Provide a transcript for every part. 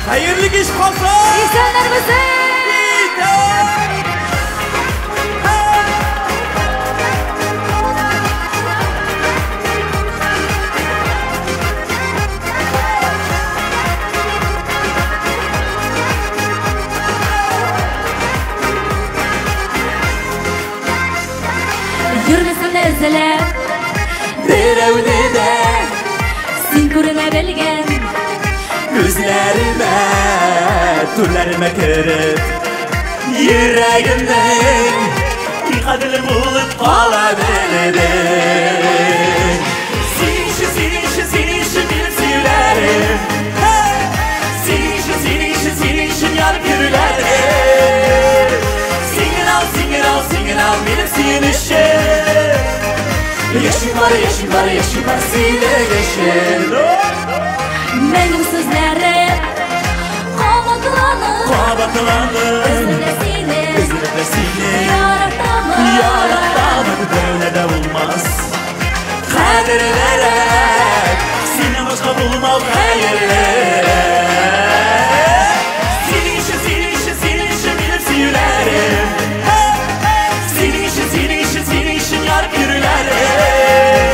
Хәерле кич, Казан! Исәннәрмесез! Йөрмесен эзләп Берәүне дә син күренә белгән күзләремә, түрләремә кереп, йөрәгемнең иң кадерле булып кала белдең. Синең өчен, синең өчен, синең өчен минем сөюләрем. Синең өчен, синең өчен, синең өчен янып йөрүләрем. Син генә ал, син генә ал, син генә ал минем сөенечем. Яшим бар, яшим бар, яшим бар синең өчен. Мәңге сүзләре кабатланып, Кабатланып, Өземдә сине Өземдә сине яратамын. Яратамын, берәүдә дә булмас кадерлерәк, синнән башка булмау хәерлерәк. Синең өчен, синең өчен, синең өчен минем сөюләрем. Синең өчен, синең өчен, синең өчен янып йөрүләрем.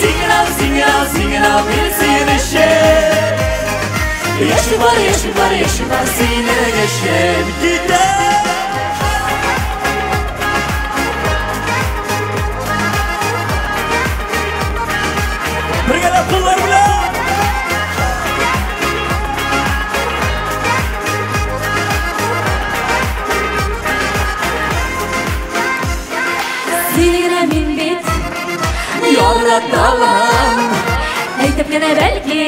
Син генә ал, син генә ал, син генә ал минем сөенечем. Яшим бар, яшим бар, яшим бар синең өчен. Китә! Бергәләп куллар белән! Сине генә мин бит Яратамын, әйтеп кенә бәлки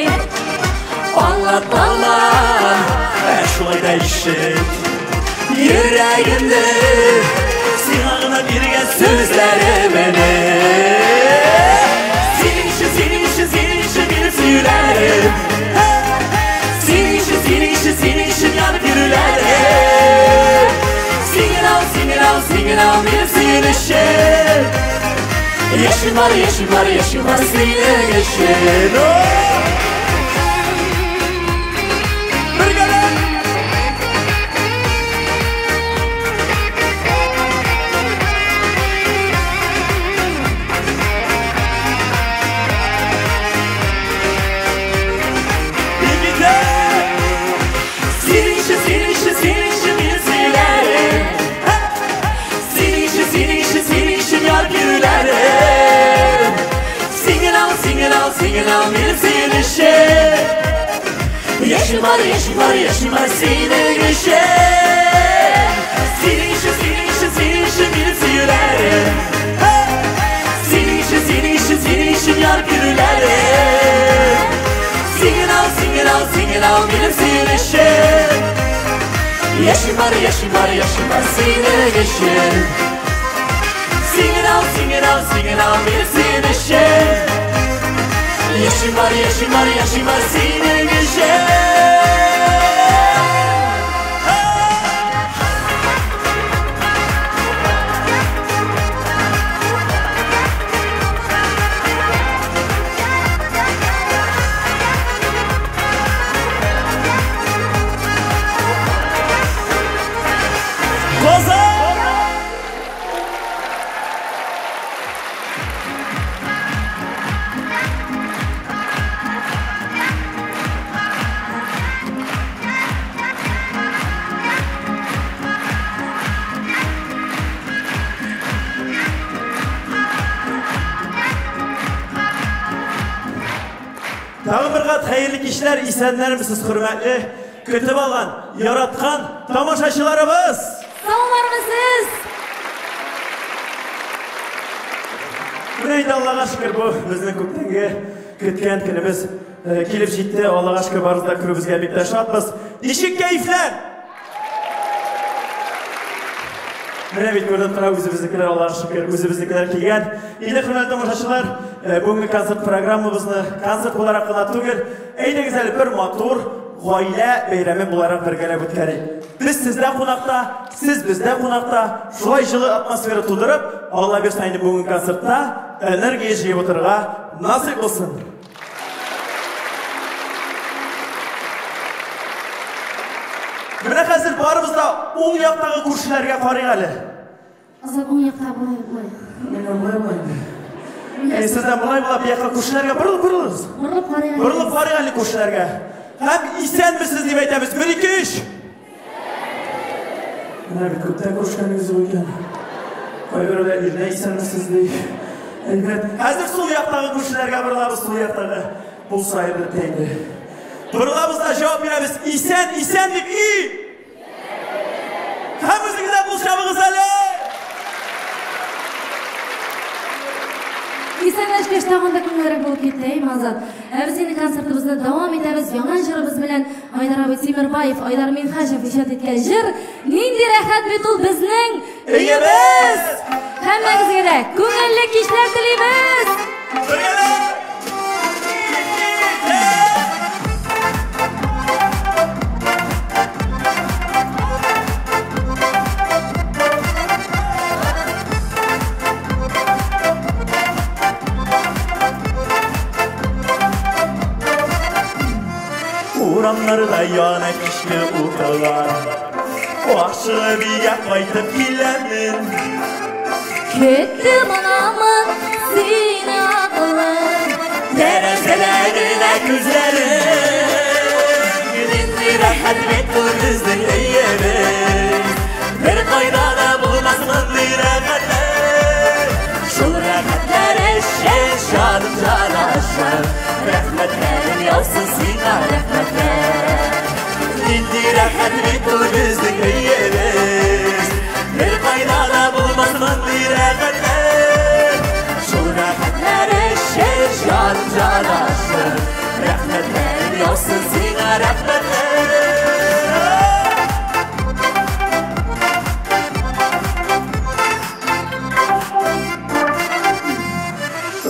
аңлатамам, ә шулай да ишет. Йөрәгемне сиңа гына биргән сүзләремне. Синең өчен, синең өчен, синең өчен минем сөюләрем. Синең өчен, синең өчен, синең өчен янып йөрүләрем. Син генә ал, син генә ал, син генә ал минем сөенечем. Яшим бар, яшим бар, яшим бар синең өчен. Бергәләп! Егетләр! Синең өчен, синең өчен, синең өчен минем сөюләрем. Синең өчен, синең өчен, синең өчен янып йөрүләрем. Син генә ал, син генә ал, син генә ал минем сөенечем. Яшим бар, яшим бар, яшим бар синең өчен. Синең өчен, синең өчен, синең өчен минем сөюләрем. Синең өчен, синең өчен, синең өчен янып йөрүләрем. Син генә ал, син генә ал, син генә ал минем сөенечем. Яшим бар, яшим бар, яшим бар синең өчен. Син генә ал, син генә ал, син генә ал минем сөенечем. Яшим бар, яшим бар, яшим бар синең өчен. Казан! Тагын бер кат хәерле кичләр, исәннәрмесез, хөрмәтле көтеп алган, яраткан тамашачыларыбыз! Саулармысыз! Менә инде Аллага шөкер, бу безнең күптәнге көткән көнебез килеп җитте. Аллага шөкер, барыбыз да күрүебезгә бик тә шатбыз. Ничек кәефләр? Менә бит күренеп тора, үзебезнекеләр, Аллага шөкер, үзебезнекеләр килгән. Инде, хөрмәтле тамашачылар, бүгенге концерт программабызны концерт буларак кына түгел, әйдәгез әле бер матур гаилә бәйрәме буларак бергәләп үткәрик. Без сездә кунакта, сез бездә кунакта, шулай җылы атмосфера тудырып, Алла бирсә инде бүгенге концертта энергия җыеп утырырга насыйп булсын. Менә хәзер барыбыз да уң яктагы күршеләргә карыйк әле. Азат уң якта болай болай. Менә болай болай. Әй, сездән болай була, бу якка күршеләргә борылып борылыгыз. Борылып карыйк әле. Борылып карыйк әле күршеләргә. Һәм исәнмесез дип әйтәбез. 1 2 3. Менә бит күптән күрешкәнегез юк икән. Кайберәүләр иренә исәнмесез ди. Әйбәт. Хәзер сул яктагы күршеләргә борылабыз, сул яктагы. Булса әйбәт инде. Борылабыз да җавап бирәбез. Исән, исән дип и. Һәм үзегездә кул чабыгыз әле. Исәнләшкәч тагын да күңеллерәк булып китте, әйме, Азат? Ә без инде концертыбызны дәвам итәбез. Яңа җырыбыз белән Айдар абый Тимербаев, Айдар Минһаҗев иҗат иткән җыр. Нинди рәхәт бит ул безнең өебез! Һәммәгезгә дә күңелле кичләр телибез! Бергәләп! Урамнарда яна кичке утлар. Ашыгып өйгә кайтып киләмен. Көттем анамын сине акылым. Тәрәзәдә генә күзләрең. Нинди рәхәт бит ул безнең өебез. Бер кайда да булмас мондый рәхәтләр. Шул рәхәтләр өчен җаным җанашым. Рәхмәтләрем яусын сиңа, рәхмәтләр. Нинди рәхәт бит ул безнең өебез. Бер кайда да булмас мондый рәхәтләр. Шул рәхәтләр өчен җаным җанашым. Рәхмәтләрем яусын сиңа, рәхмәтләр.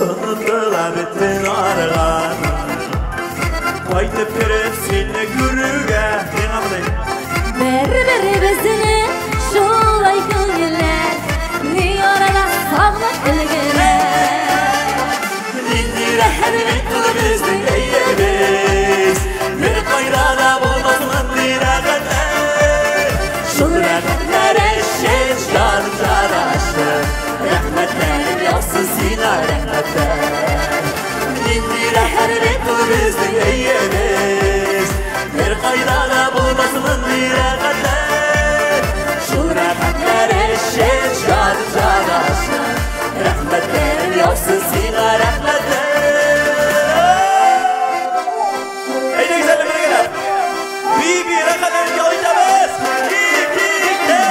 Онытыла бөтен арган. Кайтып кереп сине күрүгә. Миңа болай. Бер-беребезне шулай күңелләр, ни арада сагынып өлгерә. Нинди рәхәт бит ул безнең өебез. Бер кайда да булмас мондый рәхәтләр. Шул рәхәтләр өчен җаным җанашым. Рәхмәтләрем яусын сиңа, рәхмәтләр. Нинди рәхәт бит ул безнең өебез. Бер кайда да булмас мондый рәхәтләр. Шул рәхәтләр өчен җаным җанашым. Рәхмәтләрем яусын сиңа, рәхмәтләр. Әйдәгез әле бергәләп. Би-би рәхәтләнеп ял итәбез. Икикте.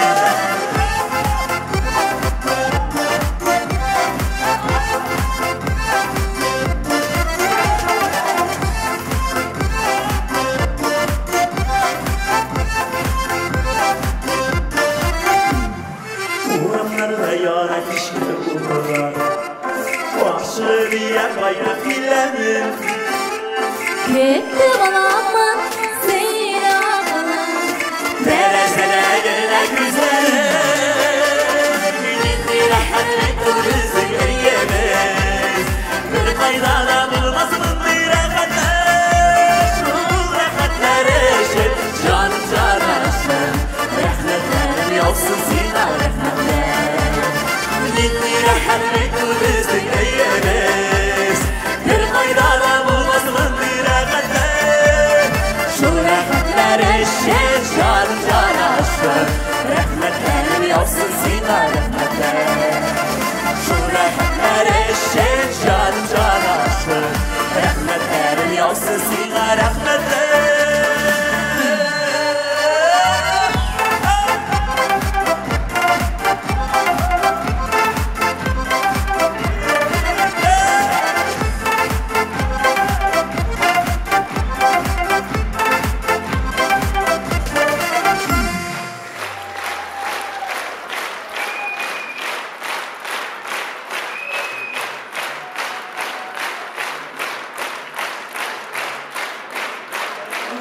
Урамнарда яна кичке утлар. Ашыгып өйгә кайтып киләмен. Көттем анамын сине акылым. Тәрәзәдә генә күзләрең. Нинди рәхәт бит ул безнең өебез. Бер кайда да булмас мондый рәхәтләр. Шул рәхәтләр өчен җаным җанашым. Рәхмәтләрем яусын сиңа, рәхмәтләр. Нинди рәхәт бит ул безнең өебез. Бер кайда да булмас мондый рәхәтләр. Шул рәхәтләр өчен җаным җанашым. Рәхмәтләрем яусын сиңа, рәхмәтләр. Шул рәхәтләр өчен җаным җанашым. Рәхмәтләрем яусын сиңа, рәхмәтләр.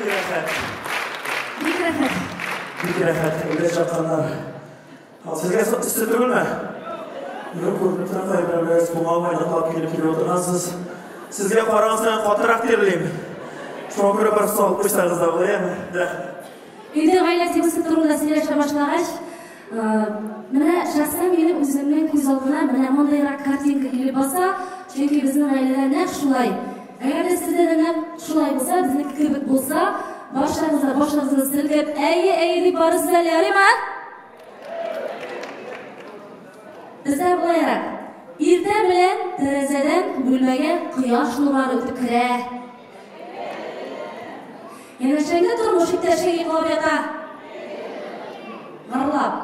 Рәхәт. Бик рәхәт. Бик рәхәт, әйбәт жатканнар. Ал сезгә эссе түгелме? Юк, күренеп тора, кайберәүләрегез буңа йоклап килеп килеп утыргансыз. Сезгә караган саен катырак тирлим. Шуңа күрә бер салып куйсагыз да була, яме? Рәхмәт. Инде гаилә темасы турында сөйләшә башлагач, менә шәхсән минем үземнең күз алдына менә мондыйрак картинка килеп баса, чөнки безнең гаиләдә нәкъ шулай. Әгәр дә сездә дә нәкъ шулай булса, безнеке кебек булса, башларыгызга башларыгызны селкеп, әйе, әйе дип барырсыз әле, ярыймы? Бездә болайрак. Иртә белән тәрәзәдән бүлмәгә кояш нурлары үтеп керә. Янәшәңдә тормыш иптәшең йоклап ята. Гырлап.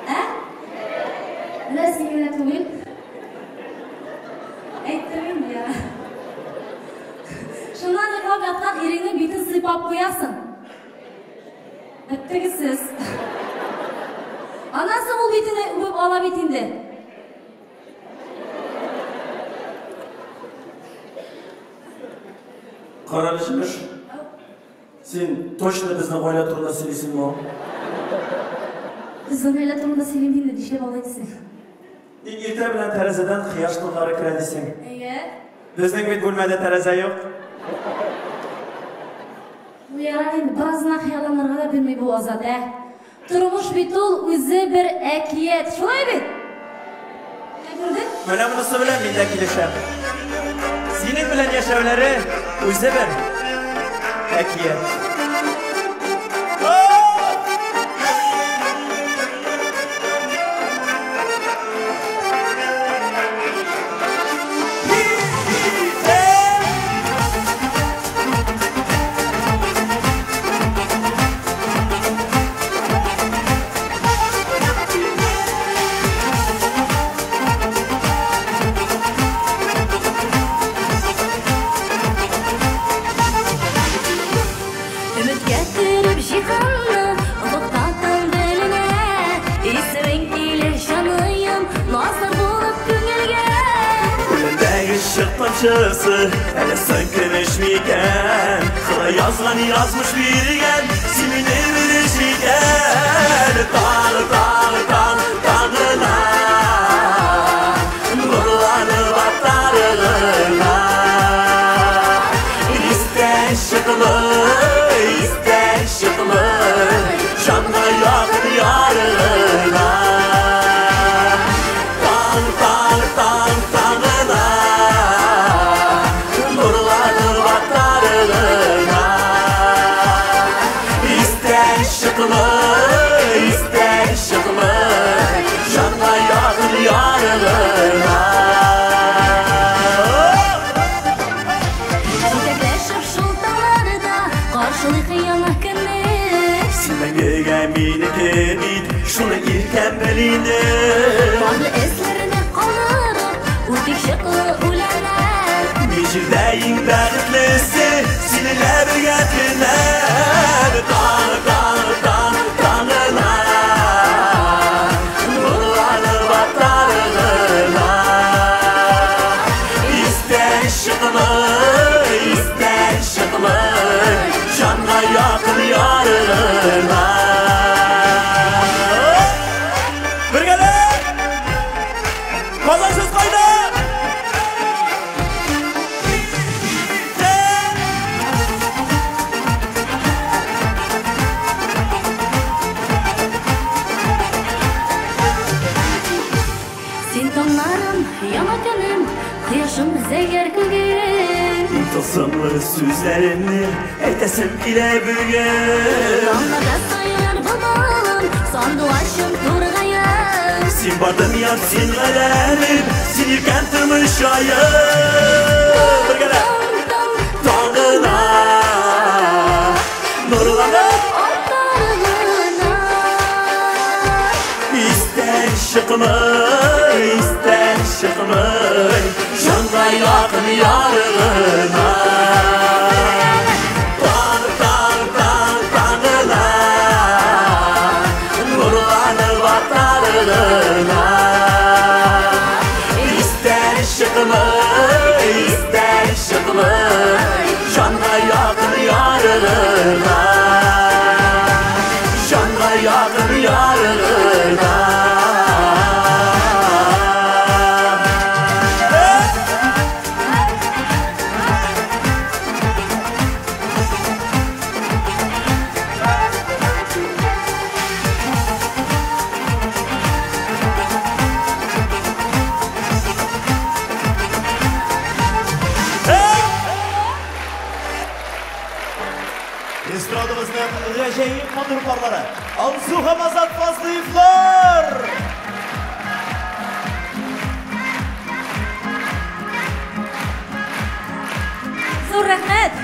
Ә? Менә син генә түгел. Әйттем инде я. Шуннан йоклап яткан иреңнең битен сыйпап куясың. Беттегез сез. Аннан соң ул битеңне үбеп ала бит инде. Карале, Җимеш. Син точно безнең гаилә турында сөйлисеңме? Безнең гаилә турында сөйлим инде, нишләп алай дисең? Тик иртә белән тәрәзәдән кояш нурлары керә дисең. Әйе. Безнең бит бүлмәдә тәрәзә юк. Бу ярар инде, бераз гына хыялланырга да бирми бу Азат, ә? Тормыш бит ул үзе бер әкият, шулай бит? Ә күрдең? Менә монысы белән мин дә килешәм. Синең белән яшәүләре үзе бер әкият. Өметкә төреп җиһанны, офыкта таң беленә. Исемең килер җаныем, назлы булып күңелгә. Күлендәге чык тамчысы әле соң көмеш микән? Ходай язган язмыш биргән, син мине белеш икән. Таң, таң, таң, таңына, нурланып атларына. Истән чыкмый, истән чыкмый, җанга якын ярына. Таң, таң, таң, таңына, нурланып атларына. Истән чыкмый, истән чыкмый, җанга якын ярына. Җитәкләшеп шул таңнарда каршылыйк яңа көнне. Син мәңгегә минеке бит, шуны иркәм бел инде. Парлы эзләренә калырып, үтик чыклы үләннәр. Мин җирдә иң бәхетлесе, синеңлә бергә көннәр. Таң, таң, таң, таңына, нурланып атларына. Истән чыкмый, истән чыкмый, җанга якын ярына. Бергәләп! Казан сүз кайда? Син таңнарым, яңа көнем, кояшым зәңгәр күгем. Иң тылсымлы сүзләремне әйтәсем килә бүген. Таңнарда сайрар былбылым, сандугачым тургаем. Син бар дөньям, син галәмем, син иркән тормыш аем. Бергәләп! Таң, таң, Таңына, нурланып атларына. Истән чыкмый, истән чыкмый, җанга якын ярына. Таң, таң, таң, таңына, нурланып атларына. Истән чыкмый, истән чыкмый, җанга якын ярына. Җанга якын ярына. Эстрадабызның гаҗәеп матур парлары Алсу һәм Азат Фазлыевлар! Зур рәхмәт!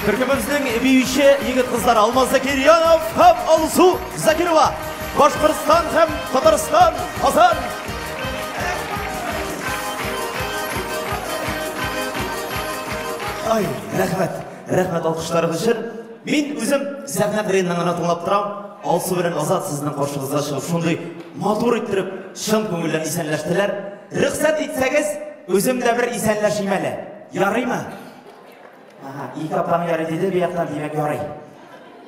Төркемебезнең биюче егет кызлары Алмаз Закирьянов һәм Алсу Закирова. Башкортстан һәм Татарстан, Казан. Ай, рәхмәт, рәхмәт алкышларыгыз өчен. Мин үзем сәхнә кырыеннан гына тыңлап торам. Алсу белән Азат сезнең каршыгызга чыгып, шундый матур иттереп, чын күңелдән исәнләштеләр. Рөхсәт итсәгез, үзем дә бер исәнләшим әле. Ярыймы? Ага, ике апаң ярый диде, бу яктан димәк ярый.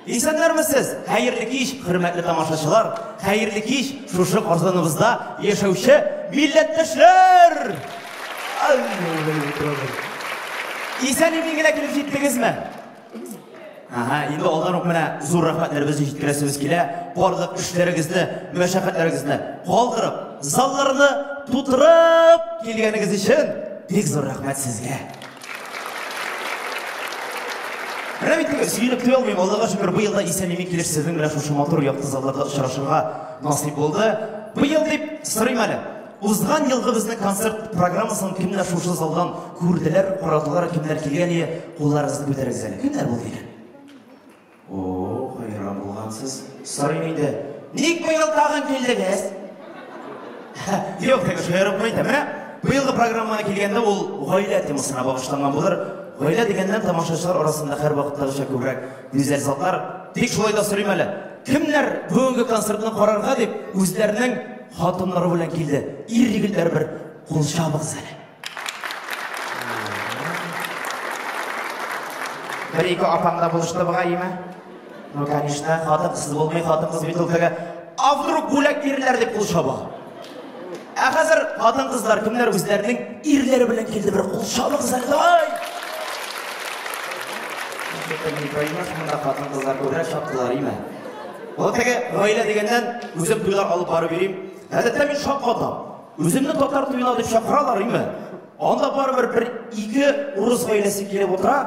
Исәннәрмесез? Хәерле кич, хөрмәтле тамашачылар. Хәерле кич, шушы Казаныбызда яшәүче милләттәшләр! Исән-имин генә килеп җиттегезме? Ага, инде алдан ук менә зур рәхмәтләребезне җиткерәсебез килә. Барлык эшләрегезне, мәшәкатьләрегезне калдырып, залларны тутырып килгәнегез өчен бик зур рәхмәт сезгә. Менә бит сөенеп туя алмыйм, Аллага шөкер, быел да исән-имин килеш сезнең белән шушы матур якты залларда очрашырга насыйп булды. Быел дип сорыйм әле. Узган елгы безнең концерт программасын кемнәр шушы залдан күрделәр, карадылар, кемнәр килгән иде, кулларыгызны күтәрегез әле. Кемнәр булды икән? О, хайран булгансыз. Сорыйм инде. Ник быел тагын килдегез? Юк, теге шаярып кына әйтәм. Менә быелгы программага килгәндә ул гаилә темасына багышланган булыр. Гаилә дигәннән тамашачылар арасында һәрвакыттагыча күбрәк гүзәл затлар. Тик шулай да сорыйм әле, кемнәр бүгенге концертны карарга дип үзләренең хатыннары белән килде? Ир-егетләр бер кул чабыгыз әле. Бер-ике апаң да булышты бугай, име? Ну, конечно, хатын-кызсыз булмый, хатын-кыз бит ул теге, а вдруг бүләк бирерләр дип кул чаба. Ә хәзер хатын-кызлар кемнәр үзләренең ирләре белән килде, бер кул чабыгыз әле, давай! Не поймешь, монда хатын-кызлар күбрәк чаптылар, име? Ул теге гаилә дигәннән үзем туйлар алып барып йөрим. Гадәттә мин шаккатам. Үземне татар туена дип чакыралар, име? Анда барыбер бер ике урыс гаиләсе килеп утыра.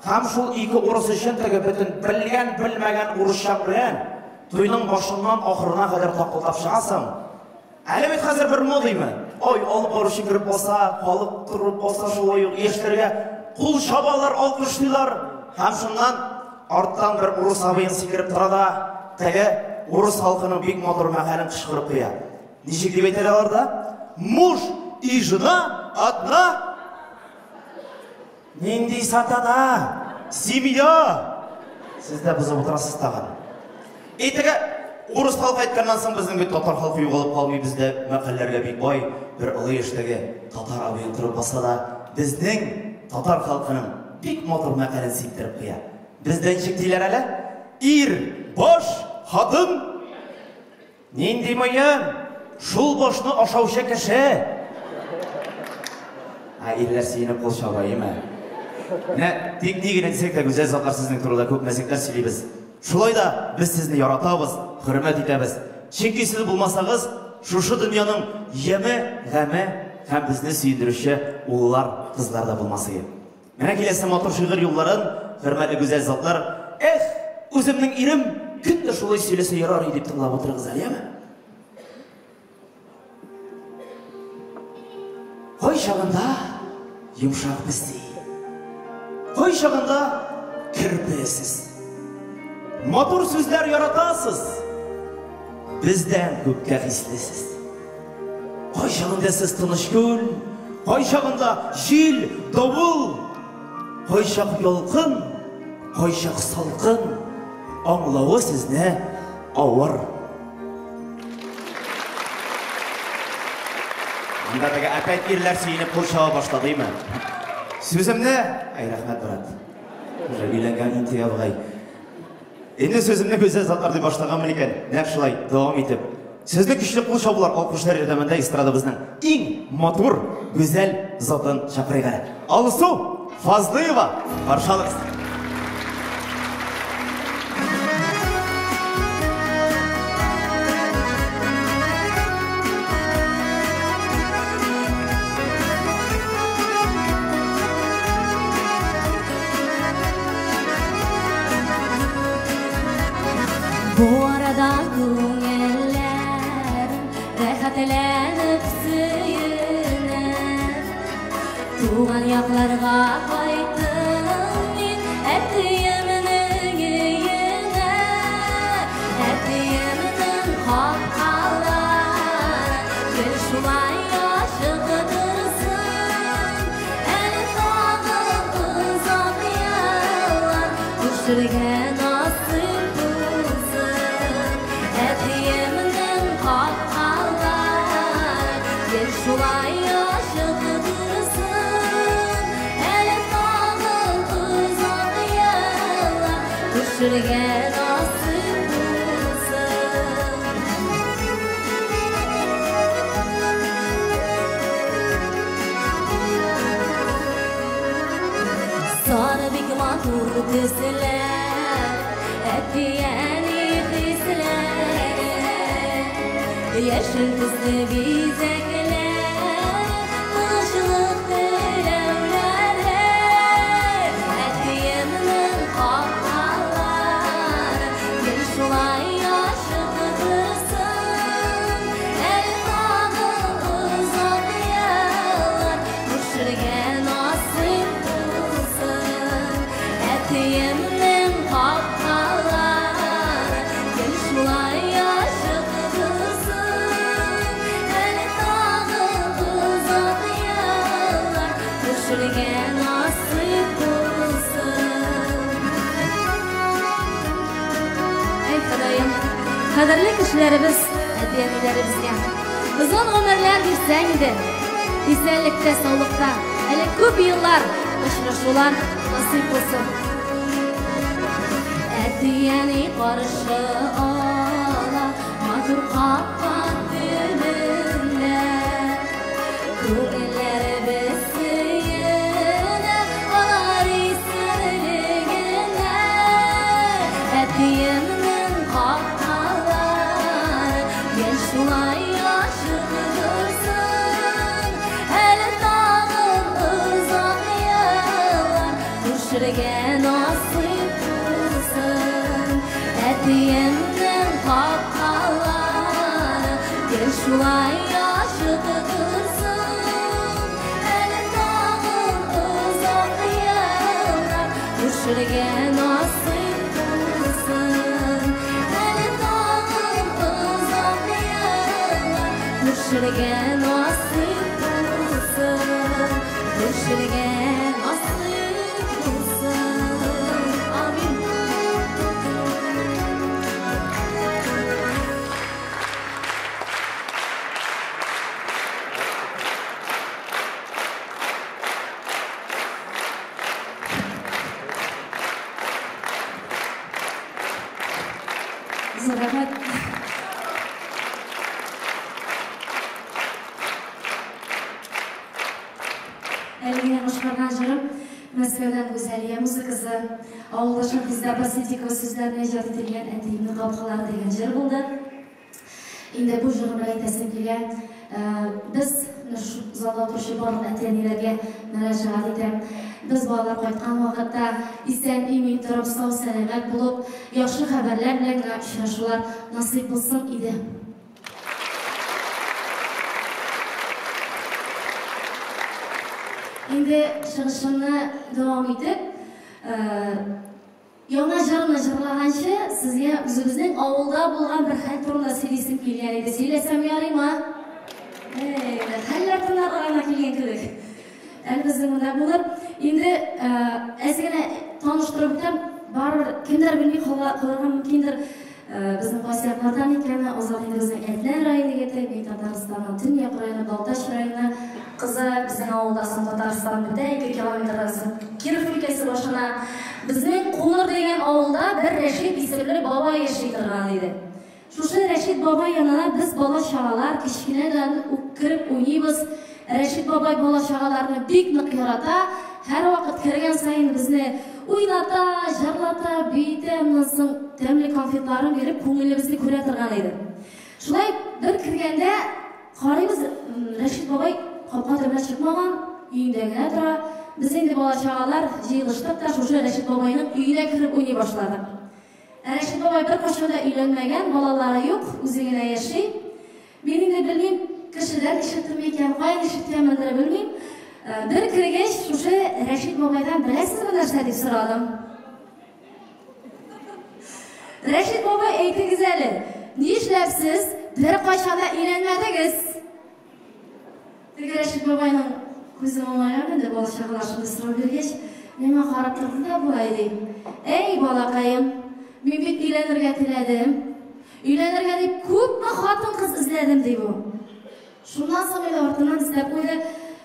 Һәм шул ике урыс өчен теге бөтен белгән, белмәгән урысчаң белән туйның башыннан ахырына кадәр такылдап чыгасың. Әле бит хәзер бер модыймы? Ой, алып баручы кереп баса, халык торып баса шулай ук яшьләргә кул чабалар, алкышлыйлар. Һәм шуннан арттан бер урыс абыең сикереп тора да, теге урыс халкының бик матур мәкален кычкырып куя. Ничек дип әйтәләр аларда? Муж и жена одна. Нинди сатана? Семья! Сез дә бозып утырасыз тагын. И теге урыс халкы әйткәннән соң безнең бит татар халкы югалып калмый, бездә мәкальләргә бик бай, бер олы яшьтәге татар абыең торып баса да, безнең татар халкының бик матур мәкален сиптереп куя. Бездә ничек диләр әле? Ир, баш, хатын. Нинди муен? Шул башны ашаучы кеше! Ә ирләр сөенеп кул чаба, име? Менә тик ни генә дисәк тә, гүзәл затлар сезнең турыда күп мәзәкләр сөйлибез. Шулай да без сезне яратабыз, хөрмәт итәбез. Чөнки сез булмасагыз, шушы дөньяның яме, гаме һәм безне сөендерүче уллар, кызлар да булмас иде. Менә киләсе матур шигырь юлларын, хөрмәтле гүзәл затлар, эх, үземнең ирем көн дә шулай сөйләсә ярар иде дип тыңлап утырыгыз әле, яме? Кайчагында йомшак песи, кайчагында керпе сез. Матур сүзләр яратасыз, бездән күпкә хислесез. Кайчагында сез тыныч күл, кайчагында җил, давыл, кайчак ялкын, кайчак салкын, аңлавы сезне авыр. Анда теге опять ирләр сөенеп кул чаба башладымы? Сүземне, ай рәхмәт, брат. Уже өйләнгән инде ябгай. Инде сүземне гүзәл затлар дип башлаганмын икән, нәкъ шулай дәвам итеп. Сезне көчле кул чабулар, алкышлар ярдәмендә эстрадабызның иң матур, гүзәл затын чакырыйк әле. Алсу Фазлыева, каршы алыгыз. Бу арада күңелләр рәхәтләнеп сөенә. Туган якларга кайттым мин, әтиемнең өенә. Әтиемнең капкалары гел шулай ачык торсын. Әле тагын озак еллар күрешергә насыйп булсын. Әтиемнең капкалары гел шулай ачык торсын. Әле тагын озак еллар күрешергә насыйп булсын. Матур төсләр, әти-әни хисләре, яшел төсле бизәкләр, тынычлык теләүләре, әтиемнең капкалары гел шулай ачык торсын, әле тагын озак еллар күрешергә насыйп булсын. Әтиемнең капкалары гел шулай ачык торсын, әле тагын озак еллар күрешергә насыйп булсын. Әй Ходаем, кадерле кешеләребез, әти-әниләребезгә озын гомерләр бирсәң иде, исәнлектә, саулыкта, әле күп еллар очрашулар насыйп булсын. Әти-әни каршы ала матур капка төбендә, күңелләребез сөенә алар исәнлегенә. Әтиемнең капкалары гел шулай ачык торсын, әле тагын озак еллар күрешергә насыйп булсын. Әтиемнең капкалары гел шулай ачык торсын, әле тагын озак еллар күрешергә насыйп булсын. Әле тагын озак еллар күрешергә насыйп булсын, күрешергә насыйп булсын. Амин. Зур рәхмәт. Әле генә башкарган җырым Мәскәүдән Гүзәлия музыкасы, авылдашым Физда Сиддикова сүзләренә иҗат ителгән Әтиемнең капкалары дигән җыр булды. Инде бу җырны белән әйтәсем килә. Без менә шушы залда утыручы барлык әти-әниләргә мөрәҗәгать итәм. Без балалар кайткан вакытта исән-имин торып, сау-сәламәт булып, яхшы хәбәрләр белән генә очрашулар насыйп булсын иде. Инде чыгышымны дәвам итеп, яңа җырны җырлаганчы, сезгә үзебезнең авылда булган бер хәл турында сөйлисем килгән иде. Сөйләсәм ярыймы? Әй, хәлләр тынарга гына килгән кебек. Әле безнең монда булыр. Инде әз генә таныштырып үтәм. Барыбер кемдер белми калырга мөмкиндер. Безнең кайсы яклардан икәне, Азат инде безнең Әтнә районы егете, мин Татарстанның төньяк районы, Балтач районы кызы, безнең авылда соң Татарстан бетә, 2 километрдан соң Киров өлкәсе башына. Безнең Куныр дигән авылда бер Рәшит исемле бабай яши торган иде. Шушы Рәшит бабай янына без бала-чагалар кечкенәдән үк кереп уйныйбыз. Рәшит бабай бала-чагаларны бик нык ярата, һәрвакыт кергән саен безне уйната, җырлата, биетә, аннан соң тәмле конфетларын биреп күңелебезне күрә торган иде. Шулай бер кергәндә карыйбыз, Рәшит бабай капка төбенә чыкмаган, өендә генә тора. Без инде бала-чагалар җыелыштык та шушы Рәшит бабайның өенә кереп уйный башладык. Рәшит бабай беркайчан да өйләнмәгән, балалары юк, үзе генә яши. Мин инде белмим, кешедән ишеттем икән, каян ишеткәнмендер белмим. Бер кергәч, шушы Рәшит бабайдан беләсезме нәрсә дип сорадым. Рәшит бабай, әйтегез әле, нишләп сез беркайчан да өйләнмәдегез? Теге Рәшит бабайның күзе моңайган инде, бала-чагалар шундый сорау биргәч, миңа карап торды да болай ди. Әй, балакаем, мин бит өйләнергә теләдем. Өйләнергә дип күпме хатын-кыз эзләдем, ди бу. Шуннан соң инде артыннан эзләп куйды.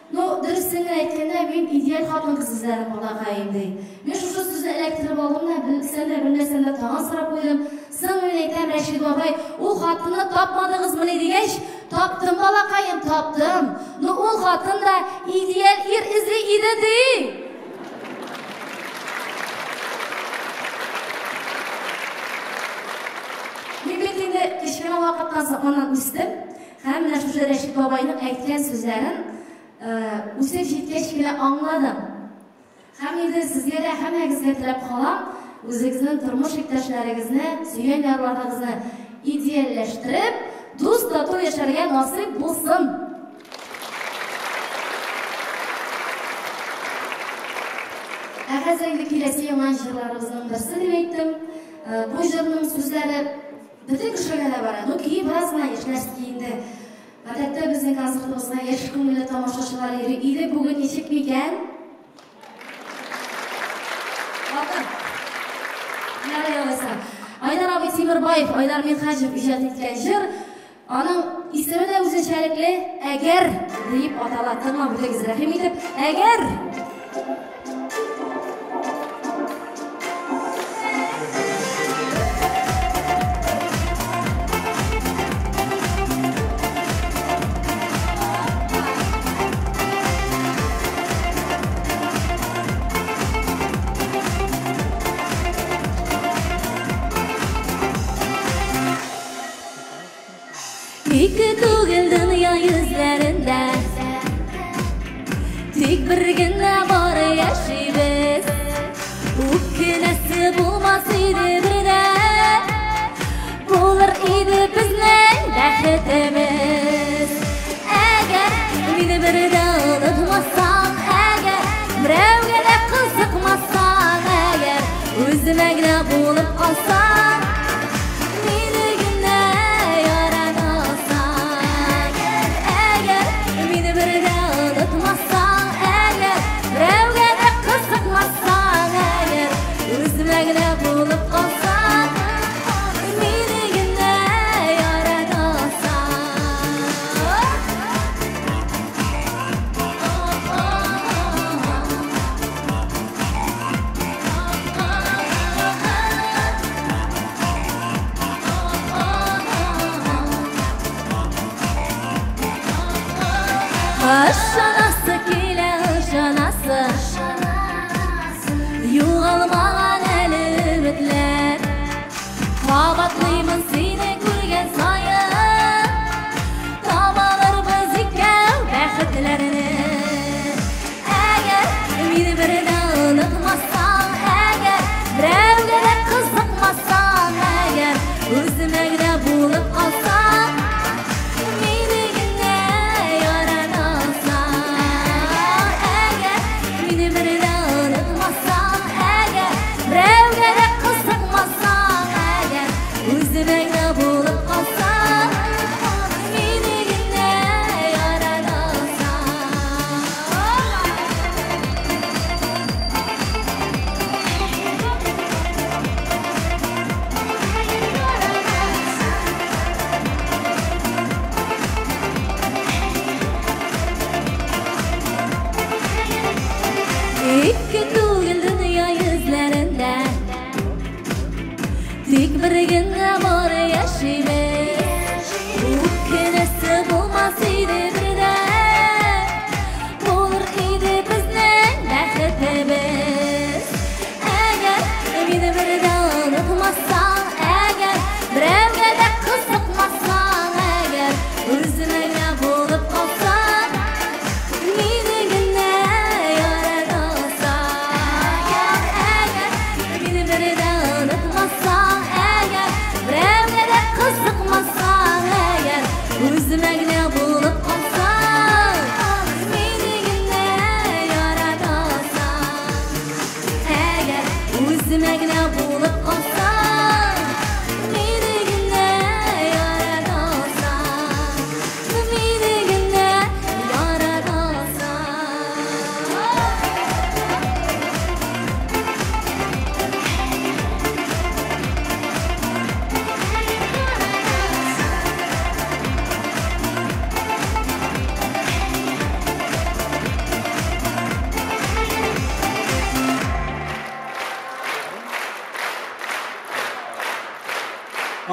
Ну, дөресен генә әйткәндә, мин идеаль хатын-кыз эзләдем, балакаем, ди. Мин шушы сүзне эләктереп алдым да, белсәм дә, белмәсәм дә тагын сорап куйдым. Соң мин әйтәм, Рәшит бабай, ул хатынны тапмадыгызмыни дигәч, таптым, балакаем, таптым. Ну, ул хатын да идеаль ир эзли иде, ди. вакыттан соң аннан үстем. Һәм менә шушы Рәшит бабайның әйткән сүзләрен үсеп җиткәч кенә аңладым. Һәм инде сезгә дә һәммәгезгә теләп калам, үзегезнең тормыш иптәшләрегезне, сөйгән ярларыгызны идеальләштереп, дус тату яшәргә насыйп булсын. Ә хәзер инде киләсе яңа җырларыбызның берсе дип әйттем. Бу җырның сүзләре бөтен кешегә дә бара. Ну, көе бераз гына яшьләрский инде. Гадәттә безнең концертыбызга яшь күңелле тамашачылар йөри иде. Бүген ничек микән? Айдар абый Тимербаев, Айдар Минһаҗев иҗат иткән җыр. Аның исеме дә үзенчәлекле Әгәр дип атала. Тыңлап үтегез, рәхим итеп. Әгәр. Ике түгел дөнья йөзләрендә, тик бер генә бар яшибез. Үпкәләсе булмас иде бердә, булыр иде безнең бәхетебез. Әгәр мине бердә онытмасаң, әгәр берәүгә дә кызыкмасаң, әгәр үземә генә булып калсаң, мине генә яратасаң. Әгәр мине бердә онытмасаң, әгәр берәүгә дә кызыкмасаң, әгәр үземә генә булып калсаң, мине генә яратасаң. Ышанасы килә, ышанасы, югалмаган әле өметләр. Кабатлыймын сине күргән саен, табалырбыз икәү бәхетләрне. Әгәр мине бердә онытмасаң, әгәр берәүгә дә кызыкмасаң, әгәр үземә генә булып калсаң, мине генә яратасаң. Әгәр мине бердә онытмасаң, әгәр берәүгә дә кызыкмасаң, әгәр үземә генә булып калсаң, мине генә яратасаң. Ике түгел дөнья йөзләрендә, тик бер генә бар яшибез. Үпкәләсе булмас иде бердә, булыр иде безнең бәхетебез. Әгәр мине бердә онытмасаң, әгәр берәүгә дә кызыкмасаң, әгәр үземә генә булып калсаң, мине генә яратасаң. Әгәр мине бердә онытмасаң, әгәр берәүгә дә кызыкмасаң, әгәр үземә генә булып калсаң, мине генә яратасаң. Әгәр үземә генә булып калсаң, мине генә яратасаң. Мине генә яратасаң.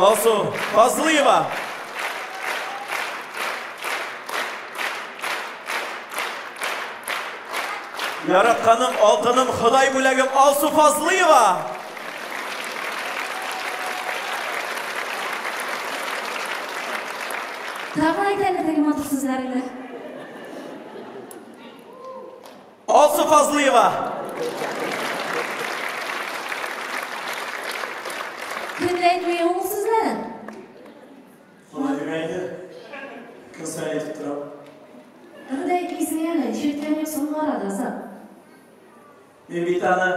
Алсу Фазлыева. Яратканым, алтыным, Ходай бүләгем Алсу Фазлыева. Тагын әйт әле теге матур сүзләреңне. Алсу Фазлыева. Көн дә әйтми ул сүзләрен. Алай димә инде. Көн саен әйтеп торам. Бер дә әйтмисең әле, ишеткән юк соңгы арада, Азат. Мин бит аны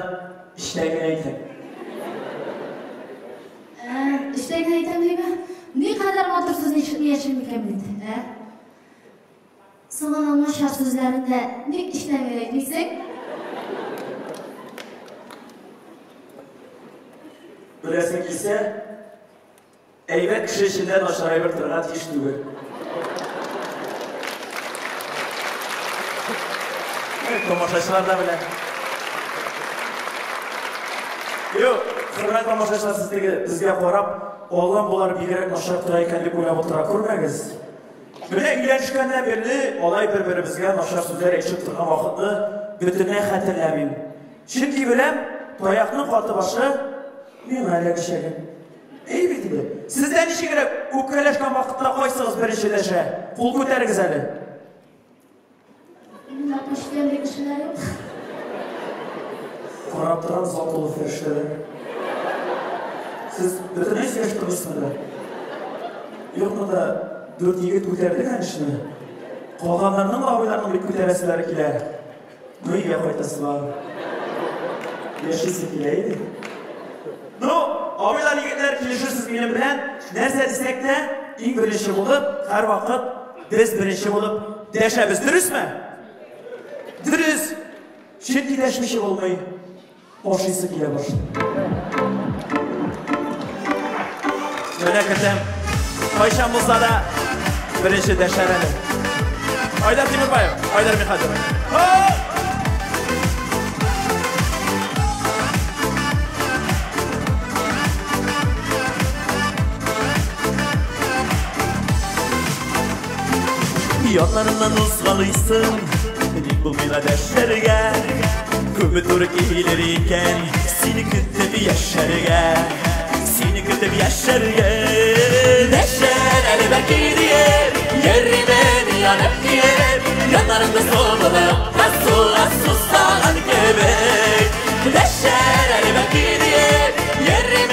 эчтән генә әйтәм. Ә, эчтән генә әйтәм диме? Никадәр матур сүзне ишетми яшим икән бит, ә? Соң аның начар сүзләрен дә ник эчтән генә әйтмисең? Беләсең килсә, әйбәт кеше эчендә начар әйбер торырга тиеш түгел. Тамашачылар да белә. Юк, хөрмәтле тамашачылар, сез теге безгә карап, Аллам болар бигрәк начар тора икән дип уйлап утыра күрмәгез. Менә өйләнешкәннән бирле алай бер-беребезгә начар сүзләр әйтешеп торган вакытны бөтенләй хәтерләмим. Чөнки беләм, таякның каты башы миңа эләгәчәген. Әй бит инде. Сездә ничегрәк үпкәләшкән вакытта кайсыгыз беренче дәшә? Кул күтәрегез әле. Минем 60 кешеләр юк. Карап торам, зал тулы фәрештәләр. Сез бөтенләй сөйләшеп тормыйсызмы да? Юк, монда дүрт егет күтәрде, конечно. Калганнарның да абыйларның бик күтәрәселәре килә. Ну, өйгә кайтасы бар. Яшисе килә иде. Ну, абыйлар, егетләр, килешерсез минем белән. Нәрсә дисәк тә, иң беренче булып, һәрвакыт без беренче булып дәшәбез. Дөресме? Дөрес. Чөнки дәшмичә булмый. Ашыйсы килә башлый. Менә көтәм. Кайчан булса да беренче дәшәр әле. Айдар Тимурбаев, Айдар Михаҗев. Яннарымнан узгалыйсың, ник булмый дәшәргә? Күпме туры килер икән, сине көтеп яшәргә, сине көтеп яшәргә. Дәшәр әле бәлки диеп, йөрим янып киеп, яннарымда сулып, суга сусаган кебек. Дәшәр әле бәлки диеп, йөрим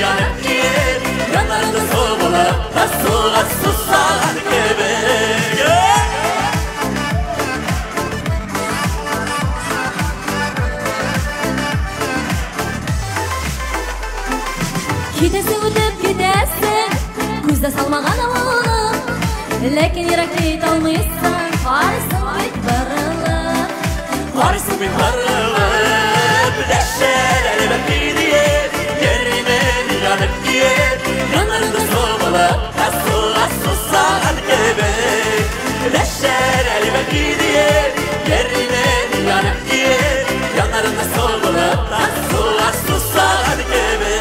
янып киеп, яннарымда сулып, суга сусаган кебек. Китәсең үтеп китәсең, күздә салмаган авылың, ләкин ерак китә алмыйсың, карыйсың бит борылып. Карыйсың бит борылып, дәшәр әле бәлки диеп, йөрим янып киеп, яннарымда сулып, суга сусаган кебек. Дәшәр әле бәлки диеп, йөрим янып киеп, яннарымда сулып, суга сусаган кебек.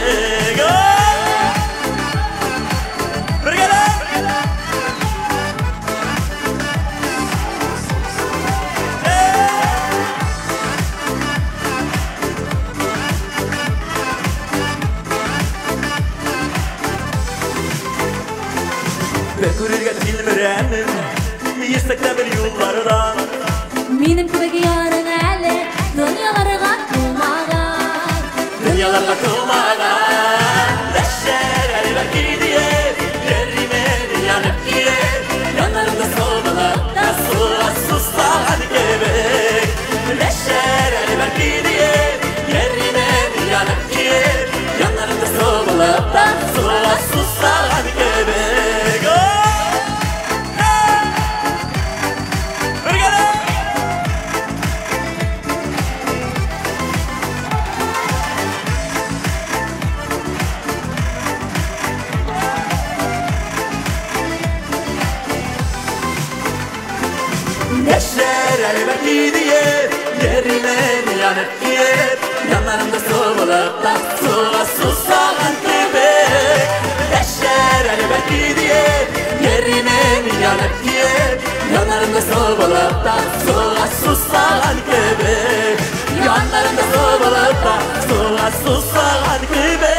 Бер күрергә тилмерәмен, йөрсәк тә бер юллардан. Минем кебек ярың әле дөньяларга тулмаган. Дөньяларга тулмаган. Дәшәр әле бәлки диеп, йөрим янып киеп, яннарымда сулып, суга сусаган кебек. Дәшәр әле бәлки диеп, йөрим янып киеп, яннарымда сулып, суга сусаган кебек. Дәшәр әле бәлки диеп, йөрим янып киеп, яннарымда сулып, суга сусаган кебек. Дәшәр әле бәлки диеп, йөрим янып киеп, яннарымда сулып, суга сусаган кебек. Яннарымда сулып, суга сусаган кебек.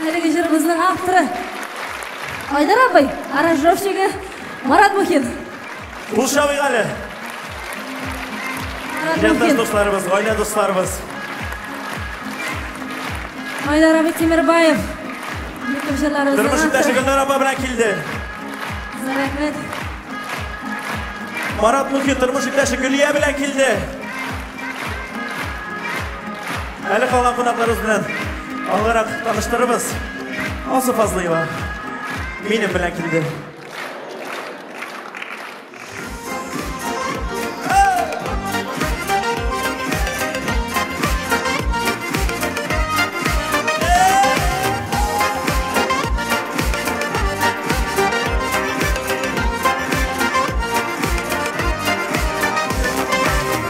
Әлеге җырыбызның авторы Айдар абый, аранжировщигы Марат Мухин. Кул чабыйк әле. Иҗатташ дусларыбыз, гаилә дусларыбыз. Айдар абый Тимербаев. Бик җырларыбызның Тормыш иптәше Гөлнар апа белән килде. Рәхмәт. Марат Мухин тормыш иптәше Гөлия белән килде. Әле калган кунакларыбыз белән алгарак таныштырырбыз. Алсу Фазлыева минем белән килде.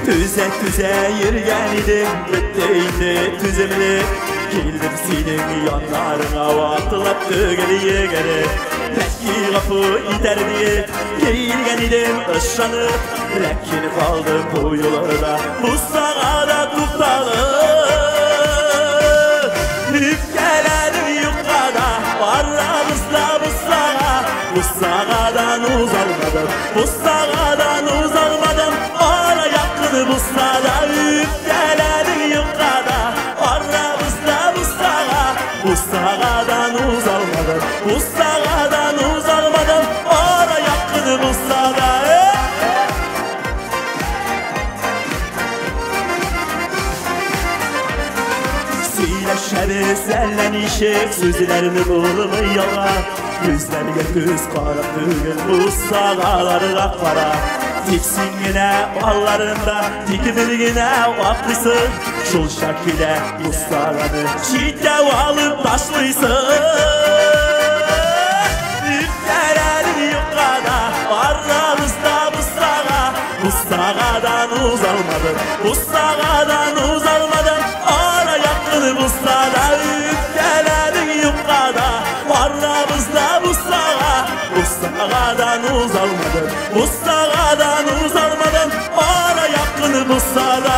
Түзә-түзә йөргән идем, бетте инде түземлек. Килдем синең яннарыңа ватылып түгел йөгереп. Бәлки гафу итәр диеп, килгән идем ышанып. Ләкин калдым бу юлы да, бусагада тукталып. Үпкәләдем юкка да, арабызда бусага, бусагадан узалмадым, бусагадан узалмадым. Ара якын булса да, үпкәләдем юкка да, арабызда бусага, бусагадан узалмадым, бусагадан узалмадым. Ара якын булса да. Сөйләшәбез әллә ничек, сүзләрне булмый ялган. Күзләргә күз карап түгел, бусагаларга кара. Тик син генә алларында, тик бер генә аклыйсың. Шул чак килә бусаганы читкә алып ташлыйсың. Үпкәләдем юкка да, арабызда бусага, бусагадан узалмадым, бусагадан узалмадым. Ара якын булса да, үпкәләдең юкка да, арабызда бусага, бусагадан узалмадым, бусагадан узалмадым. Ара якын булса да.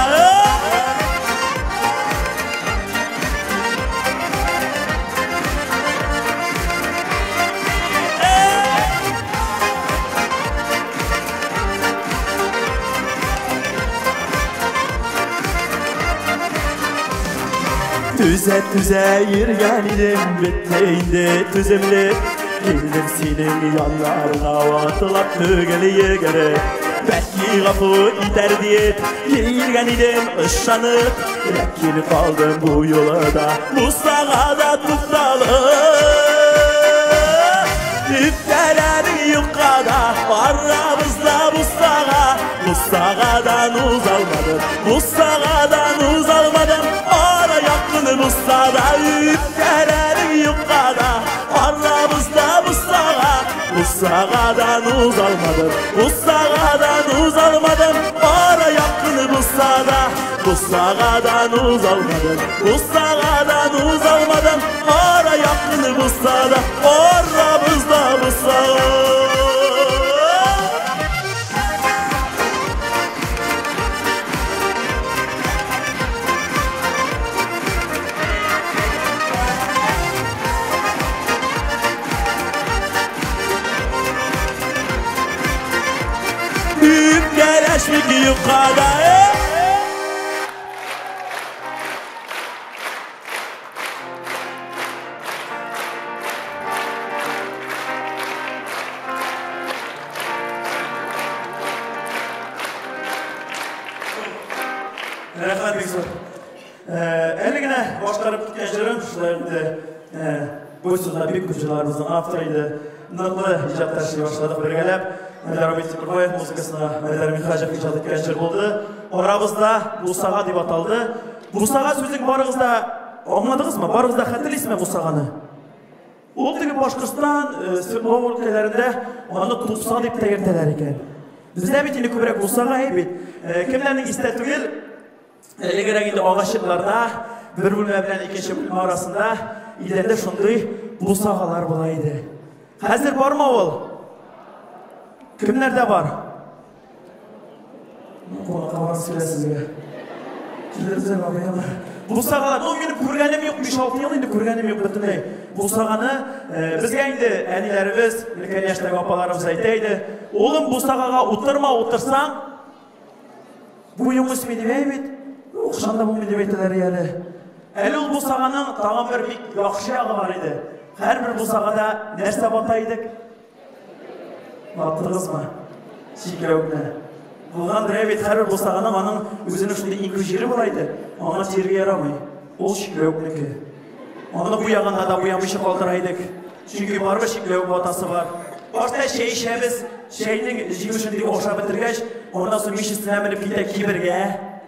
Түзә-түзә йөргән идем, бетте инде түземлек. Килдем синең яннарыңа ватылып түгел йөгереп. Бәлки гафу итәр диеп, килгән идем ышанып. Ләкин калдым бу юлы да, бусагада тукталып. Үпкәләдең юкка да, арабызда бусага, бусагадан узалмадым, бусагадан узалмадым. Ара якын булса да, үпкәләдең юкка да, арабызда бусага, бусагадан узалмадым, бусагадан узалмадым. Ара якын булса да, бусагадан узалмадым, бусагадан узалмадым. Ара якын булса да, арабызда бусага. Үпкәләшмик юкка да. Рәхмәт бик зур. Әле генә башкарып киткән җырым шулай инде бу сүздә бик күп җырларыбызның авторы иде. Ныклы иҗатта эшли башладык бергәләп. Айдар абый Тимербаев музыкасына Айдар Минһаҗев иҗат иткән җыр булды. Арабызда бусага дип аталды. Бусага сүзен барыгыз да аңладыгызмы? Барыгыз да хәтерлисезме бусаганы? Ул теге Башкортстан, Свердлов өлкәләрендә аны тупса дип тә йөртәләр икән. Бездә бит инде күбрәк бусага әй бит. Кемнәрнең истә түгел, элегрәк инде агачларда бер бүлмә белән икенче бүлмә арасында идәндә шундый бусагалар була иде. Хәзер бармы ул? Кемнәрдә бар? Кунакка барасы килә сезгә. Килерсең, абыялар. Бусагалар, ну минем күргәнем юк, 5-6 ел инде күргәнем юк бөтенләй. Бусаганы безгә инде әниләребез, өлкән яшьтәге апаларыбыз әйтә иде. Улым, бусагага утырма, утырсаң, буең үсми дип әй бит. Укшан да булмый дип әйтәләр әле. Әле ул бусаганың тагын бер бик яхшы ягы бар иде. Һәрбер бусагада нәрсә бата идек? Баттыгызмы? Чикләүне. Булгандыр бит, һәрбер бусаганың аның үзенең шундый ике җире була иде. Аңа тиргә ярамый. Ул чикләүнеке. Аны буяганда да буямыйча калдыра идек. Чөнки барыбер чикләү батасы бар. Башта чәй эчәбез, чәйнең җимешен дип ашап бетергәч, аннан соң мич өстенә менеп китә кибергә.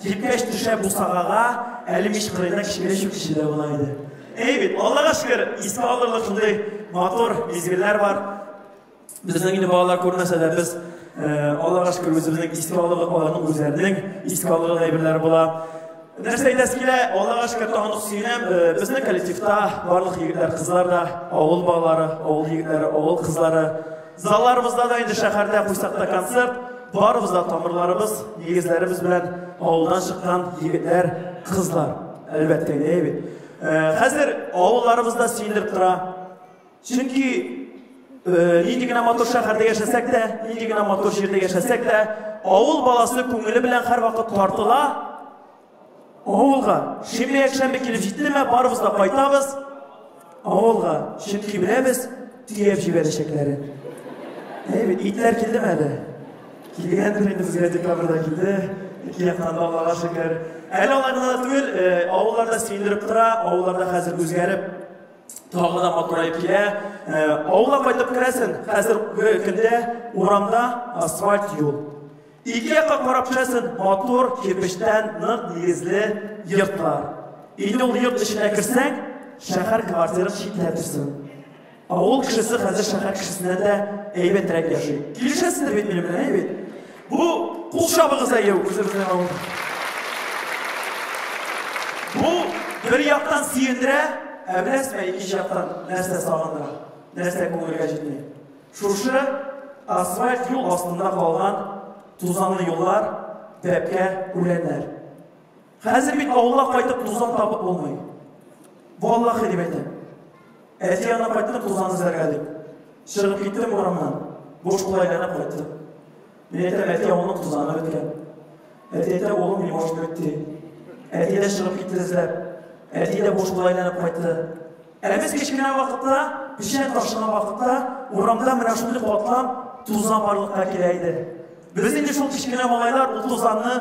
Кипкәч төшә бусагага, әле мич кырыенда кечкенә чүкече дә була иде. Әй бит, Аллага шөкер, искә алырлык шундый матур мизгелләр бар. Безнең инде балалар күрмәсә дә, без Аллага шөкер үзебезнең искә алырлык, аларның үзләренең искә алырлык әйберләре була. Нәрсә әйтәсе килә, Аллага шөкер, тагын ук сөенәм, безнең коллективта барлык егетләр, кызлар да, авыл балалары, авыл егетләре, авыл кызлары. Залларыбызда да инде шәһәрдә куйсак та концерт, барыбыз да тамырларыбыз, нигезләребез белән авылдан чыккан егетләр, кызлар. Әлбәттә, әйе бит. Хәзер авылларыбыз да сөендереп тора. Чөнки нинди генә матур шәһәрдә яшәсәк тә, нинди генә матур җирдә яшәсәк тә, авыл баласы күңеле белән һәрвакыт тартыла авылга. Шимбә, якшәмбе килеп җиттеме, барыбыз да кайтабыз авылга. Чөнки беләбез, төяп җибәрәчәкләрен. Әй бит, итләр килдеме әле? Килгәндер инде безгә, декабрьдә килде. Ике яктан да Аллага шөкер. Әле алай гына да түгел, авылларда сөендереп тора, авылларда хәзер үзгәреп, тагы да матураеп килә. Авылга кайтып керәсең, хәзерге көндә урамда асфальт юл. Ике якка карап төшәсең, матур кирпечтән нык нигезле йортлар. Инде ул йорт эченә керсәң, шәһәр квартирын читләп торсын. Авыл кешесе хәзер шәһәр кешесеннән дә әйбәтрәк яши. Килешәсездер бит минем белән, әйе бит? Бу кул чабыгыз әйе үзебезнең авыл. Бу бер яктан сөендерә, ә беләсезме, икенче яктан нәрсә сагындыра, нәрсә күңелгә җитми. Шушы асфальт юл астында калган тузанлы юллар, бәбкә үләннәр. Хәзер бит авылга кайтып тузан табып булмый. Валлахи дип әйтәм. Әти янына кайттым тузан эзләргә дип. Чыгып киттем урамнан. Буш кул әйләнеп кайттым. Мин әйтәм, әти, авылның тузаны беткән. Әти әйтә, улым, не может быть, ди. Әти дә чыгып китте эзләп. Әти дә буш кул әйләнеп кайтты. Ә без кечкенә вакытта, печән ташыган вакытта, урамда менә шундый катлам тузан барлыкка килә иде. Без инде шул кечкенә малайлар ул тузанны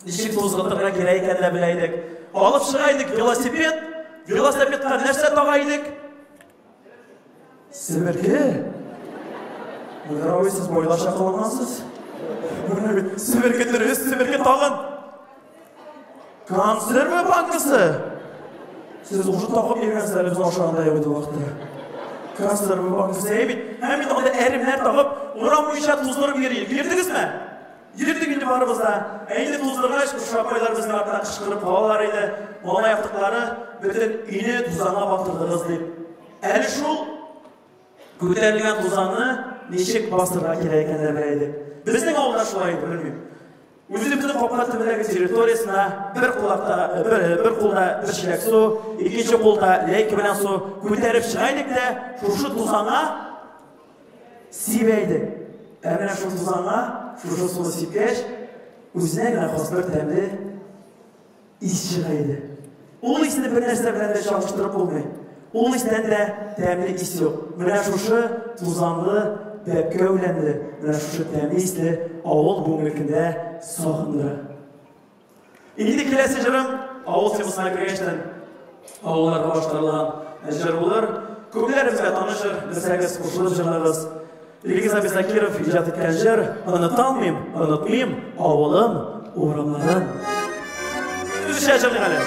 ничек тузгытырга кирәк икәнен дә белә идек. Алып чыга идек велосипед, велосипедка нәрсә тага идек? Себерке. Мөнир сез байларча кылангансыз. Менә бит себерке дөрес, себерке тагын. Консерва банкасы. Сез уже тагып йөргәнсез әле без ашаганда юк иде вакытта. Консерва банкасы әй бит. Һәм бит анда әремнәр тагып, урам буенча туздырып йөри. Йөрдегезме? Йөрдек инде барыбыз да. Ә инде туздыргач, күрше апайлар безнең арттан кычкырып калалар иде. Малай актыклары бөтен өйне тузанга батырдыгыз дип. Әле шул күтәрелгән тузанны ничек басырга кирәк икәнен дә белә идек. Безнең авылда шулай иде, белмим. Үзебезнең капка төбендәге территориясенә бер кулакта, бер кулда бер чиләк су, икенче кулда ләйке белән су күтәреп чыга идек тә, шушы тузанга сибә идек. Ә менә шул тузанга шушы суны сипкәч, үзенә генә хас бер тәмле ис чыга иде. Ул исне бер нәрсә белән дә чагыштырып булмый. Ул истән дә тәмле ис юк. Менә шушы тузанлы, бәбкә үләнле, менә шушы тәмле исле авыл бүгенге көндә сагындыра. Инде киләсе җырым авыл темасына кергәчтән авылларга башкарылган җыр булыр. Күпләребезгә таныш җыр, белсәгез, кушылып җырлагыз. Илгиз абый Закиров иҗат иткән җыр «Оныта алмыйм, онытмыйм, авылым, урамнарым». Үзебезчә җырлыйк әле.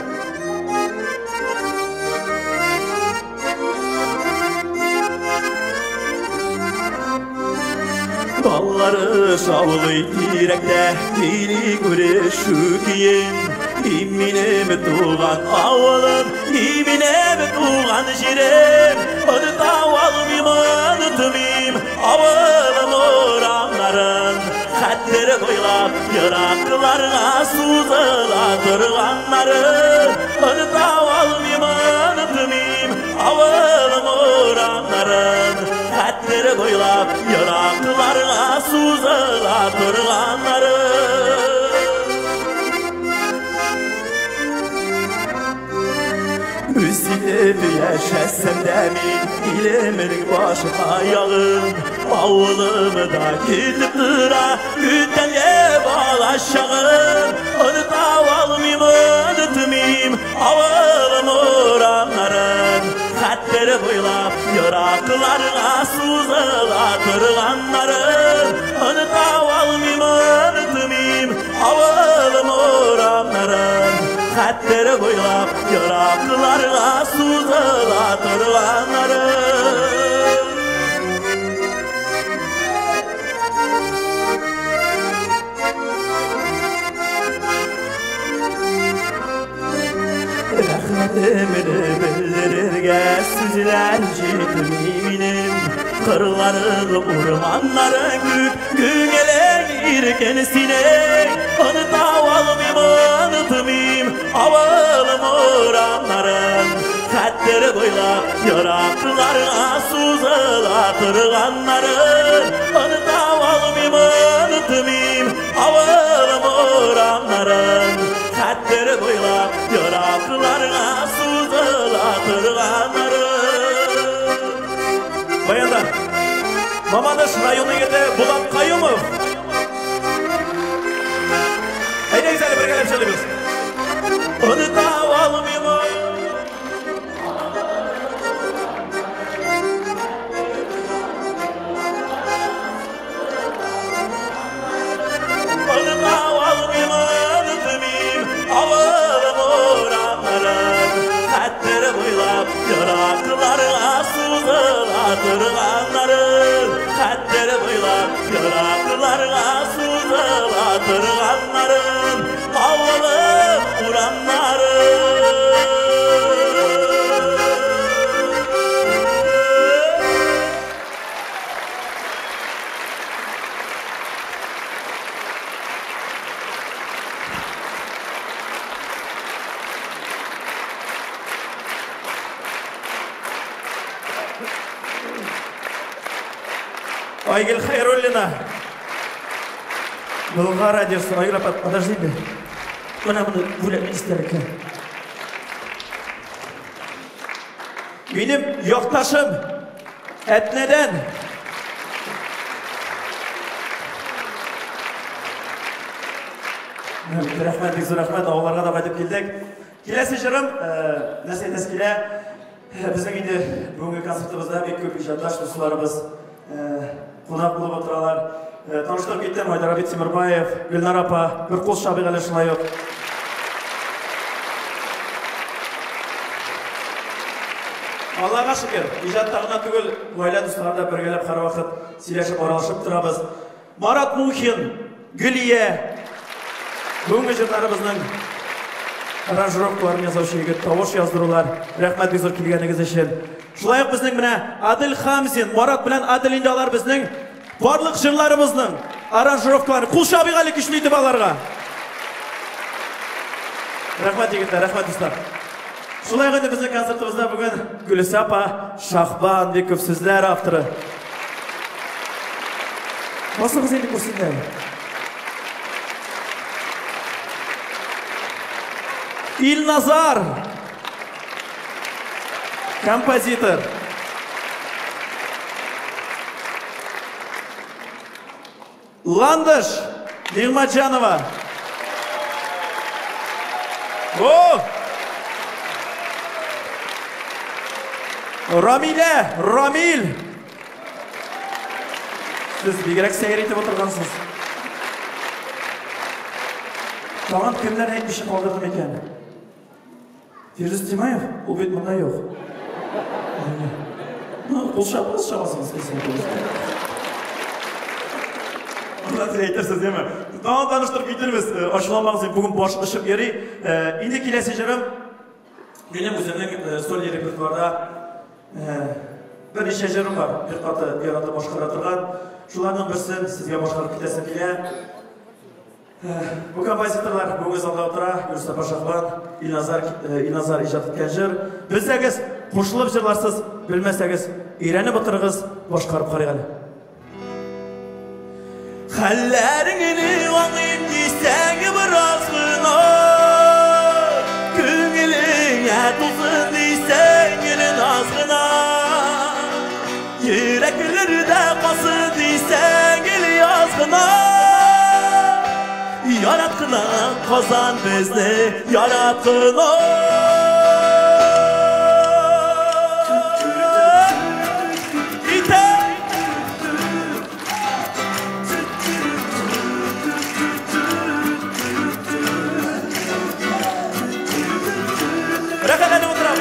Баллары шаулый тирәктә, көйли күрешү көен. И минем туган авылым, и минем туган җирем. Оныта алмыйм, онытмыйм авылым урамнарын. Хәтер Хәттер буйлап еракларга сузыла торганнарын Оныта алмыйм, онытмыйм авылым урамнарын Хәттер буйлап еракларга сузыла торганнарын Үзилеп яшәсәм дә мин илемнең баш аягын Авылымда көтеп тора көтәлгә бала чагым Оныта алмыйм, онытмыйм авылым урамнарын Хәтер буйлап еракларга сузыла торганнарын Оныта алмыйм, онытмыйм авылым урамнарын Хәтер буйлап еракларга сузыла торганнарын Рәхмәтемне белдерергә сүзләр җитми минем Кырларың, урманнарың күк, күңелең иркен синең Оныта алмыйм, онытмыйм авылым урамнарын Хәтер буйлап еракларга сузыла торганнарын Оныта алмыйм, онытмыйм авылым урамнарын Хәтер буйлап еракларга сузыла торганнарын Баянда Мамадыш районы егете Булат Каюмов. Әйдәгез әле бергәләп җырлыйбыз. Оныта алмыйм. Оныта алмыйм, онытмыйм авылым урамнарын Хәтер буйлап еракларга сузыла торганнарын Хәтер буйлап еракларга сузыла торганнарын Авылым урамнарын Айгөл Хайруллина. Болгар радиосы. Айгөл апа, подождите. Менә моны бүләк истәлеккә. Минем якташым Әтнәдән. Рәхмәт, бик зур рәхмәт. Авылларга да кайтып килдек. Киләсе җырым, нәрсә әйтәсе килә? Безнең инде бүгенге концертыбызда бик күп иҗатташ дусларыбыз кунак булып утыралар. Таныштырып киттем, Айдар абый Тимербаев, Гөлнар апа, бер кул чабыйк әле шулай ук. Аллага шөкер, иҗатта гына түгел, гаилә дуслары да бергәләп һәрвакыт сөйләшеп, аралашып торабыз. Марат Мухин, Гөлия, бүгенге җырларыбызның аранжировкаларын ясаучы егет, тавыш яздырулар. Рәхмәт бик зур килгәнегез өчен. Шулай ук безнең менә Адел Хамзин, Марат белән Адел инде алар безнең барлык җырларыбызның аранжировкаларын. Кул чабыйк әле көчле итеп аларга. Рәхмәт егетләр, рәхмәт дуслар. Шулай ук инде безнең концертыбызда бүген Гөлүсә апа Шахбан бик күп сүзләр авторы. Басыгыз инде күрсеннәр. Илназар, композитор. Ландыш Нигматҗанова. О! Рамилә, Рамил. Сез бигрәк сәер итеп утыргансыз. Тагын кемнәр әйтмичә калдырдым икән? Фирдүс Тимаев, ул бит монда юк. Ну, кул чабыгыз, чабасыгыз, Анда сез әйтерсез, яме. Тагын таныштырып китербез. Ачуланмагыз, бүген баш очып йөри. Инде киләсе җырым минем үземнең сольный репертуарда берничә җырым бар, бик каты яратып башкара торган. Шуларның берсен сезгә башкарып китәсем килә. Бу композиторлар бүгенге залда утыра. Гөлсафа Шахбан, Илназар, Илназар иҗат иткән җыр. Белсәгез, кушылып җырларсыз, белмәсәгез, өйрәнеп утырыгыз, башкарып карыйк әле. Хәлләреңне аңлыйм дисәң бераз гына, күңелеңә тулсын дисәң гел наз гына, йөрәкләрдә калсын дисәң гел яз гына. Яраткына Казан безне, яраткына. Итә! Рәхәтләнеп утырам.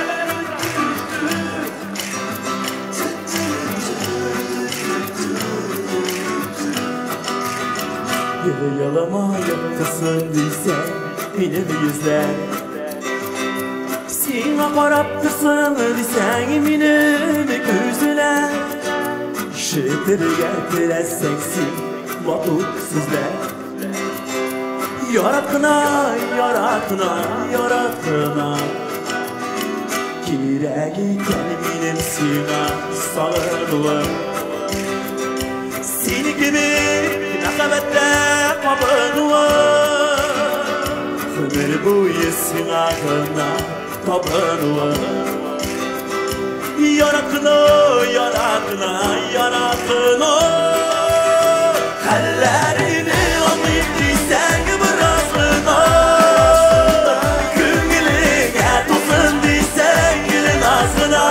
Yalama yaptırsın diysen benim yüzler. Сиңа карап торсын дисәң минем күзләр. Ишетергә теләсәң син матур сүзләр. Яраткына, яраткына, яраткына. Кирәк икән минем сиңа сагынуым. Сине кебек мәхәббәттә кабынуым, гомер буе сиңа гына табынуым. Яраткына, яраткына, яраткына. Хәлләреңне аңлыйм дисәң бераз гына, күңелеңә тулсын дисәң гел наз гына,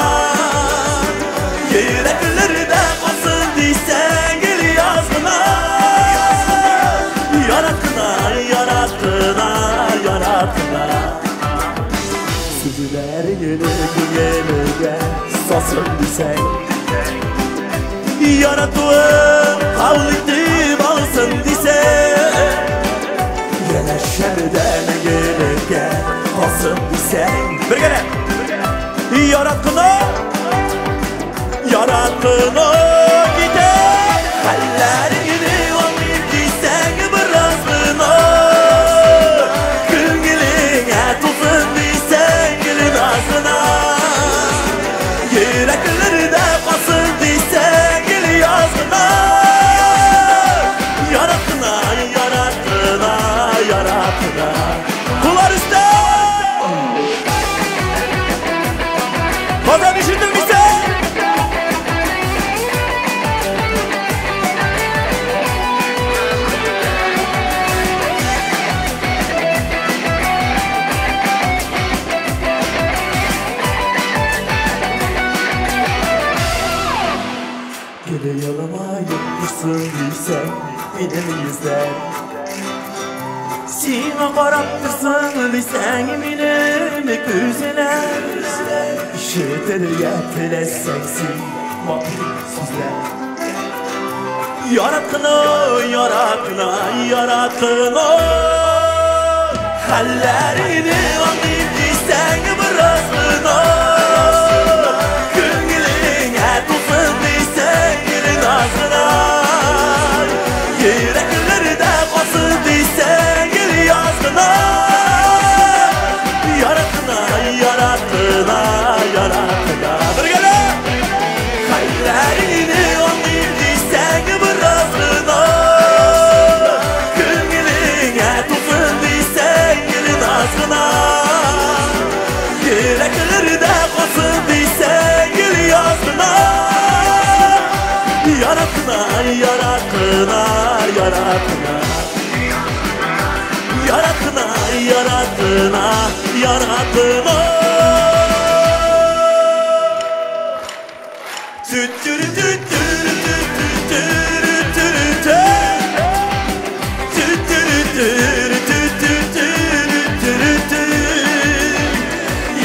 йөрәкләрдә калсын дисәң гел яз гына. Яраткына, яраткына, яраткына. Сүзләреңне күңелеңә салсын дисәң, яратуым кабул итеп алсын дисәң, янәшәмдә мәңгелеккә калсын дисәң. Бергәләп! Яраткына, яраткына китә. Хәлләреңне аңлыйм дисәң бераз гына, күңелеңә тулсын дисәң гел наз гына, йөрәкләрдә калсын дисәң гел яз гына. Яраткына, яраткына, яраткына. Куллар өстә! Казан ишетелмисә? Gele yalıma yapmışsın diysen benim yüzler. Сиңа карап торсын дисәң минем күзләр. Ишетергә теләсәң син матур сүзләр. Яраткына, яраткына, яраткына. Хәлләреңне аңлыйм дисәң бераз гына, күңелеңә тулсын дисәң гел наз гына, йөрәкләрдә калсын дисәң гел яз гына. Яраткына, яраткына, яраткына. Бергәләп! Хәлләреңне аңлыйм дисәң бераз гына, күңелеңә тулсын дисәң гел наз гына, йөрәкләрдә калсын дисәң гел яз гына. Яраткына, яраткына, яраткына. Яраткына, яраткына, яраткына.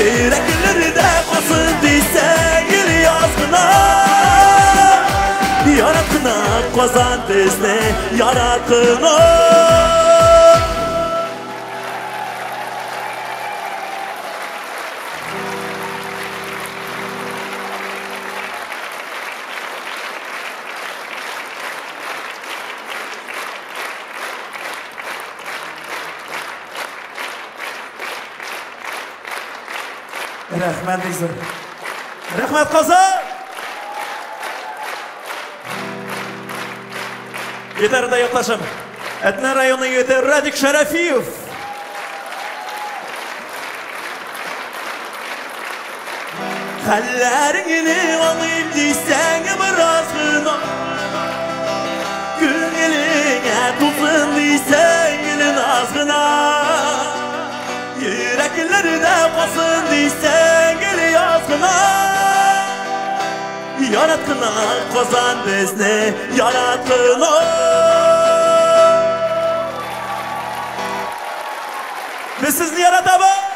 Йөрәкләрдә калсын дисәң гел яз гына. Яраткына Казан безне, яраткына. Рәхмәт бик зур. Рәхмәт, Казан! Гитарада якташым. Әтнә районы егете Радик Шәрәфиев. Хәлләреңне аңлыйм дисәң бераз гына. Күңелеңә тулсын дисәң гел наз гына. Йөрәкләрдә калсын дисәң гел яз гына. Яраткына Казан безне, яраткына. Без сезне яратабыз!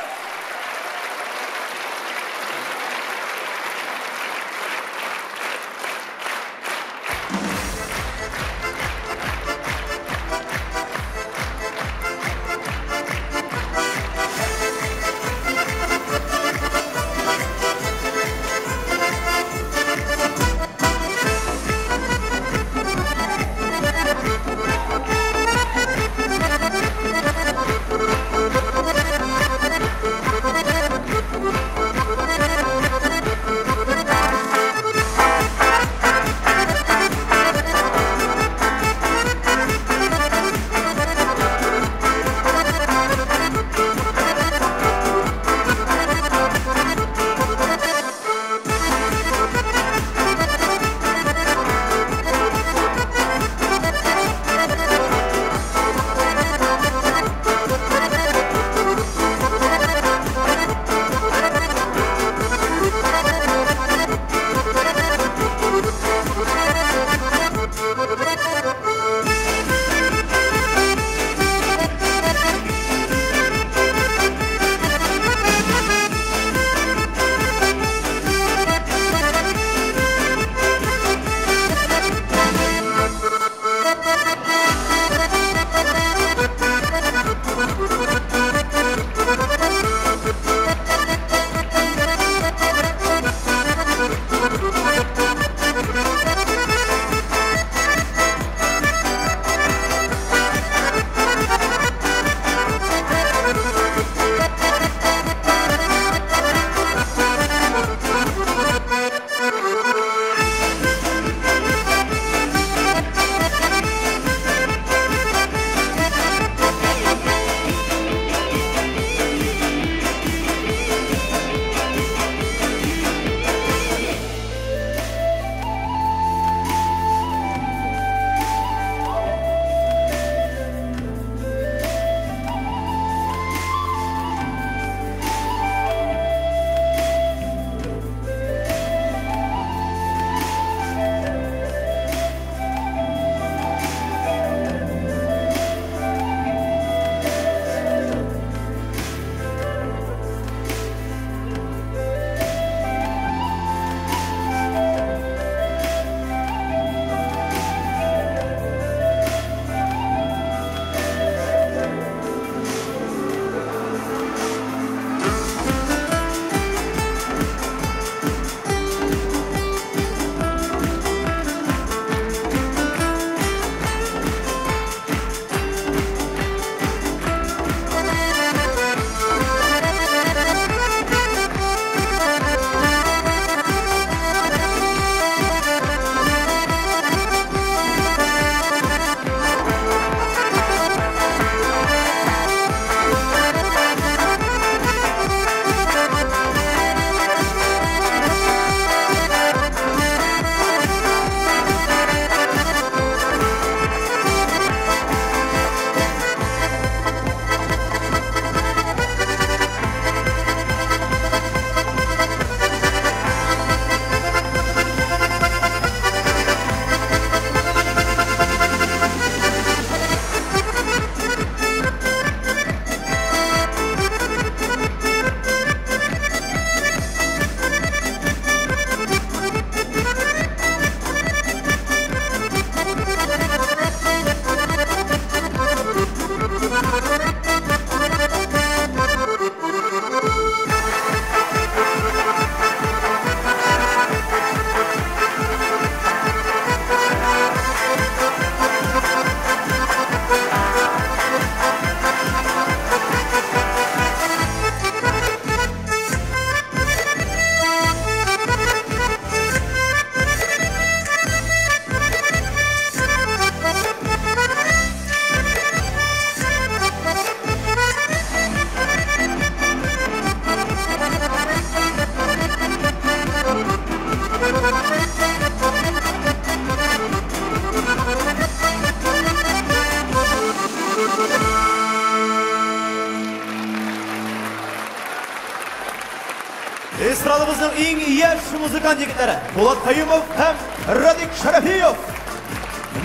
Эстрадабызның иң яшь музыкант егетләре Булат Каюмов һәм Радик Шәрәфиев.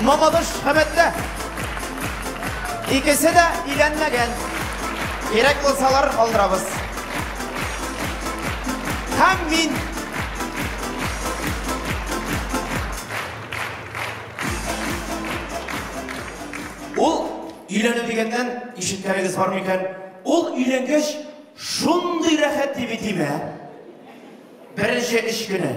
Мамадыш Хәмәттә. Икесе дә өйләнмәгән. Кирәк булсалар алдырабыз. Һәм мин. Ул өйләнү дигәннән ишеткәнегез бар микән? Ул өйләнгәч шундый рәхәт дип әйтим, ә? Беренче эш көне.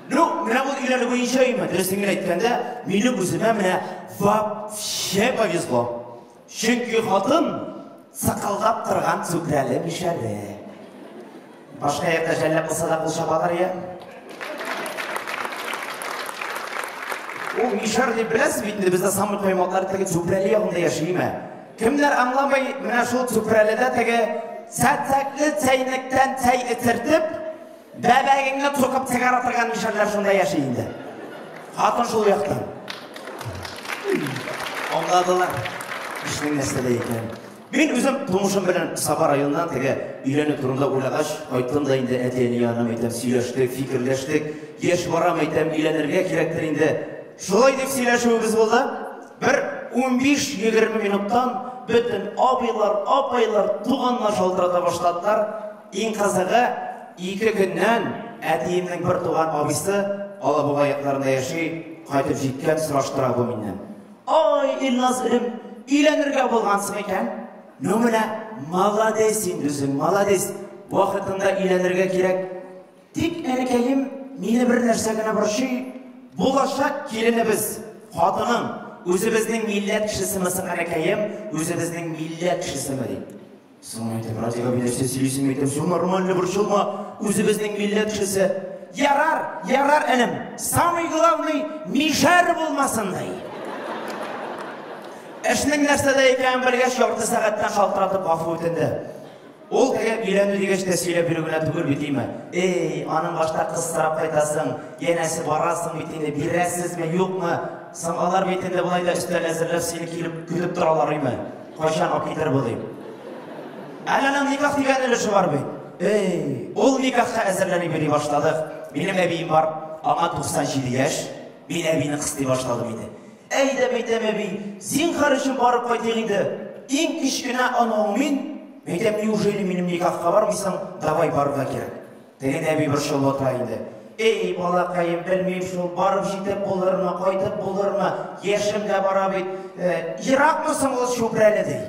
Ну, менә ул өйләнү буенча име, дөресен генә әйткәндә, минем үземә менә вообще повезло. Чөнки хатын сакалдап торган Зүкрәле мишәре. Башка якта жәлләп булса да кул чабалар я. Ул мишәр дип беләсез бит инде, бездә самый каймаклар теге Зүкрәле ягында яши име. Кемнәр аңламый, менә шул Зүкрәледә теге сәтсәкле чәйнектән чәй эчертеп, бәбәгеңне соқып чыгара торган мишәрләр шунда яши инде. Хатын шул яктан. Аңладылар. Эшнең нәрсәдә икәнен. Мин үзем тумышым белән Саба районыннан, теге өйләнү турында уйлагач, кайттым да инде әти-әни янына, әйтәм, сөйләштек, фикерләштек. Яшь барам, әйтәм, өйләнергә кирәктер инде. Шулай дип сөйләшүебез булды. Бер 15-20 минуттан бөтен абыйлар, апайлар, туганнар шалтырата башладылар. Иң кызыгы, 2 көннән әтиемнең бер туган абыйсы Алабуга якларында яши, кайтып җиткән, сораштыра бу миннән. Ай, Илназ ирем, өйләнергә булгансың икән. Ну менә, молодец инде үзең, молодец. Вакытында өйләнергә кирәк. Тик, әнекәем, мине бер нәрсә генә борчый. Булачак киленебез, хатының, үзебезнең милләт кешесеме соң, әнекәем, үзебезнең милләт кешесеме, ди. Соң әйтеп, Радик абый, нәрсә сөйлисең, әйтәм, все нормально, борчылма, үзебезнең милләт кешесе. Ярар, ярар, энем, самый главный, мишәр булмасын, ди. Эшнең нәрсәдә икәнен белгәч, ярты сәгатьтән шалтыратып гафу үтенде. Ул теге өйләнү дигәч тә сөйләп бирү генә түгел бит, име? Эй, аның башта кыз сорап кайтасың, янәсе барасың бит инде, бирәсезме, юкмы? Соң алар бит инде болай да өстәл әзерләп сине килеп көтеп торалар, име? Кайчан алып китер бу дип. Әле аның никах дигән өлеше бар бит. Эй, ул никахка әзерләнеп йөри башладык. Минем әбием бар, аңа 97 яшь. Мин әбине кыстый башладым инде. Әйдә, әйтәм, әби, зинһар өчен барып кайтыйк инде. Иң кечкенә оныгың мин. Әйтәм, неужели минем никахка бармыйсың? Давай барырга кирәк. Теге әби борчылып утыра инде. Эй, балакаем, белмим шул, барып җитеп булырмы, кайтып булырмы? Яшем дә бара бит. Еракмы соң ул Чүпрәле, ди.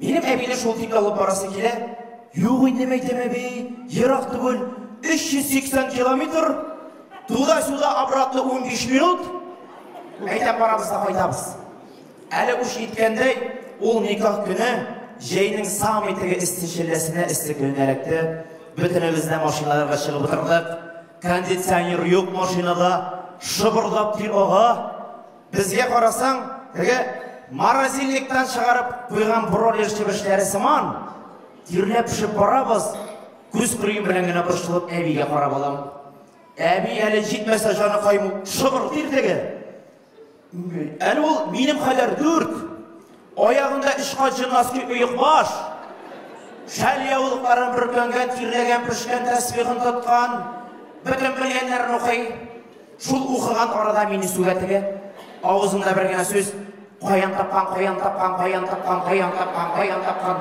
Минем әбине шул тикле алып барасы килә. Юк инде, әйтәм, әби, ерак түгел. 380 километр. Туда-сюда обратно 15 минут. Әйтәм, барабыз да кайтабыз. Әле уш җиткәндәй, ул никах көне җәйнең самый теге эссе челләсенә, эссе көненә эләкте. Бөтенебез дә машиналарга чыгып утырдык. Кондиционер юк машинада, шыбырдап тир ага. Безгә карасаң, теге морозильниктан чыгарып куйган бройлер чебешләре сыман, тирләп пешеп барабыз. Күз кырыем белән генә борчылып әбигә карап алам. Әби әле җитмәсә җаныкаем шыбыр тир теге. Әле ул минем хәлләр 4. Аягында 3 кат җын носки, оекбаш. Шәл яулыкларын бөркәнгән, тирләгән, пешкән тәсбихын тоткан. Бөтен белгәннәрен укый. Шул укыган арада мине сүгә теге. Авызында бер генә сүз. Каян тапкан, каян тапкан, каян тапкан, каян тапкан, каян тапкан.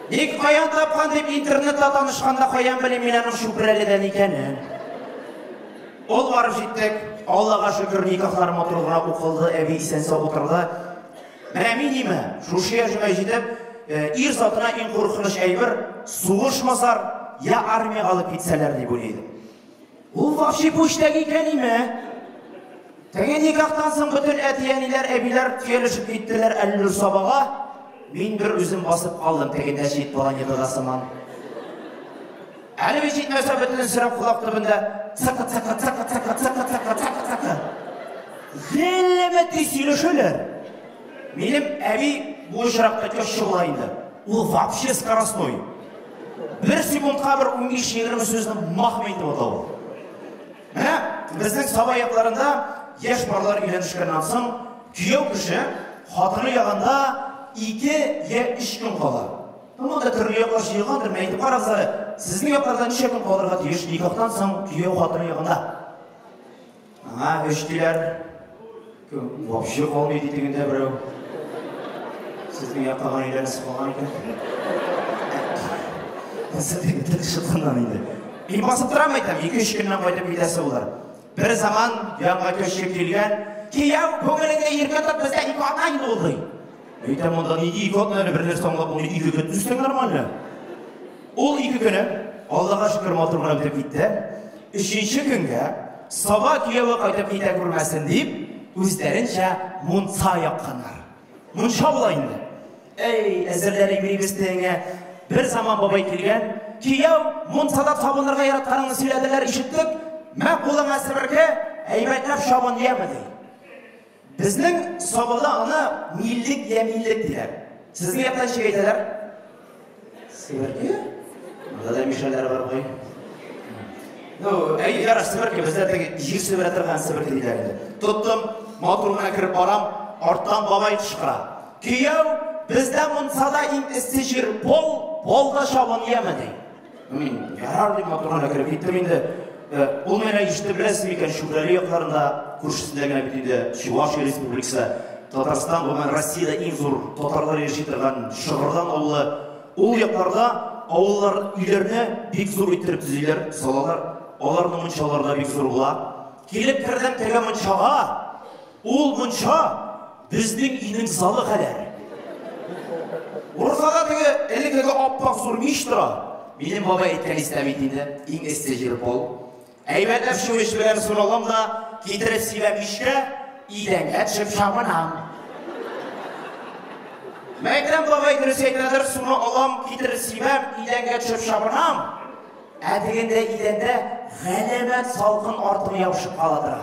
Ник каян тапкан дип интернетта танышканда каян белим мин аның Чүпрәледән икәнен. Ул барып җиттек. Аллага шөкер, никахлар матур гына укылды, әби исән-сау утырды. Менә мин име, шушы яшемә җитеп, ир затына иң куркыныч әйбер сугыш мазар, я армияга алып китсәләр дип уйлый идем. Ул вообще пүчтәк икән име? Теге никахтан соң бөтен әти-әниләр, әбиләр төялешеп киттеләр Әллүр Сабага. Мин бер үзем басып калдым теге нәшит планетада сыман. Әле бит җитмәсә бөтен сорап колак төбендә цыкы цыкы цыкы цыкы цыкы цыкы цыкы цыкы. Гелләмәтли сөйләшәләр. Минем әби бу очракта теща була инде. Ул вообще скоростной. Бер секундка бер 15-20 сүзне махом әйтеп ата ул. Менә безнең Саба якларында яшь парлар өйләнешкәннән соң кияү кеше хатыны ягында 2 я 3 көн кала. Монда төрле яклар җыелгандыр, менә әйтеп карагыз әле. Сезнең якларда ничә көн калырга тиеш никахтан соң кияү хатыны ягында? Аңа өч диләр. Вообще калмый ди тегендә берәү. Сезнең якка гына өйләнәсе калган икән. Нәрсә теге тел чыкканнан инде. Мин басып торам әйтәм, 2-3 көннән кайтып китәсе булыр. Бер заман янга көче килгән, кияү күңелеңне иркен тот, бездә ике атна инде ул ди. Әйтәм, монда нинди ике атна әле, бер нәрсә аңлап булмый, ике көн түзсәң нормально. Ул ике көне, Аллага шөкер, матур гына үтеп китте. Өченче көнгә Саба кияве кайтып китә күрмәсен дип, үзләренчә мунча якканнар. Мунча була инде. Әй, әзерләр йөрибез тегеңә. Бер заман бабай килгән, кияү мунчада сабынырга яратканыңны сөйләделәр, ишеттек. Мә кулыңа себерке, әйбәтләп чабын яме ди. Безнең Сабада аны миллек я миллек диләр. Сезнең якта ничек әйтәләр? Себерке? Монда да мишәләр бар буй. Ну, әй, ярар, себерке, бездә теге җир себерә торган себерке диләр инде. Тоттым, матур гына кереп барам, арттан бабай кычкыра. Кияү, бездә мунчада иң эссе җир пол, полда чабын яме ди. Мин ярар дип матур гына кереп киттем инде. Ул менә ишетеп беләсез микән, Шүрәле якларында, күршесендә генә бит инде Чувашия Республикасы, Татарстан, гомумән Россиядә иң зур татарлар яши торган Шыгырдан авылы. Ул якларда авыллар өйләрне бик зур иттереп төзиләр, салалар. Аларның мунчалары да бик зур була. Килеп кердем теге мунчага. Ул мунча безнең өйнең залы кадәр. Уртада теге элеккеге аппак зур мич тора. Минем бабай әйткән истә бит инде, иң эссе җир пол. Әйбәтләп чүмеч белән суны алам да, китереп сибәм мичкә, идәнгә төшеп чабынам. Мәкрәм бабай дөрес әйтәдер, суны алам, китереп сибәм, идәнгә төшеп чабынам. Ә тегендә идәндә галәмәт салкын артык ябышып кала тора.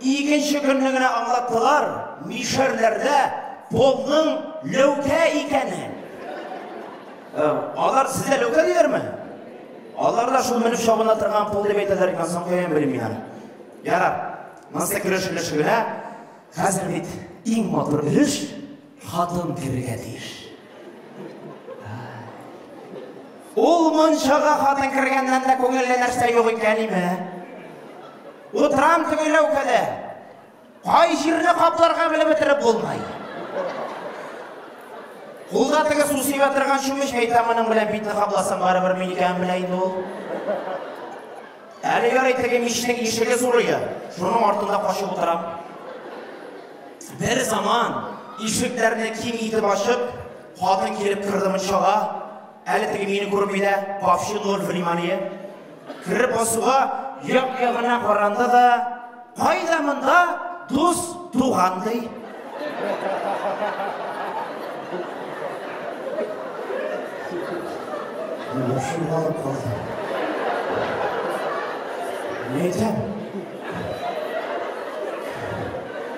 Икенче көнне генә аңлаттылар, мишәрләрдә полның ләүкә икәнен. Алар сездә ләүкә диләрме? Алар да шул менеп чабына торган пол дип әйтәләр икән, соң каян белим мин аны. Ярар, монысы кереш өлеше генә. Хәзер бит иң матур өлеш хатын керергә тиеш. Ул мунчага хатын кергәннән дә күңелле нәрсә юк икән име? Утырам теге ләүкәдә. Кай җирне капларга белеп бетереп булмый. Кулда теге су сибә торган чүмеч, әйтә, моның белән битне капласаң, барыбер мин икәнен белә инде ул. Әле ярый теге мичнең ишеге зурые, шуның артында качып утырам. Бер заман ишекләрне киң итеп ачып, хатын килеп керде мунчага. Әле теге мине күрми дә, вообще ноль внимание. Кереп басуга, як-ягына каранды да, кайда монда дус туган ди. Башым алып калды. Ни әйтәм?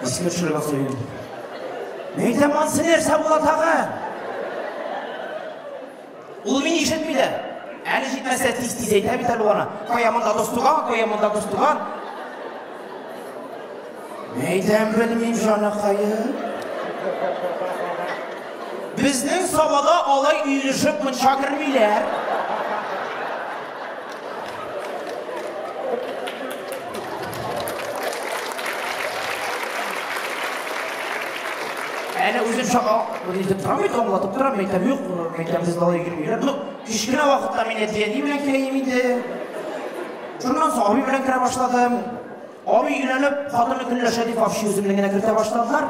Искә төшереп алса. Ни әйтәм, ансы нәрсә була тагы? Ул мине ишетми дә. Әле җитмәсә тиз-тиз әйтә бит әле аны. Кая монда дус туган, кая монда дус туган. Әйтәм, белмим, җаныкаем. Безнең Сабада алай өелешеп мунча кермиләр. Әле үзем чaka итеп торам бит, аңлатып торам, әйтәм, юк, әйтәм, бездә алай кермиләр. Ну, кечкенә вакытта мин әти-әни белән керәем инде. Шуннан соң абый белән керә башладым. Абый өйләнеп, хатыны көнләшә дип, вообще үземне генә кертә башладылар.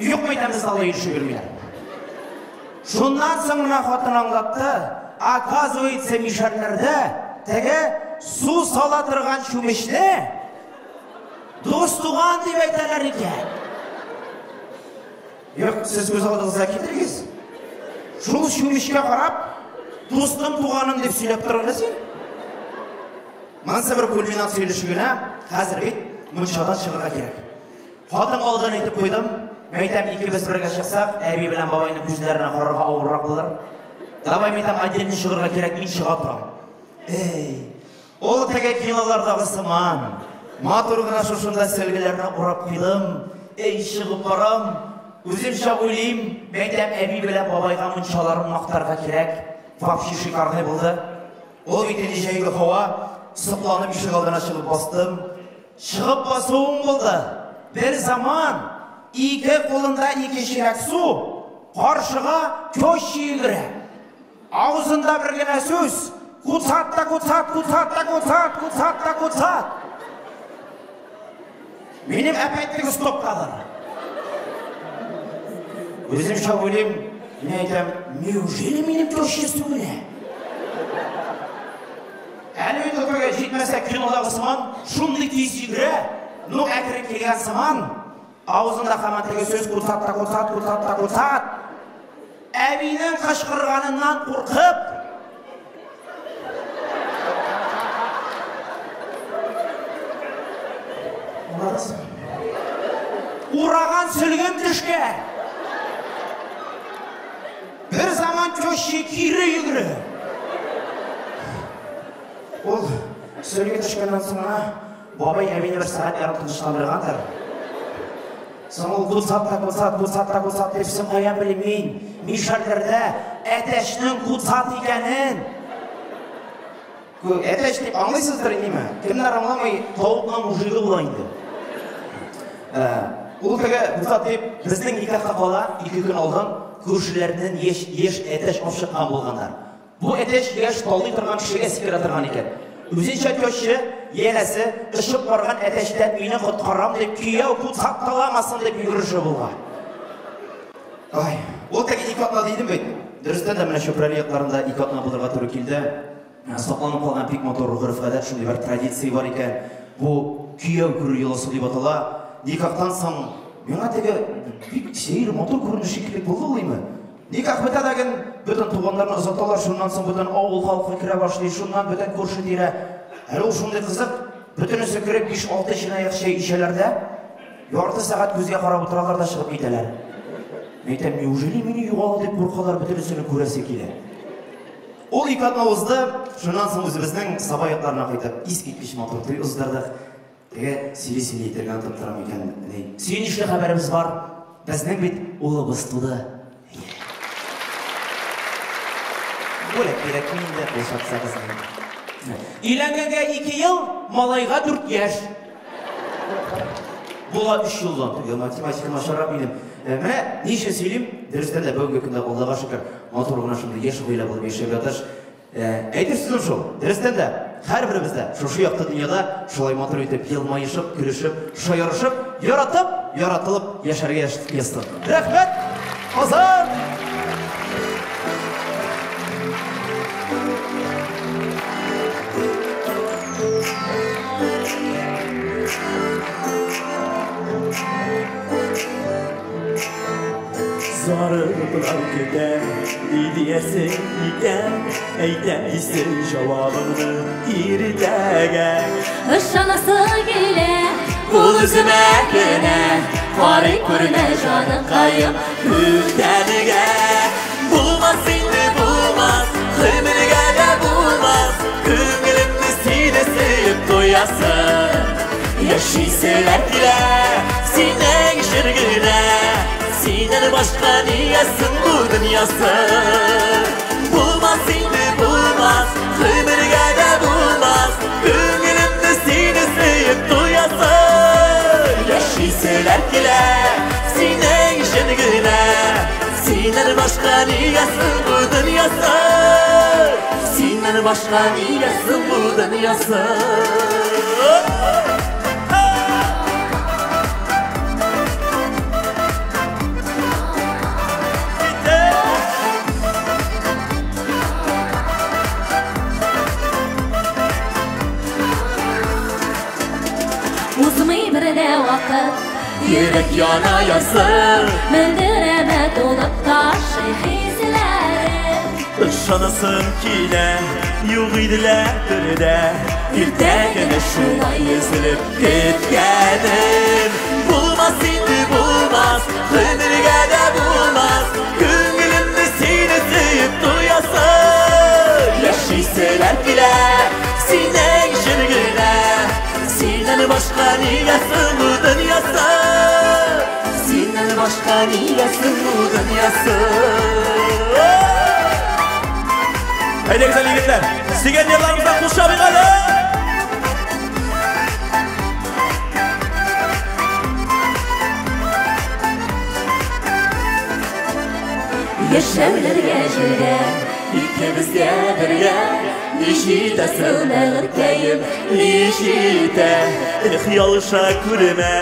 Юк, әйтәм, бездә алай йөрешеп йөрмиләр. Шуннан соң менә хатын аңлатты, оказывается, мишәрләрдә теге су сала торган чүмечне дус туган дип әйтәләр икән. Юк, сез күз алдыгызга китерегез. Шул чүмечкә карап, дустым, туганым дип сөйләп тор әле син. Монысы бер кульминация өлеше генә. Хәзер бит мунчадан чыгарга кирәк. Хатын алдан әйтеп куйдым. Мәйтәм, икебез бергә чыксак, әби белән бабайның күзләренә карарга авыррак булыр. Давай, мәйтәм, отдельно чыгарга кирәк, мин чыга торам. Эй, ул теге кинолардагы сыман. Матур гына шушында сөлгеләрне урап куйдым. Эй, чыгып барам. Үземчә уйлыйм, мәйтәм, әби белән бабайга мунчаларын мактарга кирәк. Вообще шикарный булды. Ул бит инде җәйге һава, сокланып ишек алдына чыгып бастым. Чыгып басуым булды. Бер заман ике кулында ике чиләк су, каршыга теща йөгерә. Авызында бер генә сүз: куцат та куцат, куцат та куцат, куцат та куцат. Минем опять-таки стоптадыр. Үземчә уйлыйм, мин әйтәм, неужели минем теща сүгенә? Әле бит ул җитмәсә кинодагы сыман шундый тиз йөгерә, ну әкрен килгән сыман, авызында һаман теге сүз: куцат та куцат, куцат та куцат. Әбинең кычкырганыннан куркып, ураган сөлгем төшкән. Бер заман теща кире йөгерә. Ул сөлге төшкәннән соң гына бабай әбине бер сәгать ярым тынычландыргандыр. Соң ул куцат та куцат, куцат та куцат дип, соң каян белим мин мишәрләрдә әтәчнең куцат икәнен. Әтәч дип аңлыйсыздыр инде. Кемнәр аңламый, тавыкның мужигы була инде. Ул теге куцат дип безнең никахка кала 2 көн алдан күршеләрдән яшь әтәч алып чыккан булганнар. Бу әтәч яшь талый торган кешегә сикерә торган икән. Үзенчә теща, янәсе, очып барган әтәчтән мине коткарам дип, кияү куцат таламасын дип йөгереше булган. Ай, ул теге 2 атна дидем бит. Дөрестән дә менә Чүпрәле якларында 2 атна булырга туры килде. Сакланып калган бик матур гореф-гадәт, шундый бер традиция бар икән. Бу кияү күрү йоласы дип атала. Никахтан соң миңа теге бик сәер, матур күренеш шикелле булды ул име. Никах бетә дә ген, бөтен туганнарны озаталар, шуннан соң бөтен авыл халкы керә башлый, шуннан бөтен күрше тирә. Әле ул шундый кызык, бөтенесе кереп 5-6 чынаяк чәй эчәләр дә, ярты сәгать күзгә карап утыралар да чыгып китәләр. Әйтәм, неужели мине югала дип куркалар, бөтенесен күрәсе килә. Ул 2 атна узды, шуннан соң үзебезнең Саба якларына кайтып, искиткеч матур туй уздырдык. Теге сөйли-сөйли әйтергә онытып торам икән, ни. Сөенечле хәбәребез бар. Безнең бит улыбыз туды. Бүләк кирәкми инде, кул чапсагыз. Өйләнгәнгә 2 ел, малайга 4 яшь. Була 3 елдан. Теге математика начаррак минем. Менә ни өчен сөйлим? Дөрестән дә бүгенге көндә Аллага шөкер, матур гына шундый яшь гаилә булып яшәп ятыш. Әйтер сүзем шул, дөрестән дә, һәрберебез дә шушы якты дөньяда шулай матур итеп елмаешып, көлешеп, шаярышып, яратып, яратылып яшәргә язсын. Рәхмәт, Казан! Зарыгыплар көтәм, ни диясең икән, әйтәм дисең җавабыңны иртәгә. Ышанасы килә, ул үземә генә, карый күрмә җаныкаем бүтәнгә. Булмас инде, булмас, гомергә дә булмас, күңелемне сине сөеп туясың. Яшиселәр килә, синең өчен генә, синнән башка ниясең бу дөньясы. Булмас инде, булмас, гомергә дә булмас, күңелемне сине сөеп туясың. Яшиселәр килә, синең өчен генә, синнән башка ниясең бу дөньясы. Синнән башка ниясең бу дөньясы. Узмый бер дә вакыт, йөрәк яна язсын, мөлдерәмә тулып ташый хисләрем. Ышанасым килә, юк иделәр бер дә, иртә генә шулай өзелеп киткәнем. Булмас инде, булмас, гомергә дә булмас, күңелемне сине сөеп туясың. Яшиселәр килә, синең өчен генә, синнән башка нигә соң бу дөньясы? Синнән башка нигә соң бу дөньясы? Әйдәгез әле, егетләр, сөйгән ярларыбыздан кул чабыйк әле! Яшәүләргә җиргә, икебезгә бергә, ни җитәсең, бәгырькәем, ни җитә? Эх, ялыша күрмә,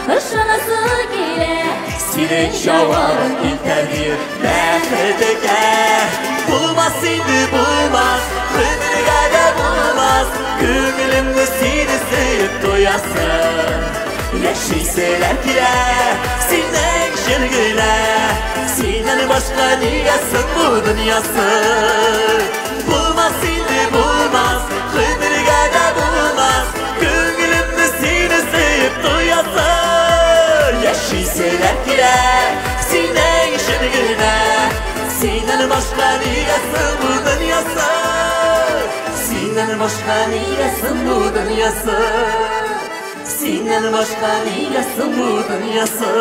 Ышанасы килә, синең җавабың илтәр бәхеткә. Булмас инде, булмас, гомергә дә булмас, күңелемне сине сөеп туясы. Яшиселәр килә, синең өчен генә, синнән башка нигә соң бу дөньясы? Булмас инде, булмас, гомергә дә булмас, күңелемне сине сөеп туясы. Яшиселәр килә, синең өчен генә, синнән башка нигә соң бу дөньясы? Синнән башка нигә соң бу дөньясы? Синнән башка нигә соң бу дөньясы?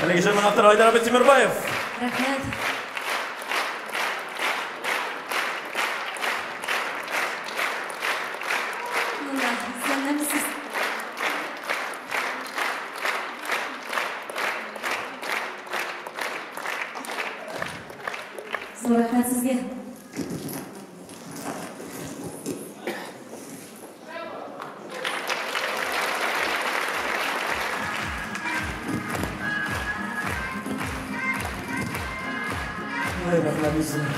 Әлеге җырның авторы Айдар абый Тимербаев. Рәхмәт. Монда, исәнмесез. Зур рәхмәт сезгә. Ай, рәхмәт үзеңә.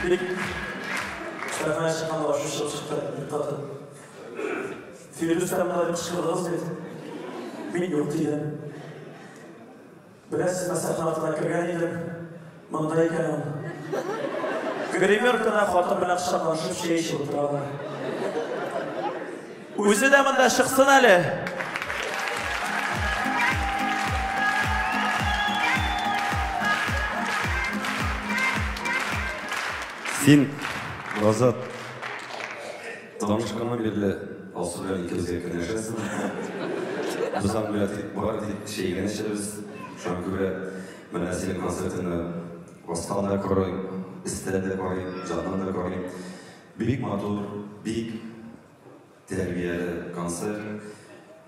Бик сәхнәгә чыкканда ачу чыгып чыкты, бик каты. Фирдүс тә монда дип кычкырдыгыз бит. Мин юк дидем. Беләсезме, сәхнә артына кергән идем. Монда икән ул. Гримеркада хатын белән кочаклашып чәй эчеп утыралар. Үзе дә монда чыксын әле. Син, Азат, танышканнан бирле Алсу белән икебезгә көнләшәсең. Без аның белән тик бары тик чәй генә эчәбез. Шуңа күрә менә синең концертыңны астан да карыйм, өстән дә карыйм, җаннан да карыйм. Бик матур, бик тәрбияле концерт.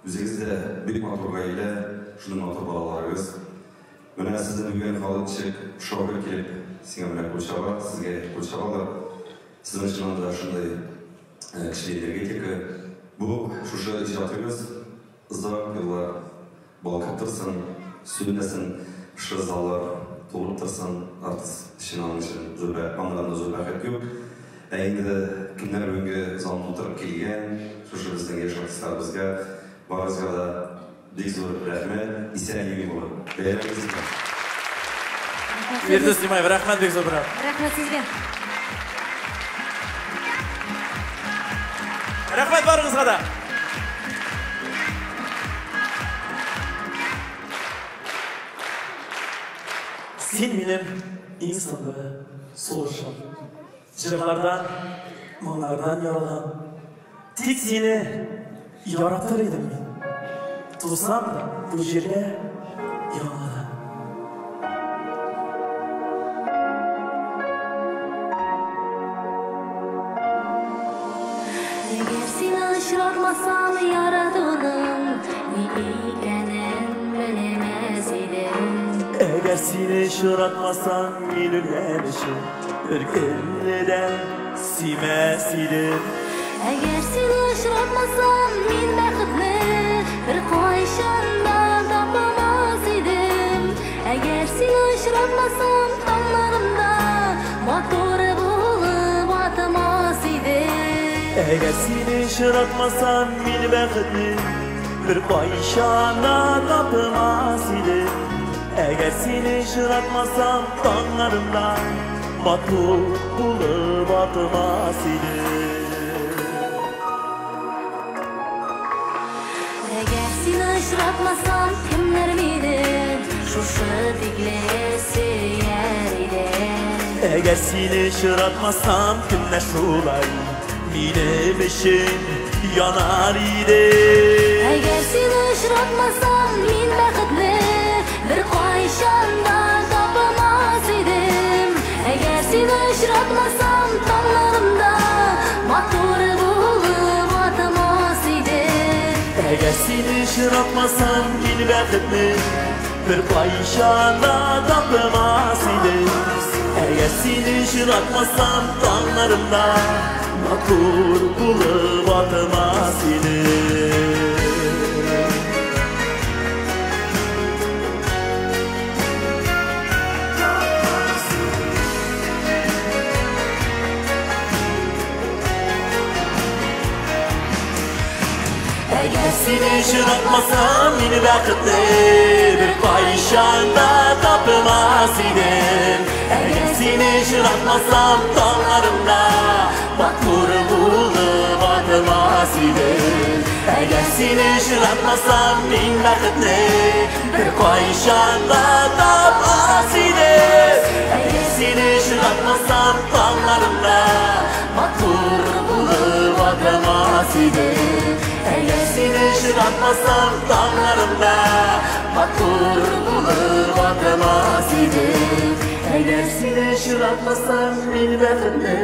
Үзегез дә бик матур гаилә, шундый матур балаларыгыз. Менә сезнең бүген халык ничек шауга килеп, сиңа менә кул чаба, сезгә кул чабалар. Сезнең чыннан да шундый көчле энергетика. Бу шушы иҗатыгыз озак еллар балкып торсын, сүнмәсен, шушы заллар тулып торсын. Артист өчен аның өчен зур бәхет, аңардан да зур бәхет юк. Ә инде кемнәр бүгенге залны тутырып килгән, шушы безнең яшь артистларыбызга, барыгызга да бик зур рәхмәт, исән-имин булып. Бәйрәмегез белән. Фирдүс Тимаев, рәхмәт бик зур, брат. Рәхмәт сезгә. Рәхмәт барыгызга да. Син минем иң соңгы сулышым. Җырлардан, моңнардан яралган. Тик сине яратыр идем мин. Тусам да бу җиргә яңадан. Әгәр сине очратмасам, яратуның ни икәнен белмәс идем. Әгәр сине очратмасам, мин үлгән өчен бер кемне дә сөймәс идем. Әгәр сине очратмасам, мин бәхетне бер кайчан да тапамас идем. Әгәр сине очратмасам, таңнарымда матур булып атмас идем. Әгәр сине очратмасам, мин бәхетне бер кайчан да тапмас идем. Әгәр сине очратмасам, таңнарымда матур булып атмас идем. Әгәр сине очратмасам, кемнәр мине шушы тикле сөяр иде? Әгәр сине очратмасам, кемнәр шулай минем өчен янар иде? Әгәр сине очратмасам, мин бәхетне бер кайчан да тапмас идем. Әгәр сине очратмасам, таңнарымда матур булып атмас идем. Әгәр сине очратмасам, мин бәхетне бер кайчан да тапмас идем. Әгәр сине очратмасам, таңнарымда матур булып атмас идем. Әгәр сине очратмасам, мин бәхетне бер кайчан да тапмас идем. Әгәр сине очратмасам, таңнарымда матур булып атмас идем. Әгәр сине очратмасам, мин бәхетне бер кайчан да тапмас идем. Әгәр сине очратмасам, таңнарымда матур булып атмас идем. Әгәр сине очратмасам, таңнарымда матур булып атмас идем. Әгәр сине очратмасам, мин бәхетне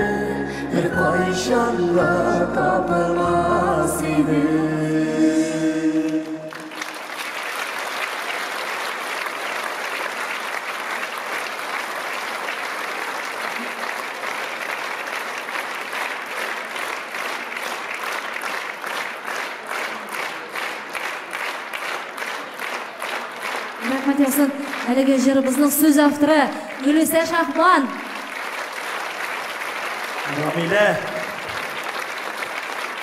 бер кайчан да тапмас идем. Рәхмәт яусын. Әлеге җырыбызның сүз авторы Гөлүсә Шахман. Рамилә.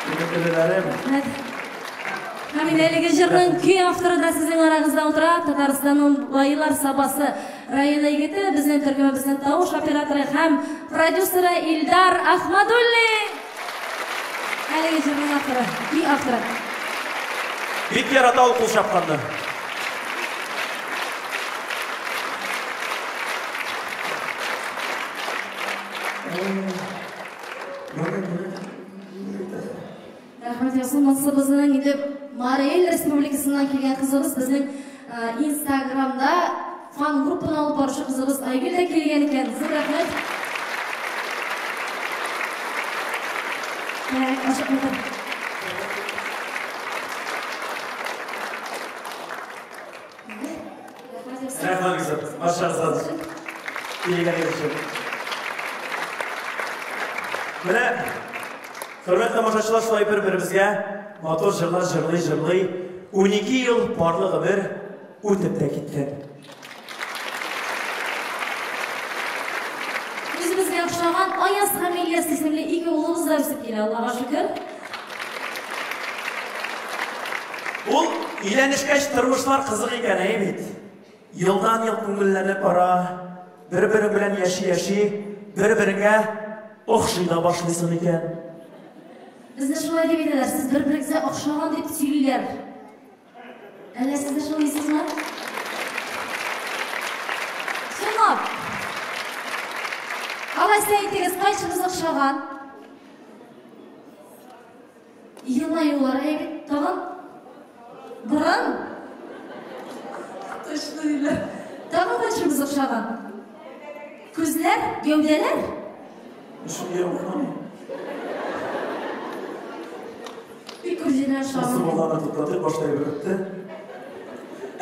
Минем Рәхмәт. Һәм инде әлеге җырның көй авторы да сезнең арагызда утыра. Татарстанның Байлар Сабасы районы егете, безнең төркемебезнең тавыш операторы һәм продюсеры Илдар Ахмадуллин. Әлеге җырның авторы, көй авторы. Бик ярата ул кул чапканны. Рәхмәт яусын. Монысы безнең инде Марий Эл Республикасыннан килгән кызыбыз, безнең Инстаграмда фан группаны алып баручы кызыбыз Айгөл дә килгән икән. Зур рәхмәт. Ашыкмый. Рәхмәт кызым. Баршагызга килгәнегез өчен. Менә хөрмәтле тамашачылар, шулай бер-беребезгә матур җырлар җырлый-җырлый 12 ел парлы гомер үтеп тә киткән. Үзебезгә охшаган Аяз һәм Ильяс исемле ике улыбыз да үсеп килә, Аллага шөкер. Ул өйләнешкәч тормышлар кызык икән, әй бит. Елдан ел күңелләнеп бара, бер-берең белән яши-яши, бер-береңә охшый да башлыйсың икән. Безне шулай дип әйтәләр, сез бер-берегезгә охшаган дип сөйлиләр. Әллә сез дә шулайсызмы? Чынлап. Алайса әйтегез, кайсыбыз охшаган? Елмаюлар, әй бит, тагын? Борын? Точно диләр. Тагын кайсыбыз охшаган? Күзләр, гәүдәләр? Шуны укымый. Бик күп җирдән Шусы охшаган. баланы туктатып баштай бер үтте.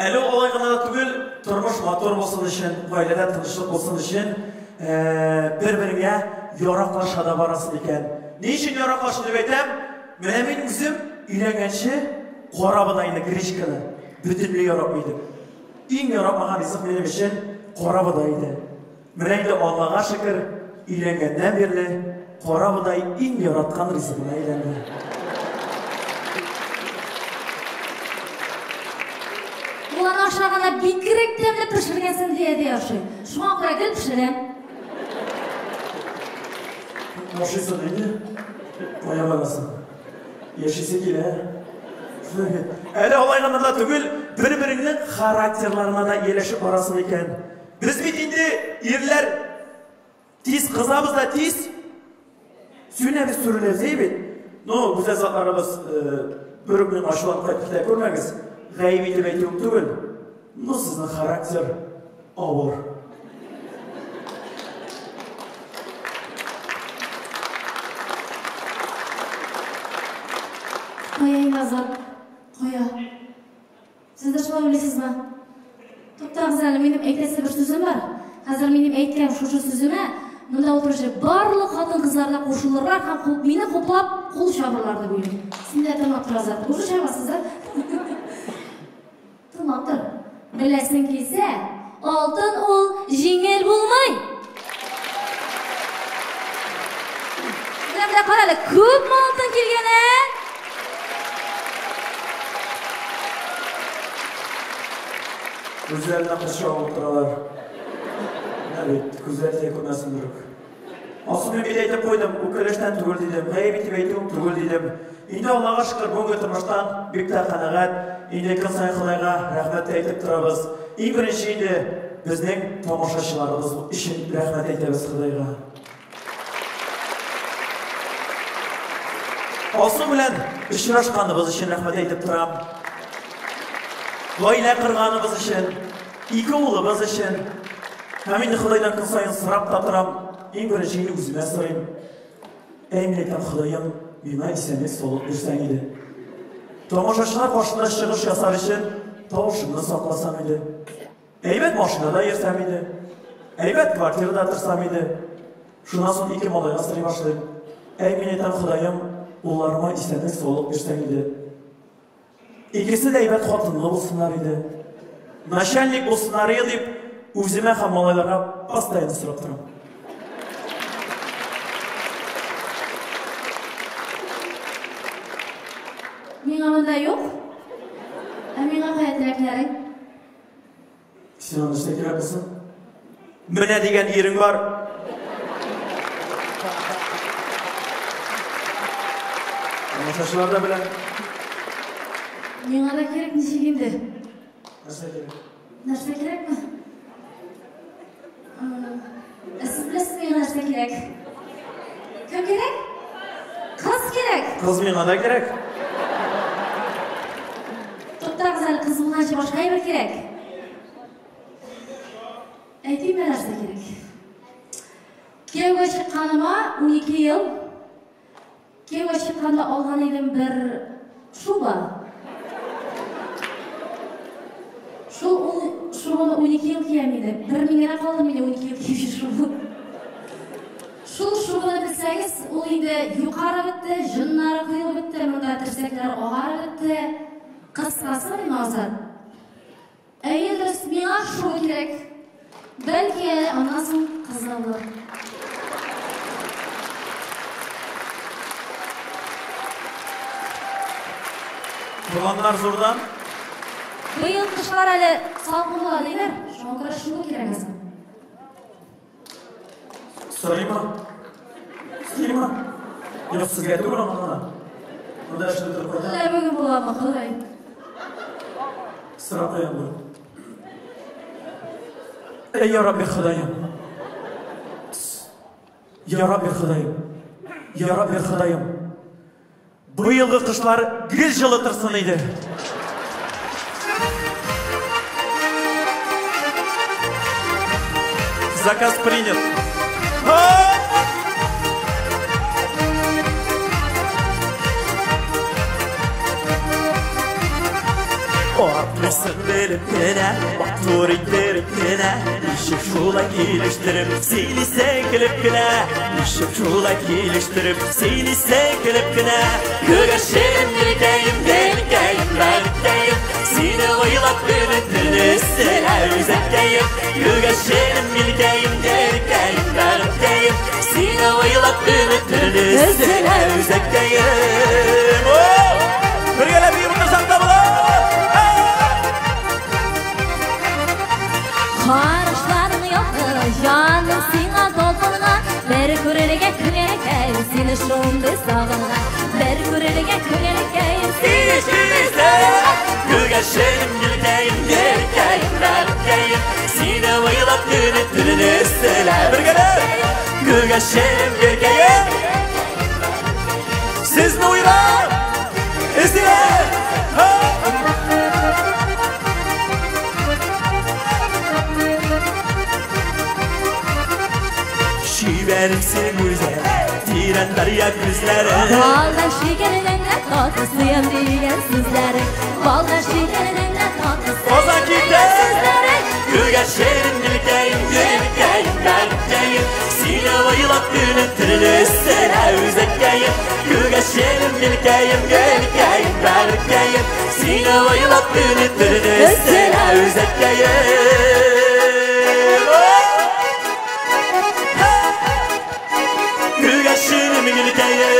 Әле алай гына да түгел, тормыш матур булсын өчен, гаиләдә тынычлык булсын өчен, бер-береңә яраклаша да барасың икән. Ни өчен яраклашу дип әйтәм? Менә мин үзем өйләнгәнче кара бодайны, гречканы бөтенләй яратмый идем. Иң яратмаган ризык минем өчен кара бодай иде. Менә инде Аллага шөкер, өйләнгәннән бирле кара бодай иң яраткан ризыгыма әйләнде. Ул аны ашаганда бигрәк тәмле пешергәнсең дия дия ашый. Шуңа күрә гел пешерәм. Ашыйсың инде. Кая барасың? Яшисе килә. Әле алай гына да түгел, бер-береңнең характерларына да ияләшеп барасың икән. Без бит инде ирләр тиз кызабыз да тиз сүнәбез, сүреләбез, әй бит. Ну, гүзәл затларыбыз бер үк миңа ачуланып кайтып китә күрмәгез. Гаеп итеп әйтүем түгел. Ну, сезнең характер авыр. Кая инде Азат? Кая? Сез дә шулай уйлыйсызмы? Туктагыз әле, минем әйтәсе бер сүзем бар. Хәзер минем әйткән шушы сүземә монда утыручы барлык хатын-кызлар да кушылырлар һәм мине хуплап кул чабырлар дип уйлыйм. Син дә тыңлап тор, Азат. Уже чабасыз, а? Тыңлап тор. Беләсең килсә, алтын ул җиңел булмый. Менә менә кара әле, күпме алтын килгән, ә? Күзләренә кыз чагылып торалар. Менә бит, күзләр тия күрмәсен берүк. Алсу, мин бит әйтеп куйдым, үпкәләштән түгел дидем, гаеп итеп әйтүем түгел дидем. Инде Аллага шөкер, бүгенге тормыштан бик тә канәгать. Инде көн саен Ходайга рәхмәт тә әйтеп торабыз. Иң беренче инде безнең тамашачыларыбыз өчен рәхмәт әйтәбез Ходайга. Алсу белән очрашканыбыз өчен рәхмәт әйтеп торам. Гаилә корганыбыз өчен, ике улыбыз өчен. Һәм инде Ходайдан көн саен сорап та торам. Иң беренче инде үземә сорыйм. Әй, мин әйтәм, Ходаем, миңа исәнлек, саулык бирсәң иде. Тамашачылар каршында чыгыш ясар өчен тавышымны сакласам иде. Әйбәт машинада йөрсәм иде. Әйбәт квартирада торсам иде. Шуннан соң ике малайга сорый башлыйм. Әй, мин әйтәм, Ходаем, улларыма исәнлек, саулык бирсәң иде. Икесе дә әйбәт хатынлы булсыннар иде. Начальник булсыннар иде дип, үземә һәм малайларга постоянно сорап торам. Миңа монда юк. Ә миңа кая теләкләрең? Сиңа нәрсә кирәк булсын? Менә дигән ирең бар. Тамашачылар да белә. Миңа да кирәк, ничек инде? Нәрсә кирәк? Нәрсә кирәкме? Ә сез беләсезме миңа нәрсә кирәк? Кем кирәк? Кыз кирәк. Кыз миңа да кирәк. Туктагыз әле, кыз булганчы башка әйбер кирәк. Әйтимме нәрсә кирәк? Кияүгә чыкканыма 12 ел. Кияүгә чыкканда алган идем бер шуба. Шул ул шубаны 12 ел киям инде. Бер мин генә калдым инде 12 ел киюче шуба. Шул шубаны белсәгез, ул инде юкары бетте, җоннары коелып бетте, монда терсәкләре агарып бетте. Кыскасы миңа Азат. Әйе, дөрес, миңа шуба кирәк. Бәлки әле аннан соң кыз да булыр. Планнар зурдан. Быел кышлар әле салкын була диләр. Шуңа күрә шуба кирәк Азат. Сорыймы? Сорыймы? Юк, сезгә түгел аңа гына. Монда эшләп торып кайта. Әллә бүген буламы, Ходай? Сорап куям бу. Эй, я Рабби, Ходаем. Я Рабби, Ходаем. Я Рабби, Ходаем. Быелгы кышлар гел җылытырсын иде. Заказ принят. Атлыйсың белеп кенә, матур иттереп кенә, ничек шулай килештереп, сөйлисең көлеп кенә, ничек шулай килештереп, сөйлисең көлеп кенә. Күгәрченем, гөлкәем, гөлкәем, бәхеткәем, сине уйлап көне-төне өстенә үзәккәем. Күгәрченем, гөлкәем, гөлкәем, бәхеткәем, сине уйлап көне-төне өстенә үзәккәем. Бергәләп биеп утырсак та була. Карашларың якты, җаным сиңа талпынган, бер күрергә күңелкәй, сагынган. Бер күрергә күңелкәем, сине өчен сагынган. Күгәрченем, гөлкәем, гөлкәем, бәбкәем, сине уйлап көне төнне өстелә. Бергәләп! Күгәрченем, гөлкәем, сезне уйлап өстелә. Чибәрсең гүзәл, тирән дәрья күзләре. Балдан шикәрдән дә татлы сөям дигән сүзләре. Балдан шикәрдән дә татлы Озан сөям китә! дигән сүзләре. Күгәрченем, гөлкәем, гөлкәем, бәбкәем, сине уйлап көне төнне өстелә үзәккәем. Күгәрченем, гөлкәем, гөлкәем, бәбкәем, сине уйлап көне төнне өстелә үзәккәем. Күгәрченем, гөлкәем.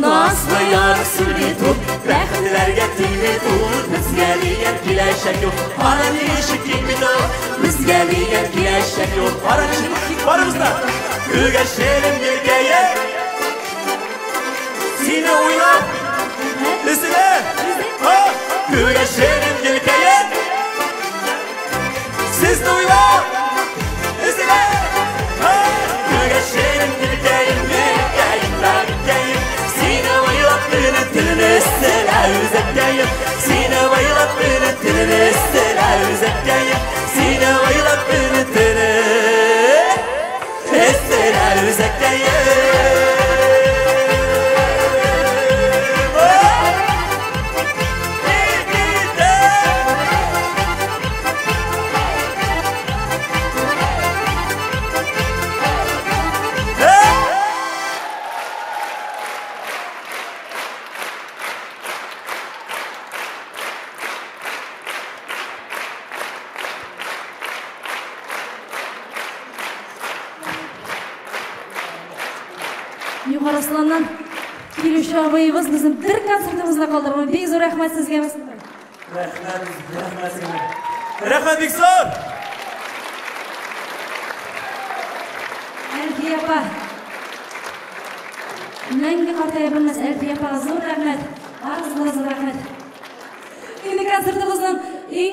Назлы ярсың бит ул, бәхетләргә тиң бит ул, безгә дигән киләчәк юк, ара ничек киң бит ул, безгә дигән киләчәк юк, ара ничек киң, барыбыз да. Күгәрченем, гөлкәем, сине уйлап, өстенә, күгәрченем, гөлкәем, сезне уйлап, өстенә, күгәрченем, гөлкәем, гөлкәем, бәбкәем, сине уйлап көне төнне өстелә үзәккәем, сине уйлап көне төнне өстелә үзәккәем, сине уйлап көне төнне өстелә үзәккәем. Югары Осланнан килүче абыебыз безнең бер концертыбызны калдырмый. Бик зур рәхмәт сезгә. Рәхмәт, рәхмәт сиңа. Рәхмәт бик зур! Әлфия апа. Мәңге картая белмәс Әлфия апага зур рәхмәт. Барыгызга да зур рәхмәт. Инде концертыбызның иң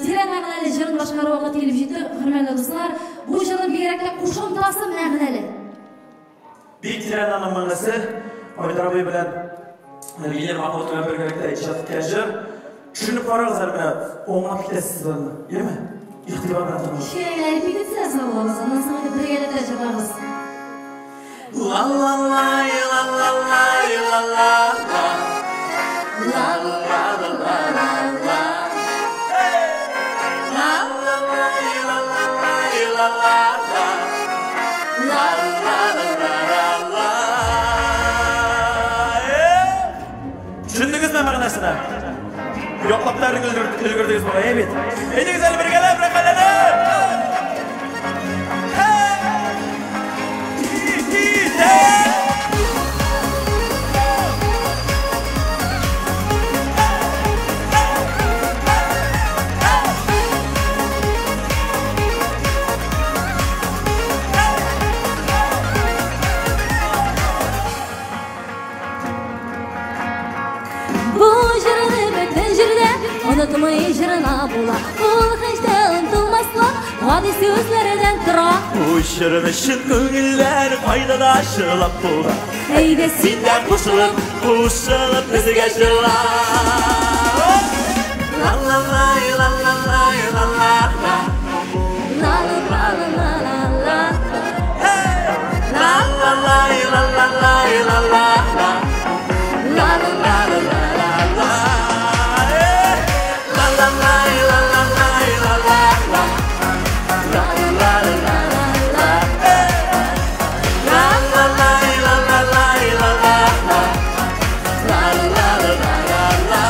тирән мәгънәле җырын башкару вакыты килеп җитте, хөрмәтле дуслар. Бу җырның бигрәк тә кушымтасы мәгънәле. Бик тирән аның мәгънәсе. Айдар абый белән Венера Махмутова белән бергәлектә иҗат иткән җыр. Төшенеп карагыз әле менә, аңлап китәсез аны, яме? Игътибар белән тыңлагыз. Кечкенә репетиция ясап, аннан соң инде бергәләп җырларбыз. Ла ла ла ла ла ла ла ла ла. Ла ла ла ла ла ла. La la la la la la la la. La La la la la la. Төшендегезме мәгънәсенә? Яклап та өлгердегез бугай, әй бит. Әйдәгез әле бергәләп, рәхәтләнеп. Бу җырны бөтен җирдә онытмый җырына була. Ул һич тә онытылмаслык гади сүзләрдән тора. Бу җырны чын күңелләр кайда да җырлап була. Әйдә Син дә кушылып, кушылып безгә җырла. Ла ла ла ла ла ла ла ла ла. La la la la la la. La la la la la la la la la. La la la la la la. La la la la la la la la la. La la la la la. La la la la la la la la la. La la la la la.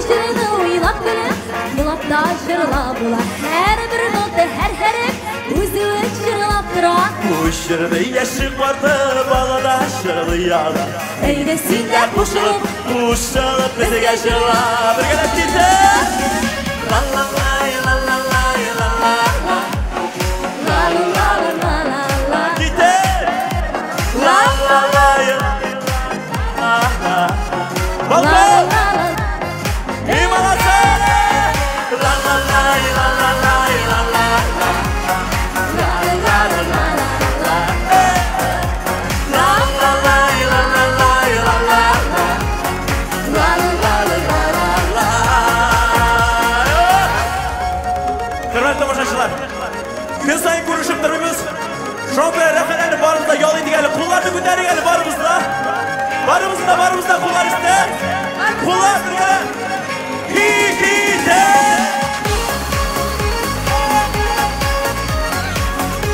җырны уйлап көлеп, елап та җырлап була. Һәрбер нота, һәр хәреф үзе үк җырлап тора. Бу җырны яше карты балада җырлый ала. Әйдә син дә кушылып, кушылып безгә җырла. Бергәләп китеп. Ла ла ла ла ла ла ла ла ла. Ла ла ла ла ла ла. Китеп. Ла ла ла ла ла. Балкон! И молодцы! Ла ла ла ла ла ла ла ла ла. Ла ла ла ла ла. Ла ла ла ла ла ла ла ла ла. Ла ла ла ла ла. Хөрмәтле тамашачылар, көн саен күрешеп тормыйбыз. Шуңа күрә рәхәтләнеп барыбыз да ял итик әле, кулларны күтәрик әле барыбыз да. Барыбыз да, барыбыз да куллар өстә. Куллар бергә. Хи-хи-хе.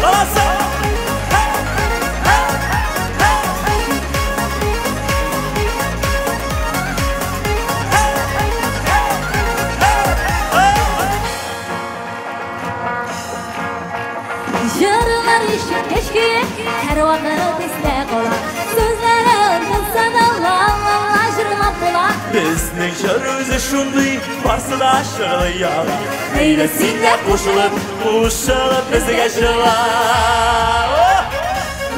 Молодцы! Җырлар ишеткәч көе һәрвакыт истә кала. Сүзләре онытылса да ла ла ла җырлап була. Безнең җыр үзе шундый, барсы да җырлый ала. Әйдә син дә кушылып, кушылып безгә җырла.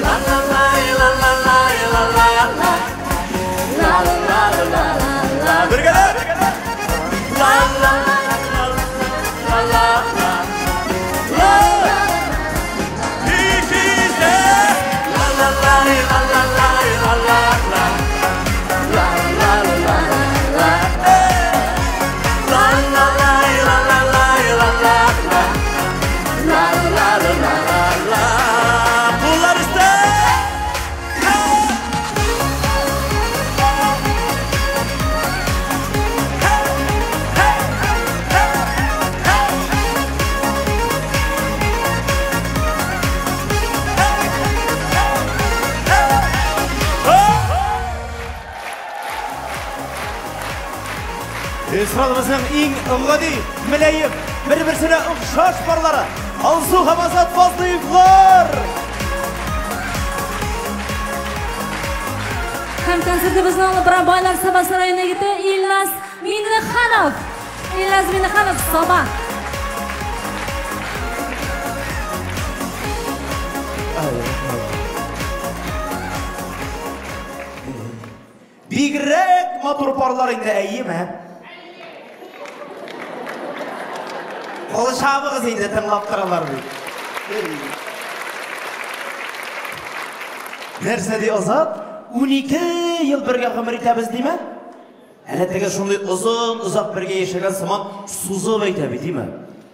Ла ла ла ла ла ла ла ла ла. Ла ла ла ла ла ла. Бергәләп. Ла ла ла ла ла ла. Ла. Хи-хи-хе. Ла ла ла ла ла ла ла ла ла. Ла ла ла ла ла. Ла ла ла ла ла ла ла ла ла. Ла ла ла ла ла. Ла. Куллар өстә. Эстрадабызның иң гади, мөлаем, бер-берсенә охшаш парлары Алсу һәм Азат Фазлыевлар! Һәм концертыбызны алып бара Байлар Саба сараена егете Илназ Миннеханов. Илназ Миннеханов, Саба. Бигрәк матур парлар инде, әйеме? Алышабыгыз инде, тыңлап торалар бит. Нәрсә ди Азат? 12 ел бергә гомер итәбез диме? Әле теге шундый озын, озак бергә яшәгән сыман сузып әйтә бит, диме?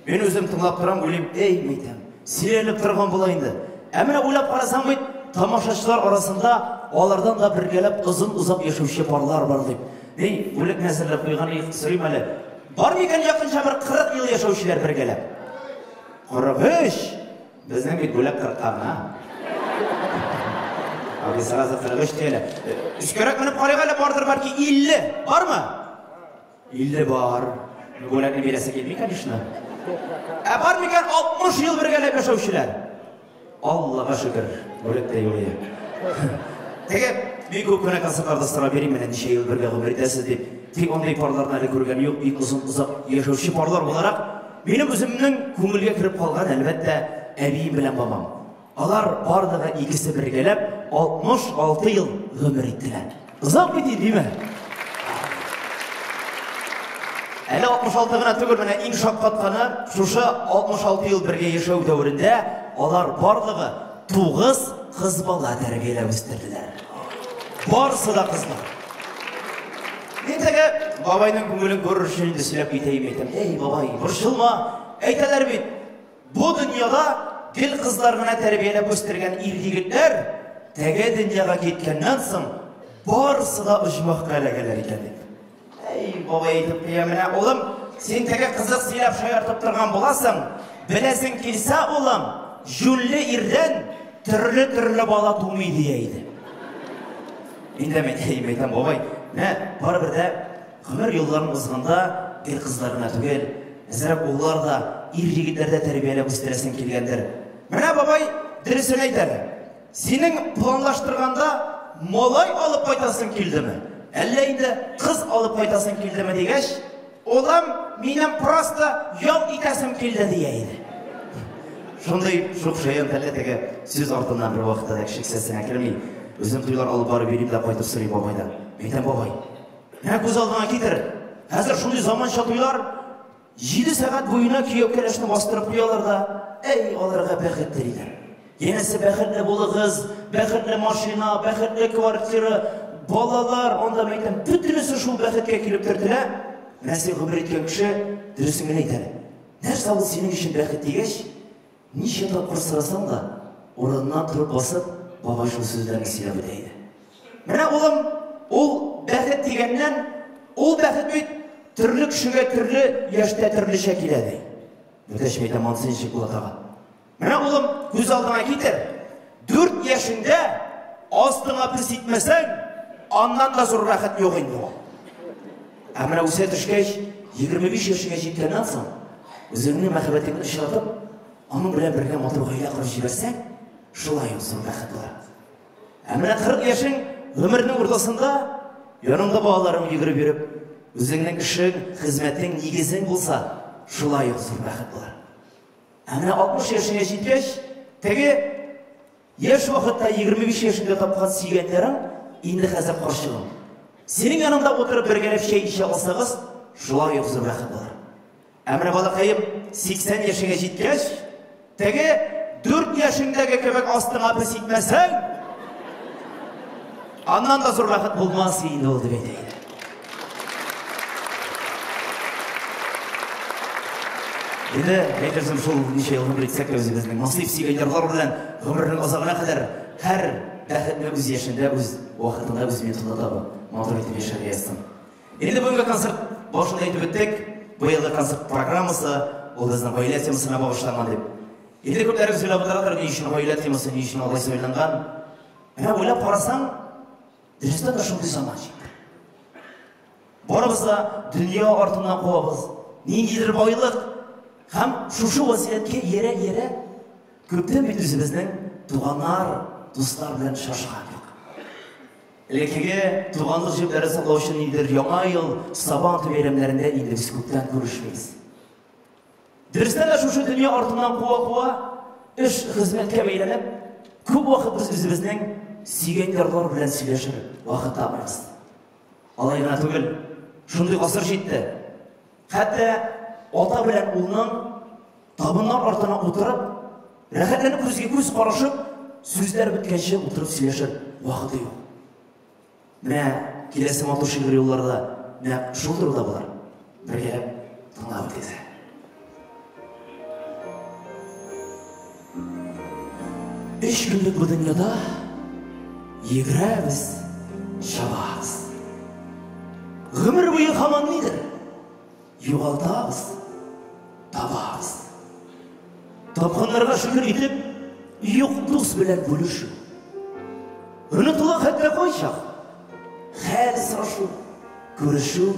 Мин үзем тыңлап торам, уйлыйм, эй, мәйтәм, сөйләнеп торган була инде. Ә менә уйлап карасаң бит, тамашачылар арасында алардан да бергәләп озын-озак яшәүче парлар бар дип. Ни, бүләкне әзерләп куйган идек, сорыйм әле. Бар микән якынча бер 40 ел яшәүчеләр бергәләп? 43! Безнең бит бүләк 40-ка гына. Абый сразу 43 ди әле. Өскәрәк менеп карыйк әле, бардыр бәлки 50. Бармы? 50 бар. Бүләкне бирәсе килми, конечно. Ә бар микән 60 ел бергәләп яшәүчеләр? Аллага шөкер, бүләк тә юк иде. Теге бик күп кенә концертларда сорап йөрим, менә ничә ел бергә гомер итәсез дип. Тик андый парларны әле күргән юк, бик озын озак яшәүче парлар буларак, минем үземнең күңелгә кереп калган, әлбәттә, әбием белән бабам. Алар барлыгы икесе бергәләп 66 ел гомер иттеләр. Озак бит инде, димә? Әле 66 гына түгел, менә иң шаккатканы, шушы 66 ел бергә яшәү дәверендә алар барлыгы 9 кыз бала тәрбияләп үстерделәр. Барысы да кызлар. Мин теге бабайның күңелен күрер өчен инде сөйләп китәем әйтәм. Эй, бабай, борчылма. Әйтәләр бит, бу дөньяда гел кызлар гына тәрбияләп үстергән ир-егетләр теге дөньяга киткәннән соң барысы да оҗмахка эләгәләр икән дип. Эй, бабай әйтеп куя, менә улым, син теге кызык сөйләп шаяртып торган буласың. Беләсең килсә, улым, җүнле ирдән төрле-төрле бала тумый дия иде. Мин дә әйтәм, әйтәм, бабай, менә барыбер дә Гомер юлларын узганда гел кызлар гына түгел, әзрәк уллар да, ир-егетләр дә тәрбияләп үстерәсең килгәндер. Менә, бабай, дөресен әйт әле. Синең планлаштырганда малай алып кайтасың килдеме, әллә инде кыз алып кайтасың килдеме дигәч, улым, минем просто ял итәсем килде, дия иде. Шундый шук шаян телле теге сүз артыннан бер вакытта да кеше кесәсенә керми. Үзем туйлар алып барып йөрим дә кайтып сорыйм бабайдан. Әйтәм, бабай, менә күз алдыңа китер. Хәзер шундый заманча туйлар, 7 сәгать буена кияү кәләшне бастырып куялар да, әй, аларга бәхет телиләр. Янәсе бәхетле булыгыз, бәхетле машина, бәхетле квартира, балалар, анда мәйтәм, бөтенесе шул бәхеткә килеп төртелә. Менә син гомер иткән кеше, дөресен генә әйт әле. Нәрсә ул синең өчен бәхет дигәч, ничә тапкыр сорасаң да, урыныннан торып басып, бабай шул сүзләрне сөйләп үтә иде. Менә, улым, ул бәхет дигәннән, ул бәхет бит төрле кешегә төрле яшьтә төрлечә килә, ди. Бүтәч мәйтәм, анысы ничек була тагын? Менә, улым, күз алдыңа китер. 4 яшеңдә астыңа пес итмәсәң, аннан да зур рәхәт юк инде ул. Ә менә үсә төшкәч, 25 яшеңә җиткәннән соң, үзеңнең мәхәббәтеңне очратып, аның белән бергә матур гаилә корып җибәрсәң, шулай ук зур бәхет була. Ә менә 40 яшең гомернең уртасында, яныңда балаларың йөгереп йөреп, үзеңнең эшең, хезмәтең, нигезең булса, шулай ук зур бәхет була. Ә менә 60 яшеңә җиткәч, теге яшь вакытта 25 яшеңдә тапкан сөйгәннәрең инде хәзер карчыгың. Синең яныңда утырып бергәләп чәй эчә алсагыз, шулай ук зур бәхет булыр. Ә менә балакаем 80 яшеңә җиткәч, теге 4 яшеңдәге кебек астыңа пес итмәсәң, аннан да зур бәхет булмас инде ул, дип әйтә иде. Инде әйтерсең, шул ничә ел гомер итсәк тә үзебезнең насыйп сөйгән ярлар белән гомернең азагына кадәр һәр бәхетне үз яшендә, үз вакытында, үз минутында табып, матур итеп яшәргә язсын. Инде бүгенге концерт башында әйтеп үттек, быелгы концерт программасы ул безнең гаилә темасына багышланган дип. Инде күпләрегез уйлап утырадыр, ни өчен гаилә темасы, ни өчен алай сайланган. Менә уйлап карасаң, дөрестән дә шундый заман җитте. Барыбыз да дөнья артыннан куабыз. Ниндидер байлык һәм шушы вазыяткә иярә-иярә күптән бит үзебезнең туганнар, дуслар белән очрашкан юк. Элеккеге туганлык җепләре саклаучы ниндидер Яңа ел, Сабан туй бәйрәмнәрендә инде без күптән күрешмибез. Дөрестән дә шушы дөнья артыннан куа-куа, эш, хезмәткә бәйләнеп, күп вакыт без үзебезнең сөйгән ярлар белән сөйләшер вакыт тапмыйбыз. Алай гына түгел, шундый гасыр җитте. Хәтта ата белән улның табыннар артына утырып, рәхәтләнеп күзгә күз карашып, сүзләр беткәнче утырып сөйләшер вакыты юк. Менә киләсе матур шигырь юллары да нәкъ шул турыда булыр. Бергәләп тыңлап үтегез. Өч көнлек бу дөньяда йөгерәбез, чабабыз. Гомер буе һаман нидер югалтабыз, табабыз. Тапканнарга шөкер итеп, юк дус белән бүлешү. Онытыла хәтта кайчак. Хәл сорашу, күрешү.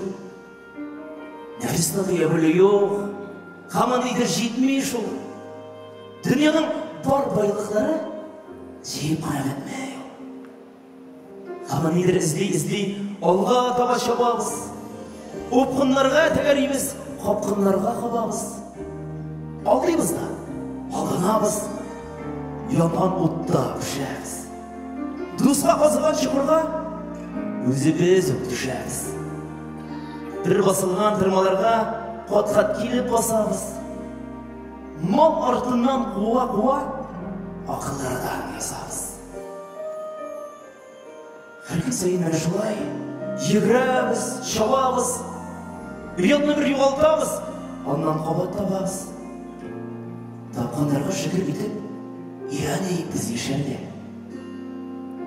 Нәфесне тыя белү юк. Һаман нидер җитми шул. Дөньяның бар байлыклары җыеп кына бетми. Һаман нидер эзли-эзли алга таба чабабыз. Упкыннарга тәгәрибез, капкыннарга кабабыз. Алдыйбыз да, алданабыз. Янган утта пешәбез. Дуска казыган чокырга үзебез үк төшәбез. Бер басылган тырмаларга кат-кат килеп басабыз. Мал артыннан куа-куа акыллардан язабыз. Һәр көн саен менә шулай йөгерәбез, чабабыз, оятны бер югалтабыз, аннан кабат табабыз. Тапканнарга шөкер итеп, өйрәник без яшәргә.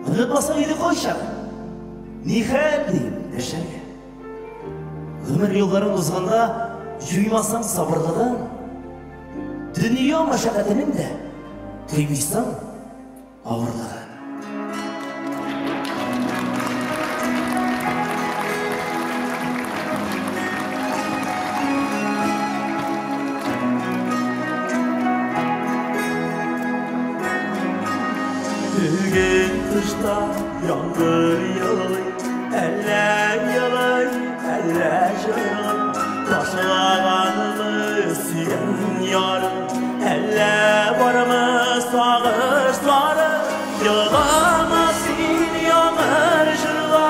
Онытмасаң иде кайчак, ни хәл диеп дәшәргә. Гомер юлларын узганда җуймасаң сабырлыгын, дөнья мәшәкатенең дә тоймыйсың авырлыгын. Тышта яңгыр елый, әллә елый, әллә җырлый. Ташлаганымы сөйгән ярым, әллә бармы сагышлары? Елама син яңгыр җырга,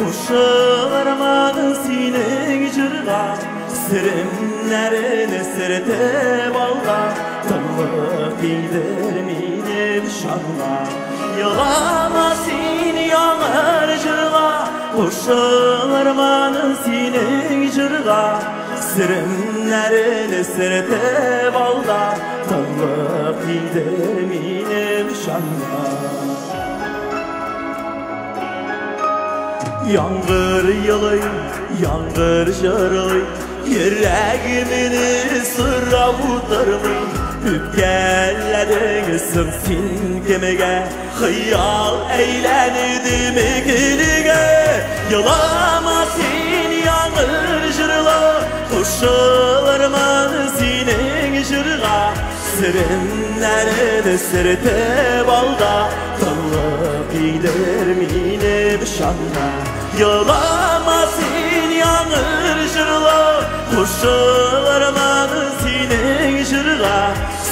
кушылырмын синең җырга. Серемнәрен сертеп алга, тынлык иңдер минем җанга. Елама син яңгыр җырга, кушылырмын синең җырга. Серемнәрен сертеп алга, тынлык иңдер минем җанга. Яңгыр елый, яңгыр җырлый, йөрәгемне сорап утырмый. Үпкәләдең соң син кемгә, хыял әйләндеме көлгә? Елама син яңгыр җырла, кушылырмын синең җырга. Серемнәрен сертеп алга, тынлык иңдер минем җанга. Елама син яңгыр җырла, кушылырмын синең җырга.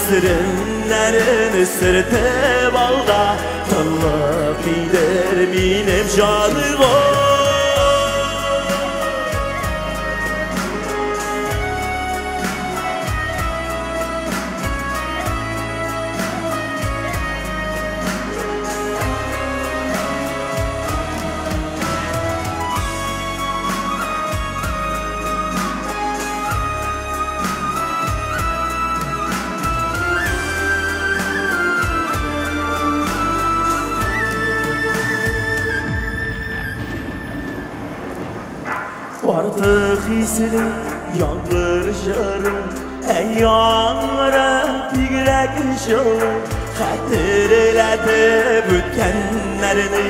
Серемнәрен сертеп алга, тынлык иңдер минем җанга. Артык исле яңгыр җыры, әй яңгыры бигрәк җылы. Хәтерләтеп үткәннәрне,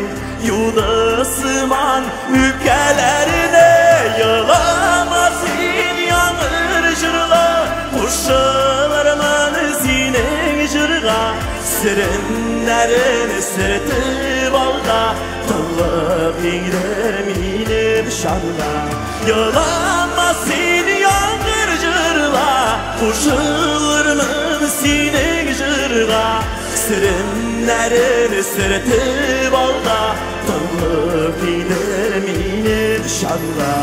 юды сыман үпкәләрне. Елама син яңгыр җырла, кушылырмын синең җырга. Серемнәрен сертеп алга, тынлык иңдер минем җанга. Елама син яңгыр җырла, кушылырмын синең җырга. Серемнәрен сертеп алга, тынлык иңдер минем җанга.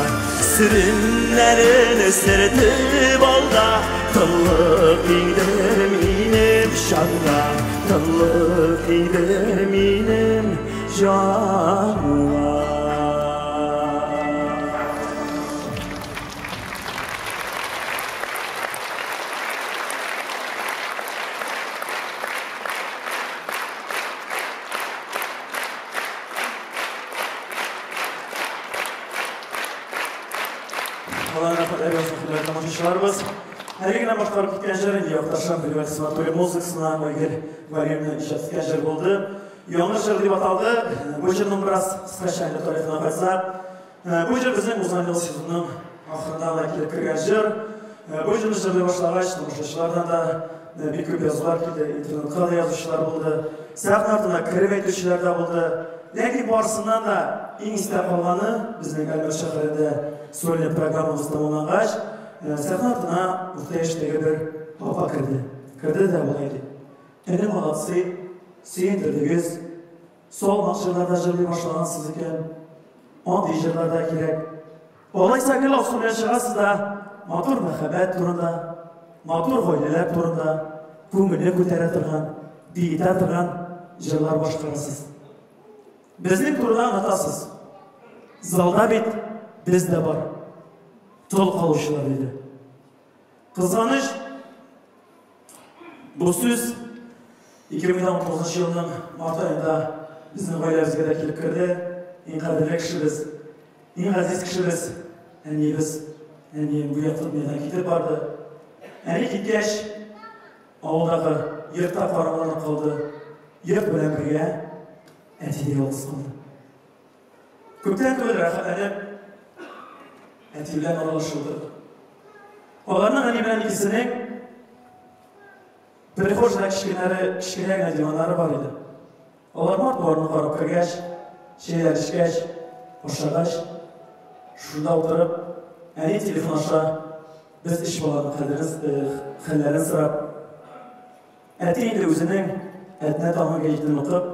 Серемнәрен сертеп алга, тынлык иңдер минем җанга. Тынлык иңдер минем җанга. Тамашачыларыбыз, әле генә башкарып киткән җыр инде якташым Гөлвәр Сыматуллина музыкасына Айгөл Вәлиевна иҗат иткән җыр булды. Яңгыр җыр дип аталды. Бу җырның бераз кыскача инде тарихына кайтсак, бу җыр безнең узган ел сезонының ахырында гына килеп кергән җыр. Бу җырны җырлый башлагач, тамашачылардан да бик күп язулар килде, интернетка да язучылар булды, сәхнә артына кереп әйтүчеләр дә булды. Ләкин барысыннан да иң истә калганы безнең Әлмәт шәһәрендә сольный программабыз тәмамлангач, сәхнә артына урта яшьтәге бер апа керде. Керде дә болай ди: "Әне молодцы, сөендердегез, салмак җырларда җырлый башлагансыз икән, андый җырлар да кирәк. Алайса гел Алсу белән чыгасыз да, матур мәхәббәт турында, матур гаиләләр турында, күңелне күтәрә торган, биетә торган җырлар башкарасыз. Безнең турыда онытасыз. Залда бит без дә бар. Тол калучылар", диде. Кызганыч, бу сүз 2019 елның март аенда безнең гаиләбезгә дә килеп керде. Иң кадерле кешебез, иң газиз кешебез, әниебез, әнием бу якты дөньядан китеп барды. Әни киткәч, авылдагы йортта караңгыланып калды. Йорт белән бергә әти дә ялгыз калды. Күптән түгел рәхәтләнеп әти белән аралашылдык. Аларның әни белән икесенең прихожийда кечкенә генә диваннары бар иде. Алар мал-туарны карап кергәч, чәйләр эчкәч, ашагач, шунда утырып, әни телефон аша без өч баланың хәлләрен, хәлләрен сорап, әти инде үзенең Әтнә таңы гәҗитен укып,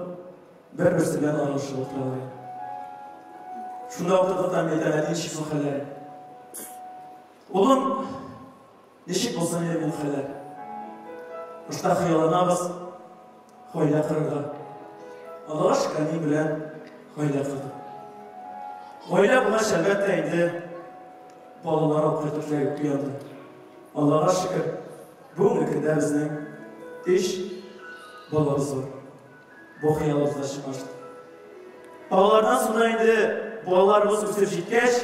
бер-берсе белән аралашып утыралар иде. Шунда утырдык та мин әйтәм, әти, ничек соң хәлләрең? Улым, ничек булсын инде минем хәлләр? Башта хыялланабыз, гаилә корырга. Аллага шөкер, әнием белән гаилә кордык. Гаилә булгач, әлбәттә инде, балалар алып кайту теләге уянды. Аллага шөкер, бүгенге көндә безнең өч балабыз бар. Бу хыялыбыз да чынга ашты. Балалардан соң да инде балаларыбыз үсеп җиткәч,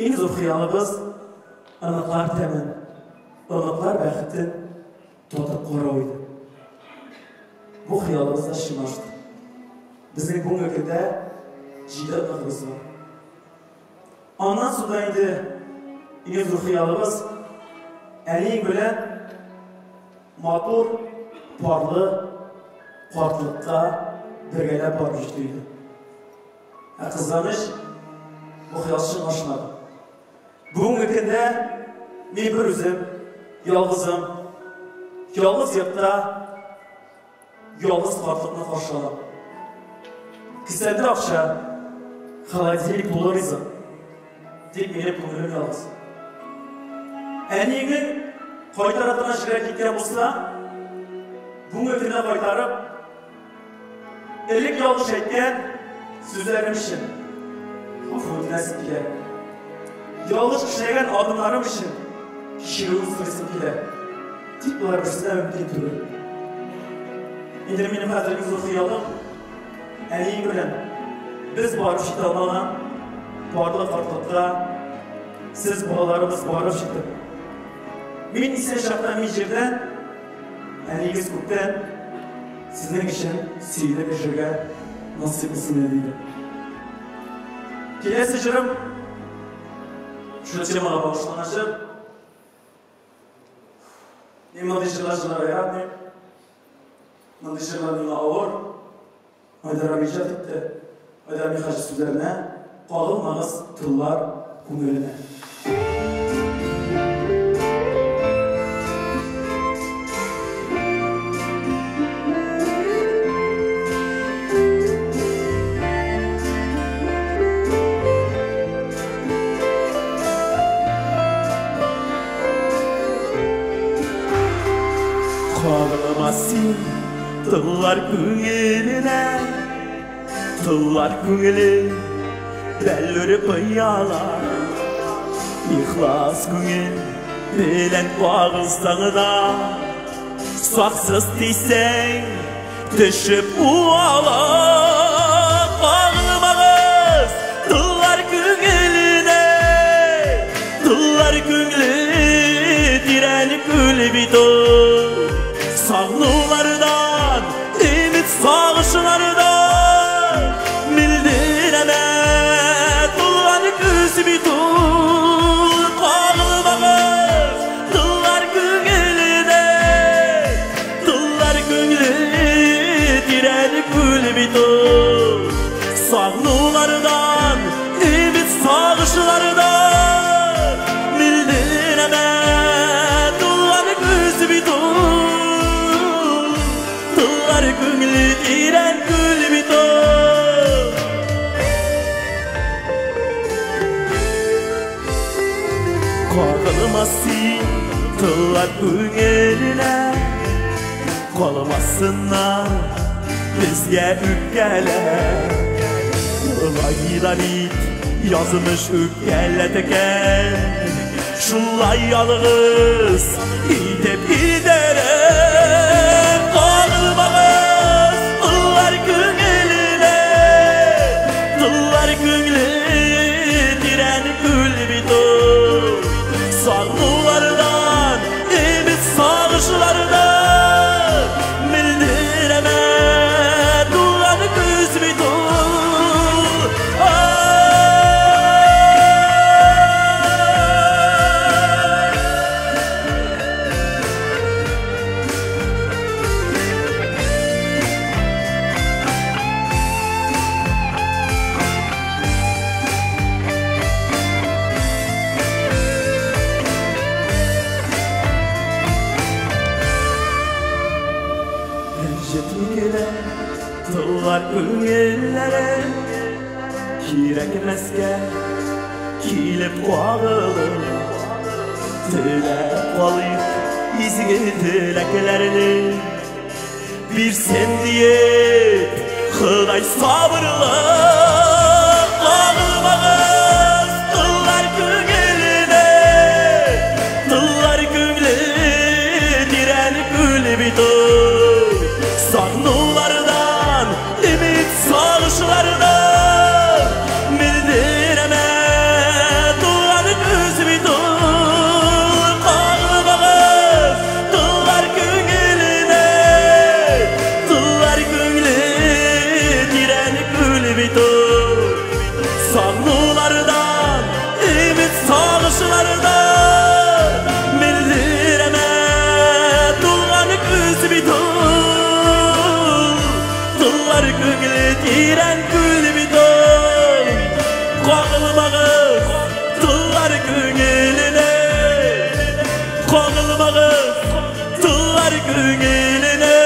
иң зур хыялыбыз оныклар тәмен, оныклар бәхетен татып карау иде. Бу хыялыбыз да чынга ашты. Безнең бүгенге көндә җиде оныгыбыз бар. Аннан соң да инде иң зур хыялыбыз әниең белән матур, парлы картлыкка бергәләп барып җитү иде. Ә кызганыч, бу хыял чынга ашмады. Бүгенге көндә мин бер үзем, ялгызым, ялгыз йортта ялгыз картлыкны каршы алам. Кесәмдә акча, холодильник тулы ризык. Тик минем күңелем ялгыз. Әниеңнең кайтара торган җиргә киткән булса, бүгенге көндә кайтарып, элек ялгыш әйткән сүзләрем өчен гафу үтенәсем килә. Ялгыш эшләгән адымнарым өчен кичерүен сорыйсым килә. Тик болар берсе дә мөмкин түгел. Инде минем хәзер иң зур хыялым, әнием белән без барып җитә алмаган парлы картлыкка сез балаларыбыз барып җитеп. Мин исән чакта мин җирдән, әниегез күктән сезнең өчен сөенеп яшәргә насыйп булсын иде, диде. Киләсе җырым шул темага багышланган җыр. Мин мондый җырлар җырларга яратмыйм. Мондый җырлар миңа авыр. Айдар абый иҗат итте. Айдар Михаҗи сүзләренә кагылмагыз тыллар күңеленә. Кагылма син тыллар күңеленә, тыллар күңеле бәллүр пыяла. Ихлас күңел белән кагылсаң да, саксыз тисәң, төшеп уала. Кагылмагыз тыллар күңеленә, тыллар күңеле тирән күл бит ул. Сагынулардан, өмет сагышлардан мөлдерәмә тулган күз бит ул. Кагылмагыз тыллар күңеленә, тыллар күңеле тирән күл бит ул. Сагынулардан, өмет сагышлардан мөлдерәмә тулган күз бит ул. Тыллар күңеле тирән күл бит ул. Кагылма син тыллар күңеленә, калмасыннар безгә үпкәләр. Болай да бит язмыш үпкәләткән, шулай ялгыз итеп идарә. Кагылмагыз тыллар күңеленә, тыллар күңеле тирән күл бит ул. Сагынулардан, өмет сагышлардан мөлдерәмә тулган күз бит ул. Тыллар күңелләре кирәкмәскә килеп кагылып, теләп калыйк изге теләкләрне. Бирсен диеп Ходай сабырлык, кагылмагыз тыллар күңеленә. Тыллар күңеле тирән күл бит ул, сагынулардан, өмет сагышлардан мөлдерәмә тулган күз бит ул. Кагылмагыз тыллар күңеленә, тыллар күңеле тирән күл бит ул, сагынулардан, өмет сагышлардан мөлдерәмә тулган күз бит ул. Тыллар күңеле тирән күл бит ул, кагылмагыз тыллар күңеленә, кагылмагыз тыллар күңеленә.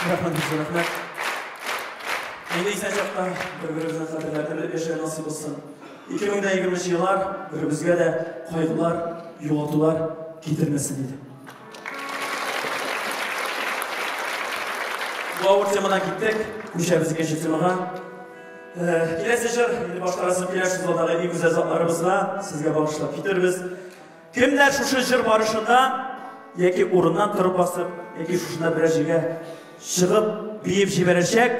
Рәхмәт, бик зур рәхмәт. Инде исән чакта бер-беребезнең хәтерләрен белеп яшәргә насыйп булсын. 2020 еллар беребезгә дә кайгылар, югалтулар китермәсен иде. Бу авыр темадан киттек, күчәбез икенче темага. Киләсе җыр, инде башкарасы килә шул залдагы иң гүзәл затларыбызга, сезгә багышлап китербез. Кемнәр шушы җыр барышында яки урыннан торып басып, яки шушында берәр җиргә чыгып биеп җибәрәчәк,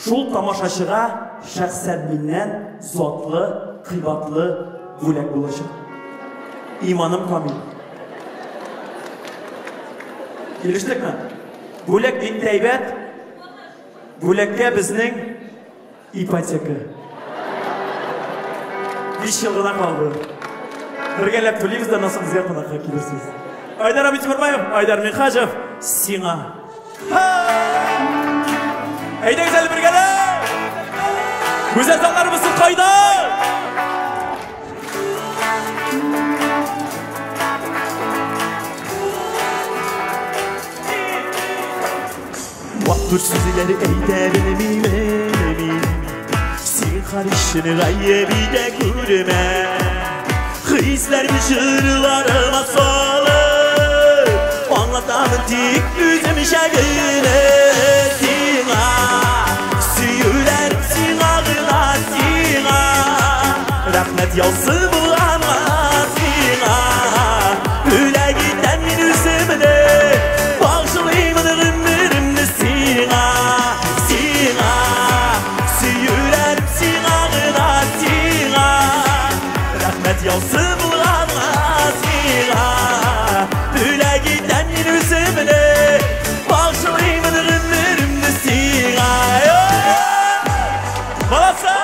шул тамашачыга шәхсән миннән затлы, кыйбатлы бүләк булачак. Иманым камил. Килештекме? Бүләк бик тә әйбәт. Бүләккә безнең ипотека. 5 ел гына калды. Бергәләп түлибез дә, аннан соң безгә кунакка килерсез. Айдар абый Тимербаев, Айдар Минхаҗев, сиңа. Әйдәгез әле бергәләп! Гүзәл затларыбыз кайда? Матур сүзләр әйтә белмимен мин, Зинһар өчен гаеп итә күрмә. Хисләрне җырларыма салып, аңлатамын тик үземчә генә. Сиңа сөюләр, сиңа гына, сиңа рәхмәт яусын булганга, сиңа бүләк итәм мин үземне, багышлыймын гомеремне сиңа, сиңа сөюләр, сиңа гына, сиңа рәхмәт яусын булганга, сиңа бүләк итәм мин үземне, багышлыймын гомеремне сиңа. Молодцы!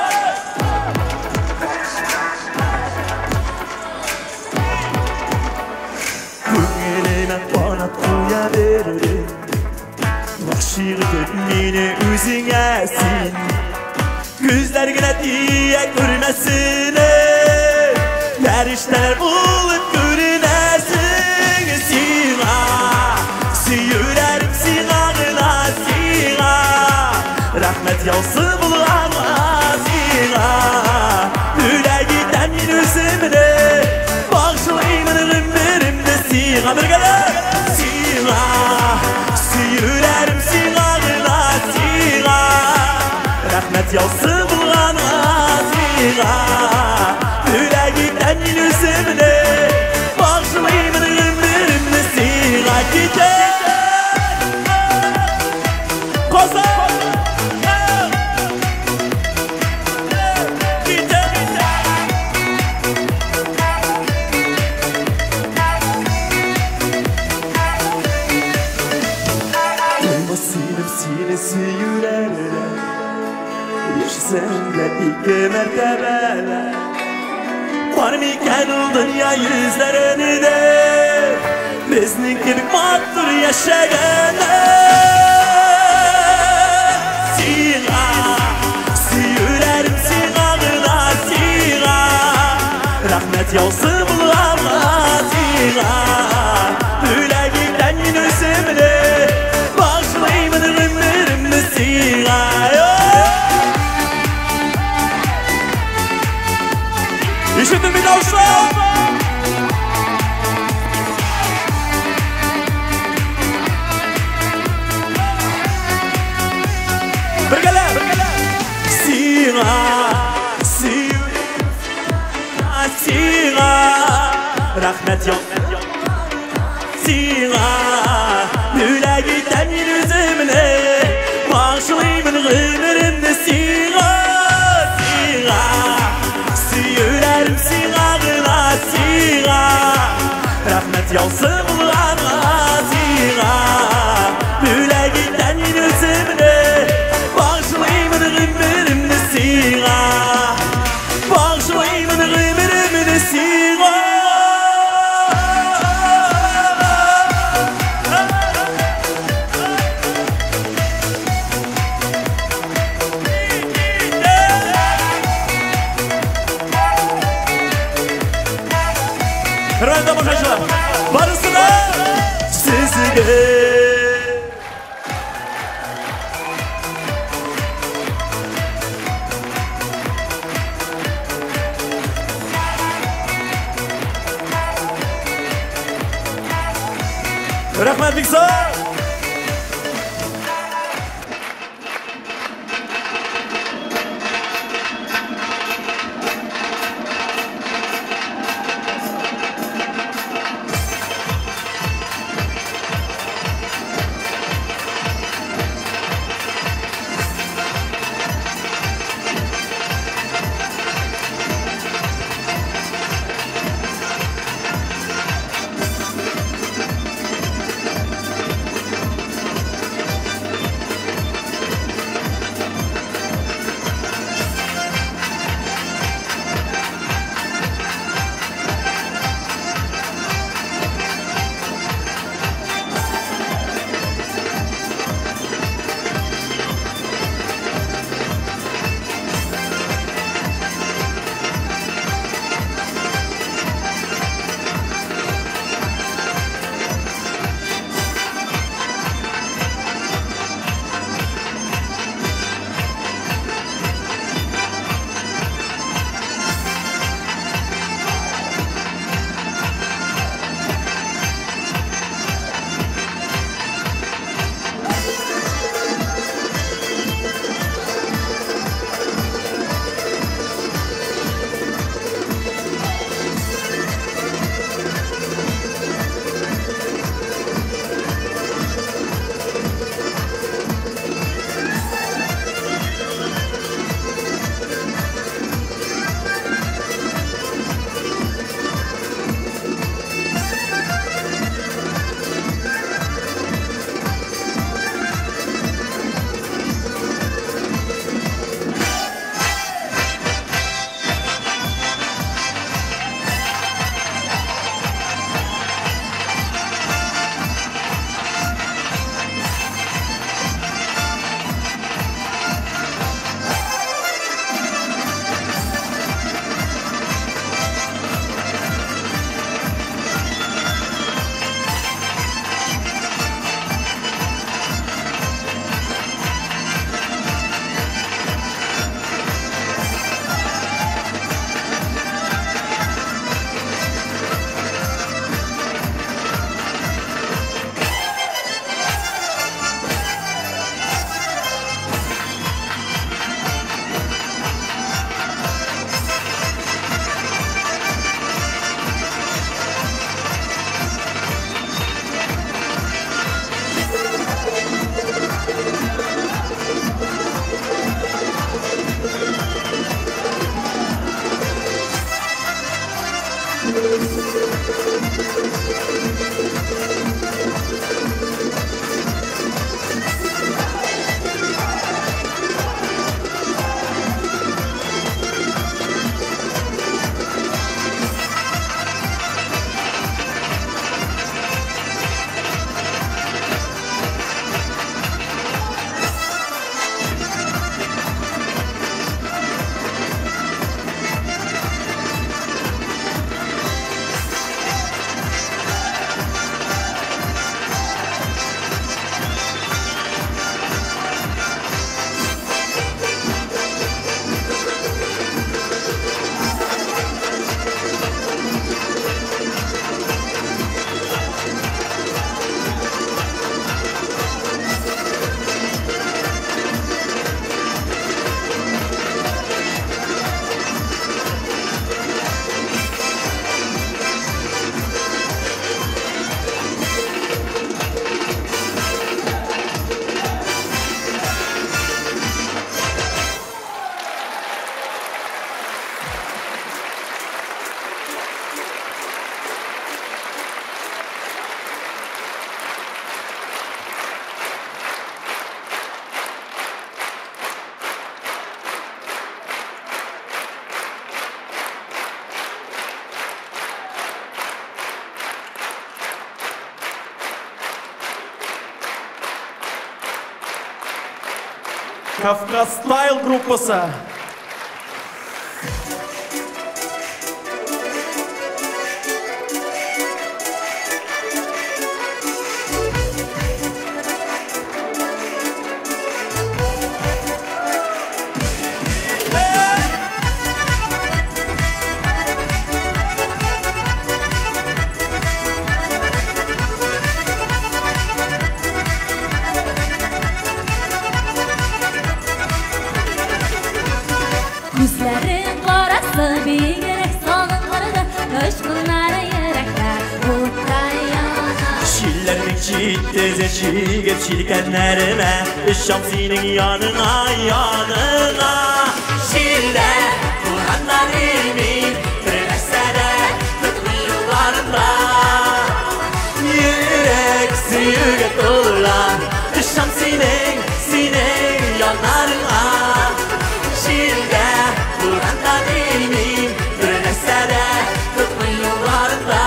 Күңелемә канат куя бердең, Гашыйк итеп мине үзеңә син. Күзләр генә тия күрмәсен, фәрештәләр булып күренәсең. Сиңа сөюләрем, сиңа гына, сиңа рәхмәт яусын булганга, сиңа бүләк итәм мин үземне, багышлыймын гомеремне сиңа. Бергәләп! Сиңа сөюләрем, сиңа гына, сиңа рәхмәт яусын булганга, сиңа бүләк итәм мин үземне, багышлыймын гомеремне сиңа. Китә! Казан! Китә! Икесен дә ике мәртәбәләп. Бар микән ул дөнья йөзләрендә безнең кебек матур яшәгәннәр? Сиңа сөюләрем, сиңа гына, сиңа рәхмәт яусын булганга, сиңа бүләк итәм мин үземне, багышлыймын гомеремне сиңа. Ишетелми тавышлар! Бергәләп, бергәләп! Сиңа сөю, сиңа рәхмәт яусын, сиңа бүләк итәм мин үземне, багышлыймын гомеремне сиңа, сиңа сөюләрем, сиңа гына, сиңа рәхмәт яусын булганга, сиңа бүләк итәм мин үземне, багышлыймын гомеремне сиңа, багышлыймын гомеремне сиңа. Хөрмәтле тамашачылар, барысы да сезгә. Рәхмәт бик зур! Кавказ Стайл группасы. Күзләрең карасы бигрәк сагынларды, Очкыннары йөрәктә уттай яна. Җилләрнең җитезе чигеп җилкәннәремә, Очам синең яныңа, яныңа. Җилдә туганнар имин, бер нәрсә дә тотмый юлларында. Йөрәк сөюгә тулган, Очам синең, синең яннарыңа. Җилдә туганнар имин, бер нәрсә дә тотмый юлларында.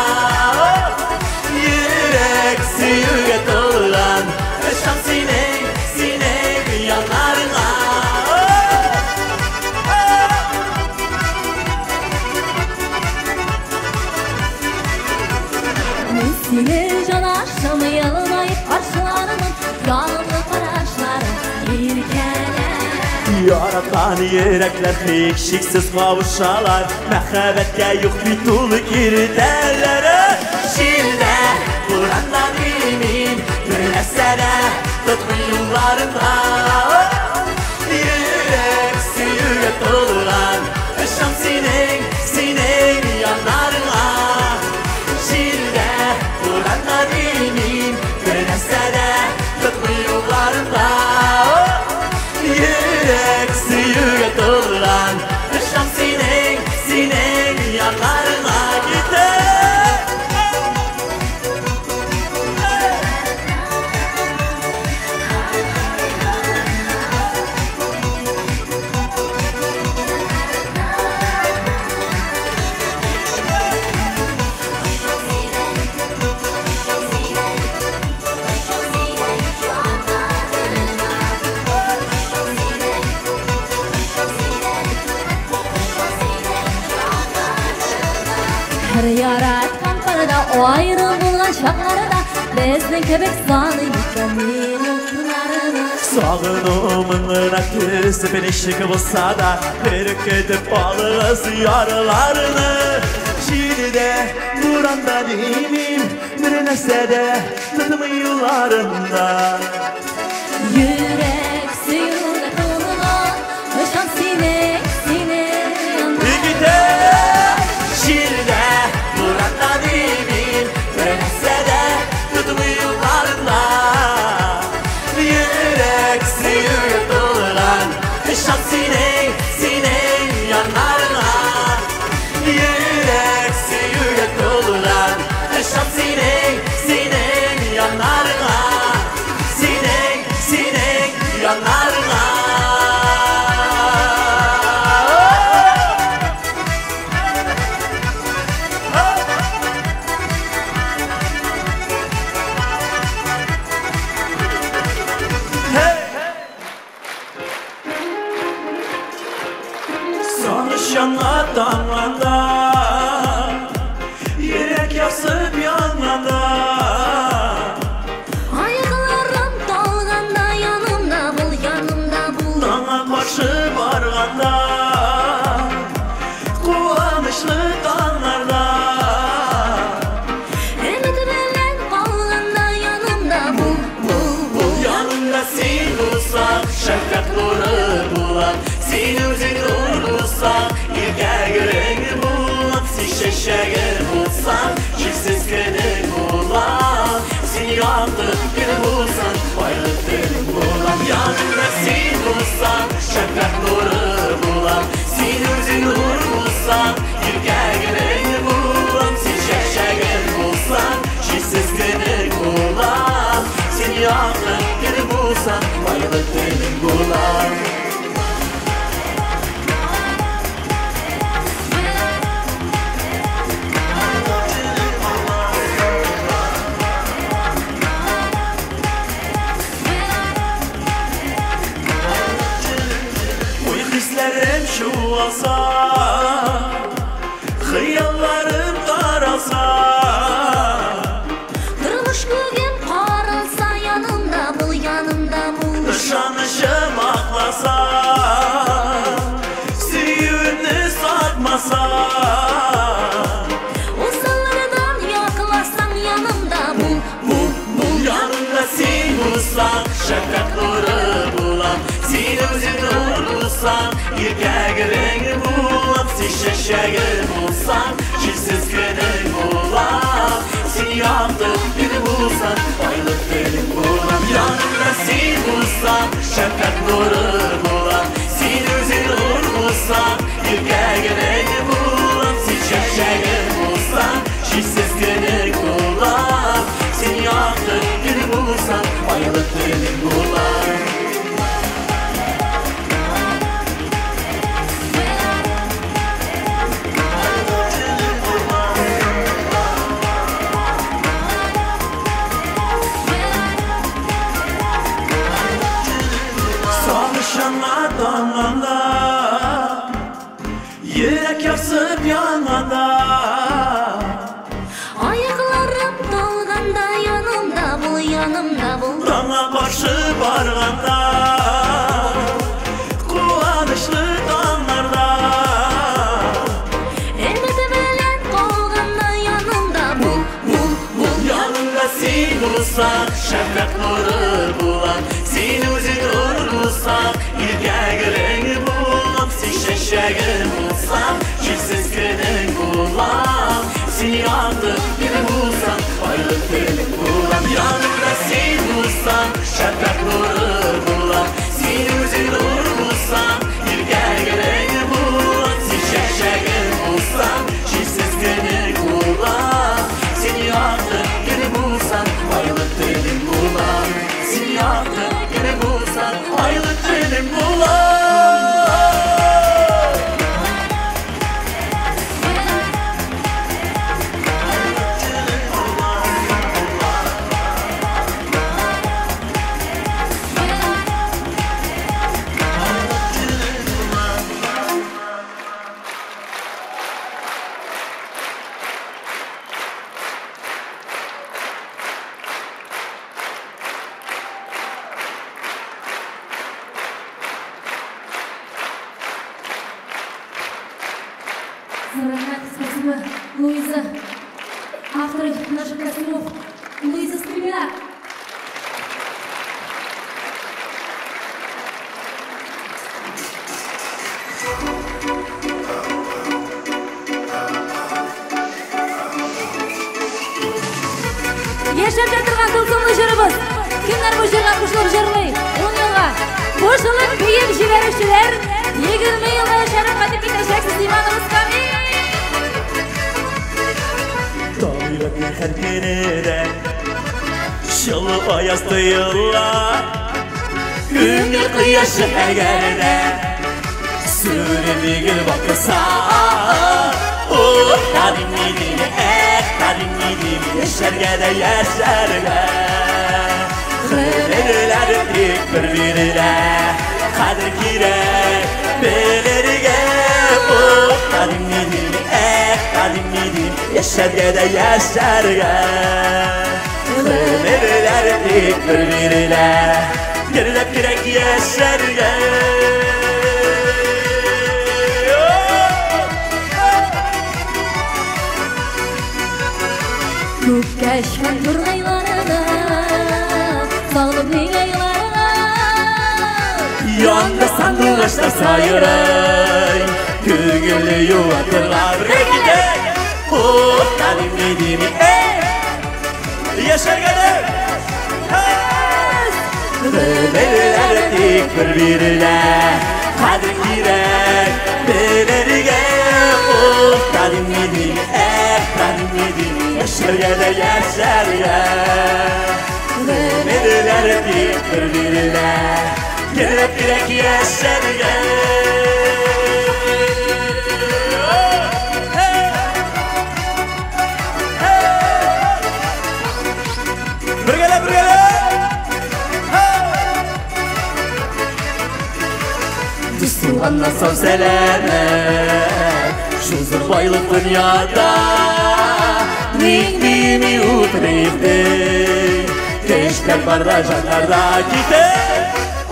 Йөрәк сөюгә тулган, Очам синең, синең яннарыңа. Мин сине җанашым, елмаеп каршылармын, Ялымлы карашларың иркәләр. Яраткан йөрәкләр һичшиксез кавышалар, Мәхәббәткә юк бит ул киртәләр. Җилдә, буранда имин, бер нәрсә дә тотмый юлларында. Йөрәк сөюгә тулган, Очам синең, синең яннарыңа. Җилдә, буранда имин, бер нәрсә дә тотмый юлларында. Йөрәк сөюгә тулган, Очам синең, синең яннарыңа. Китеп! Һәр яраткан парда аерым булган чакларда Безнең кебек саный микән минутларны? Сагыну моңына төсеп ничек булса да, бер көтеп алыгыз ярларны. Җилдә, буранда димим, бер нәрсә дә тотмый юлларында. Йөрәк сөюгә тулган, Очам синең, синең яныңа. Китеп! Җилдә, буранда димим, бер нәрсә дә тотмый юлларында. Йөрәк сөюгә тулган, Очам синең, синең яннарыңа. Йөрәк сөюгә тулган, Очам синең, синең яннарыңа. Синең, синең яннарыңа. Сагыш яна таңганда, Йөрәк язып янганда. Аякларым талганда янымда бул, янымда бул. Таңга каршы барганда, Куанычлы таңнарда. Өмет белән калганда янымда бул, бул, бул. Янымда син булсаң, шәфкать нуры булам. Син үзең нур булсаң, иркә гөлең булам. Син чәчәге булсаң, чиксез көнең булам. Син якты көн булсаң, айлы төнең булам. Янымда син булсаң, шәфкать нуры булам. Син үзең нур булсаң, иркә гөлең булам. Син чәчәге булсаң, чиксез көнең булам. Син якты көн булсаң, айлы төнең булам. Өметләрем чуалса, хыялларым таралса, тормыш күгем каралса, янымда бул, янымда бул. Ышанычым акласа, сөюемне сатмаса, Усаллардан якласаң, янымда бул, бул, бул. Янымда син булсаң, шәфкать нуры булам. Син үзең нур булсаң, иркәгерең булам. Син чәчәге булсаң, җилсез көнең булам. Син якты көн булсаң, айлы төнең булам. Янымда син булсаң, шәфкать нуры булам. Син үзең нур булсаң, иркәгерең булам. Син чәчәге булсаң, җилсез көнең булам. Син якты көн булсаң, айлы төнең булам. Sağışanla damlanda, yürek yaksıp yanganda, Аякларым талганда, янымда бул, янымда бул. Таңга каршы барганда, куанычлы таңнарда, Өмет белән калганда, янымда бул, бул, бул. Янымда син булсаң, шәфкать нуры булам. Син үзең нур булсаң, иркәгерең булам. Син чәчәге булсаң, җилсез көнең булам. Син якты көн булсаң, айлы төнең булам. Янымда син булсаң, шәфкать нуры булам. Син үзең нур булсаң, иркәгерең булам. Син чәчәге булсаң, җилсез көнең булам. Син якты көн булсаң, айлы төнең булам. Син якты көн булсаң, айлы төнең булам. Спасибо, Луиза. Авторы наших костюмов Луиза Скрябина. Яшәп ятырган тылсымлы җырыбыз. Кемнәр бу җырга кушылып җырлый? 10 елга. Кушылып биеп җибәрүчеләр 20 елга яшәреп кайтып китәчәксез, иманыбыз камил. Табигатьнең һәр көне җылы аяз тоела, Күңел кояшы әгәр дә сүрелми гел балкыса. О, кадим идеме, эх, кадим идеме, яшәргә дә яшәргә. Гомерләр тик бер бирелә, кадер кирәк белергә. О, кадим идеме, эх, кадим идеме, яшәргә дә яшәргә. Гомерләр тик бер бирелә, гөрләп кирәк яшәргә. Күккә очкан тургайларына, сагынып нигә еларга? Янда сандугачлар сайрый, күңелне юатырга. Бергә китик! О, кадим идеме, эх, яшәргә дә! Гомерләр тик бер бирелә, кадер кирәк белергә. О, кадим идеме, эх, кадим идеме, яшәргә дә яшәргә. Гомерләр тик бер бирелә, гөрләп кирәк яшәргә. Бергәләп, бергәләп! Дус туганнар сау сәламәт. Шул зур байлык дөньяда. Ник бими утырыйк ди. Көчләр барда, җаннарда китә.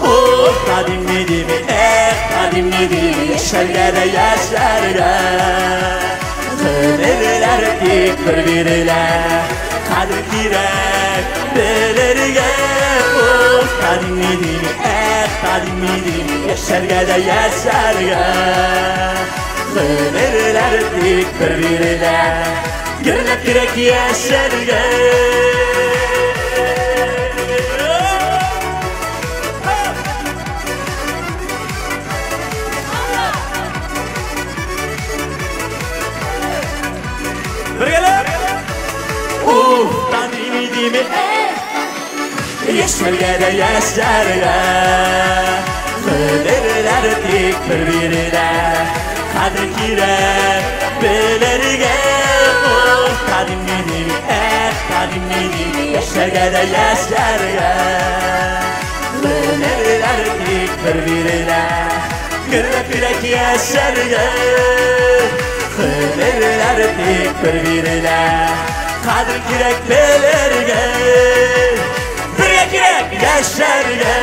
Ух, кадимни дими, эх, кадимни дими, яшәргә дә яшәргә. Гомерләр тик бер бирелә, кадер кирәк белергә. Ух, кадимни дими, эх, кадимни дими, яшәргә дә яшәргә. Гомерләр тик бер бирелә, гөрләп кирәк яшәргә. Бергәләп! Уф, кадими дими, яшәргә дә яшәргә. Гомерләр тик бер бирелә, кадер кирәк белергә. Уф, кадими дими, эх, кадими дими, яшәргә дә яшәргә. Гомерләр тик бер бирелә, гөрләп кирәк яшәргә. Гомерләр тик бер бирелә, кадер кирәк белергә. Бергә кирәк яшәргә.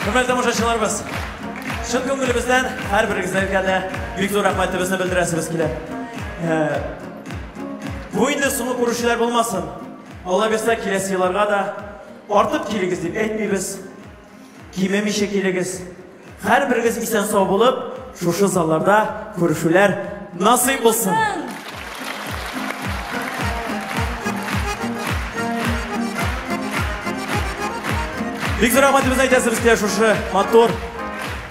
Хөрмәтле тамашачыларыбыз, чын күңелебездән һәрберегезгә дә бик зур рәхмәтебезне белдерәсебез килә. Бу инде соңгы күрүчеләр булмасын. Алла бирсә, киләсе елларга да артып килегез дип әйтмибез. Кимемичә килегез. Һәрберегез исән сау булып, шушы залларда күрешүләр насыйп булсын. Бик зур рәхмәтебезне әйтәсебез килә шушы матур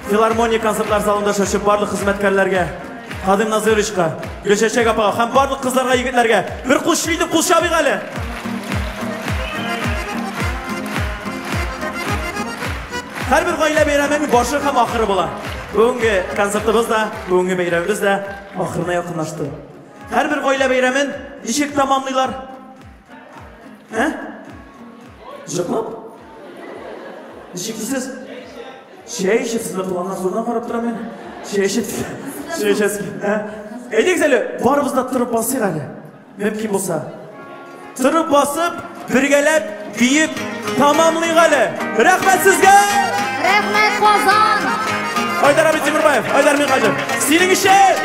филармония концертлар залында эшләүче барлык хезмәткәрләргә, Кадыйм Назыровичка, Гөлчәчәк апага һәм барлык кызларга, егетләргә бер кул итеп кул чабыйк әле. Һәрбер гаилә бәйрәменең башы һәм ахыры була. Бүгенге концертыбыз да, бүгенге бәйрәмебез дә ахырына якынлашты. Һәрбер гаилә бәйрәмен ничек тәмамлыйлар? Ә? Җырлап? Ничек дисез? Чәй эчеп, сезне планнан зурдан карап торам мин. Чәй эчеп, чәй эчәсез. Әйдәгез әле, барыбыз да торып басыйк әле. Мөмкин булса. Торып басып, бергәләп, биеп тамамлыйк әле. Рәхмәт сезгә! Рәхмәт, Казан! Айдар абый Тимербаев, Айдар Минхаҗев, синең өчен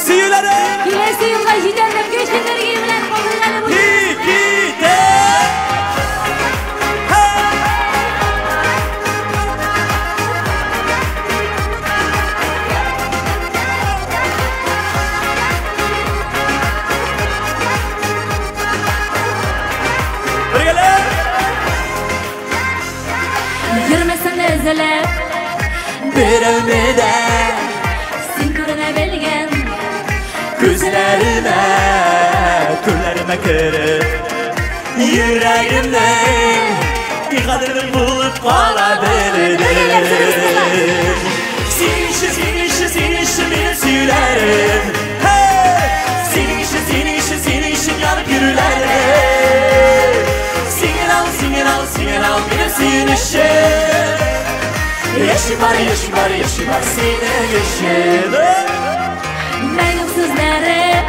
сөюләрем! Киләсе елга җитәрлек көч энергия белән калыйк әле бу. Китә! Йөрмәсен эзләп Берәүне дә син күренә белгән күзләремә, күлләремә кереп, йөрәгемнең кадерле булып кала белде. Синең өчен, синең өчен, синең өчен минем сөюләрем. Синең өчен, синең өчен, синең өчен янып йөрүләрем. Син ал, син ал, син ал минем сөенечем. Яшим бар, яшим бар, яшим бар синең өчен. Минем сүзләрем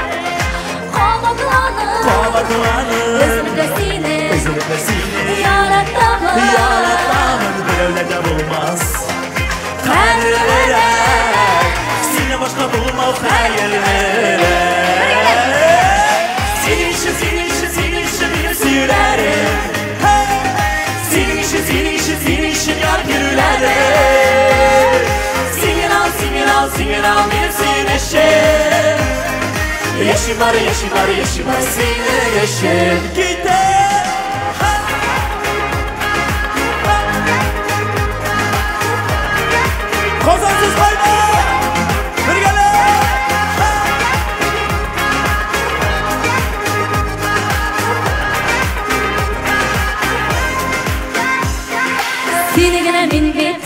кабатланып, Кабатланып, өзелеп сине өзелеп сине яратамын. Яратамын, берәүләр дә булмас. Кадерлерәк, синнән башка булмау хәерлерәк. Синең өчен, синең өчен, синең өчен минем сөюләрем. Синең өчен, синең өчен, синең өчен янып йөрүләрем. Син ал, син ал, син ал минем сөенечем. Яшим бар, яшим бар, яшим бар синең өчен. Китә! Казансыз кайда? Бергәләп! Сине генә мин бит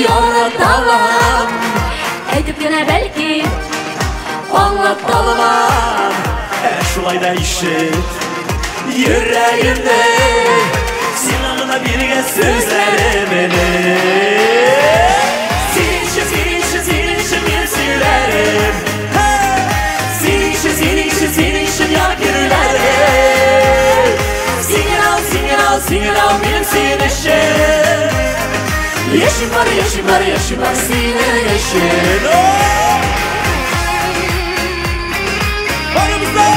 яраталам, әйтеп кенә бәлки аңлаталмам. Ә шулай да ишет йөрәгемне, сиңа гына биргән сүзләремне. Синең өчен, синең өчен, синең өчен мин сөйләрем. Синең өчен, синең өчен, синең өчен янып йөрүләрем. Син генә ал, син генә ал, син генә ал минем сөенечем. Яшим бар, яшим бар, яшим бар синең өчен. Барыбыз да!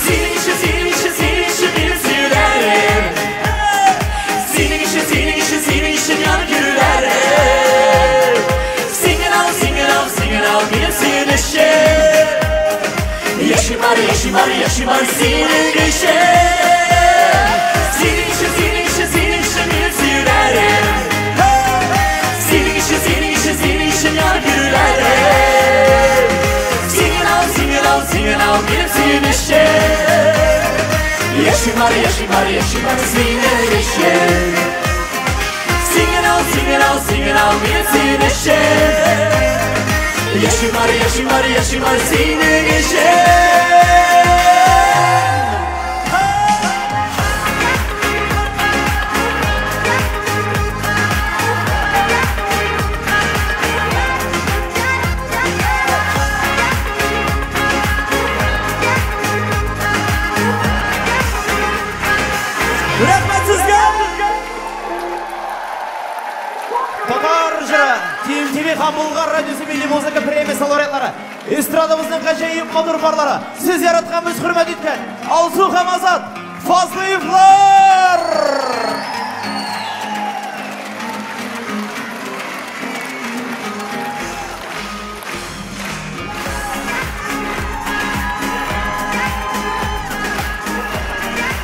Синең өчен, синең өчен, синең өчен минем сөюләрем. Синең өчен, синең өчен, синең өчен янып йөрүләрем. Син генә ал, син генә ал, син генә ал минем сөенечем. Яшим бар, яшим бар, яшим бар синең өчен. Синең өчен, синең өчен, синең өчен минем сөюләрем. Синең өчен, синең өчен, синең өчен янып йөрүләрем. Син генә ал, син генә ал, син генә ал минем сөенечем. Яшим бар, яшим бар, яшим бар синең өчен. Син генә ал, син генә ал, син генә ал минем сөенечем. Яшим бар, яшим бар, яшим бар синең өчен. Рәхмәт сезгә! Татар җыры, TMTV һәм Болгар радиосы милли музыка премиясе лауреатлары, эстрадабызның гаҗәеп матур парлары, сез яраткан, без хөрмәт иткән Алсу һәм Азат Фазлыевлар!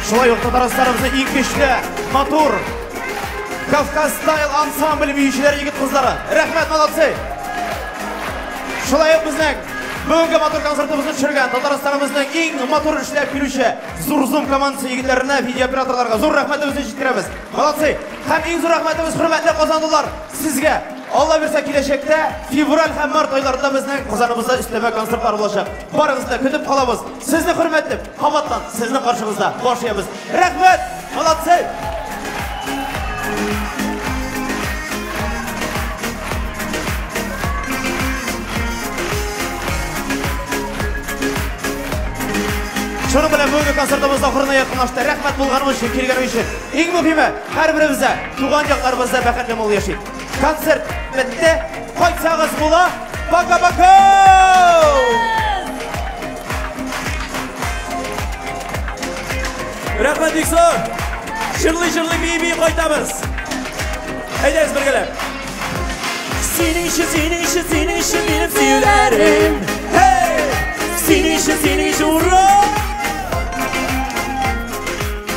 Шулай ук Татарстаныбызның иң көчле, матур Кавказ стайл ансамбль биючеләре егет кызлары. Рәхмәт, молодцы! Шулай ук безнең бүгенге матур концертыбызны төшергән Татарстаныбызның иң матур эшләп килүче Зур Зум командасы егетләренә, видеооператорларга зур рәхмәтебезне җиткерәбез. Молодцы! Һәм иң зур рәхмәтебез, хөрмәтле казанлылар, сезгә. Алла бирсә, киләчәктә февраль һәм март айларында безнең Казаныбызда өстәмә концертлар булачак. Барыгызны да көтеп калабыз. Сезне хөрмәтләп, кабаттан сезнең каршыгызда баш иябез. Рәхмәт! Молодцы! Шуның белән бүгенге концертыбыз ахырына якынлашты. Рәхмәт булганыгыз өчен, килгәнегез өчен. Иң мөһиме, һәрберебездә туган якларыбызда бәхетле мул яшик. Концерт бетте. Кайтсагыз була. Пока-пока! Рәхмәт бик зур! Җырлый-җырлый бии-бии кайтабыз. Әйдәгез бергәләп. Синең өчен, синең өчен, синең өчен минем сөюләрем. Hey! Синең өчен, синең өчен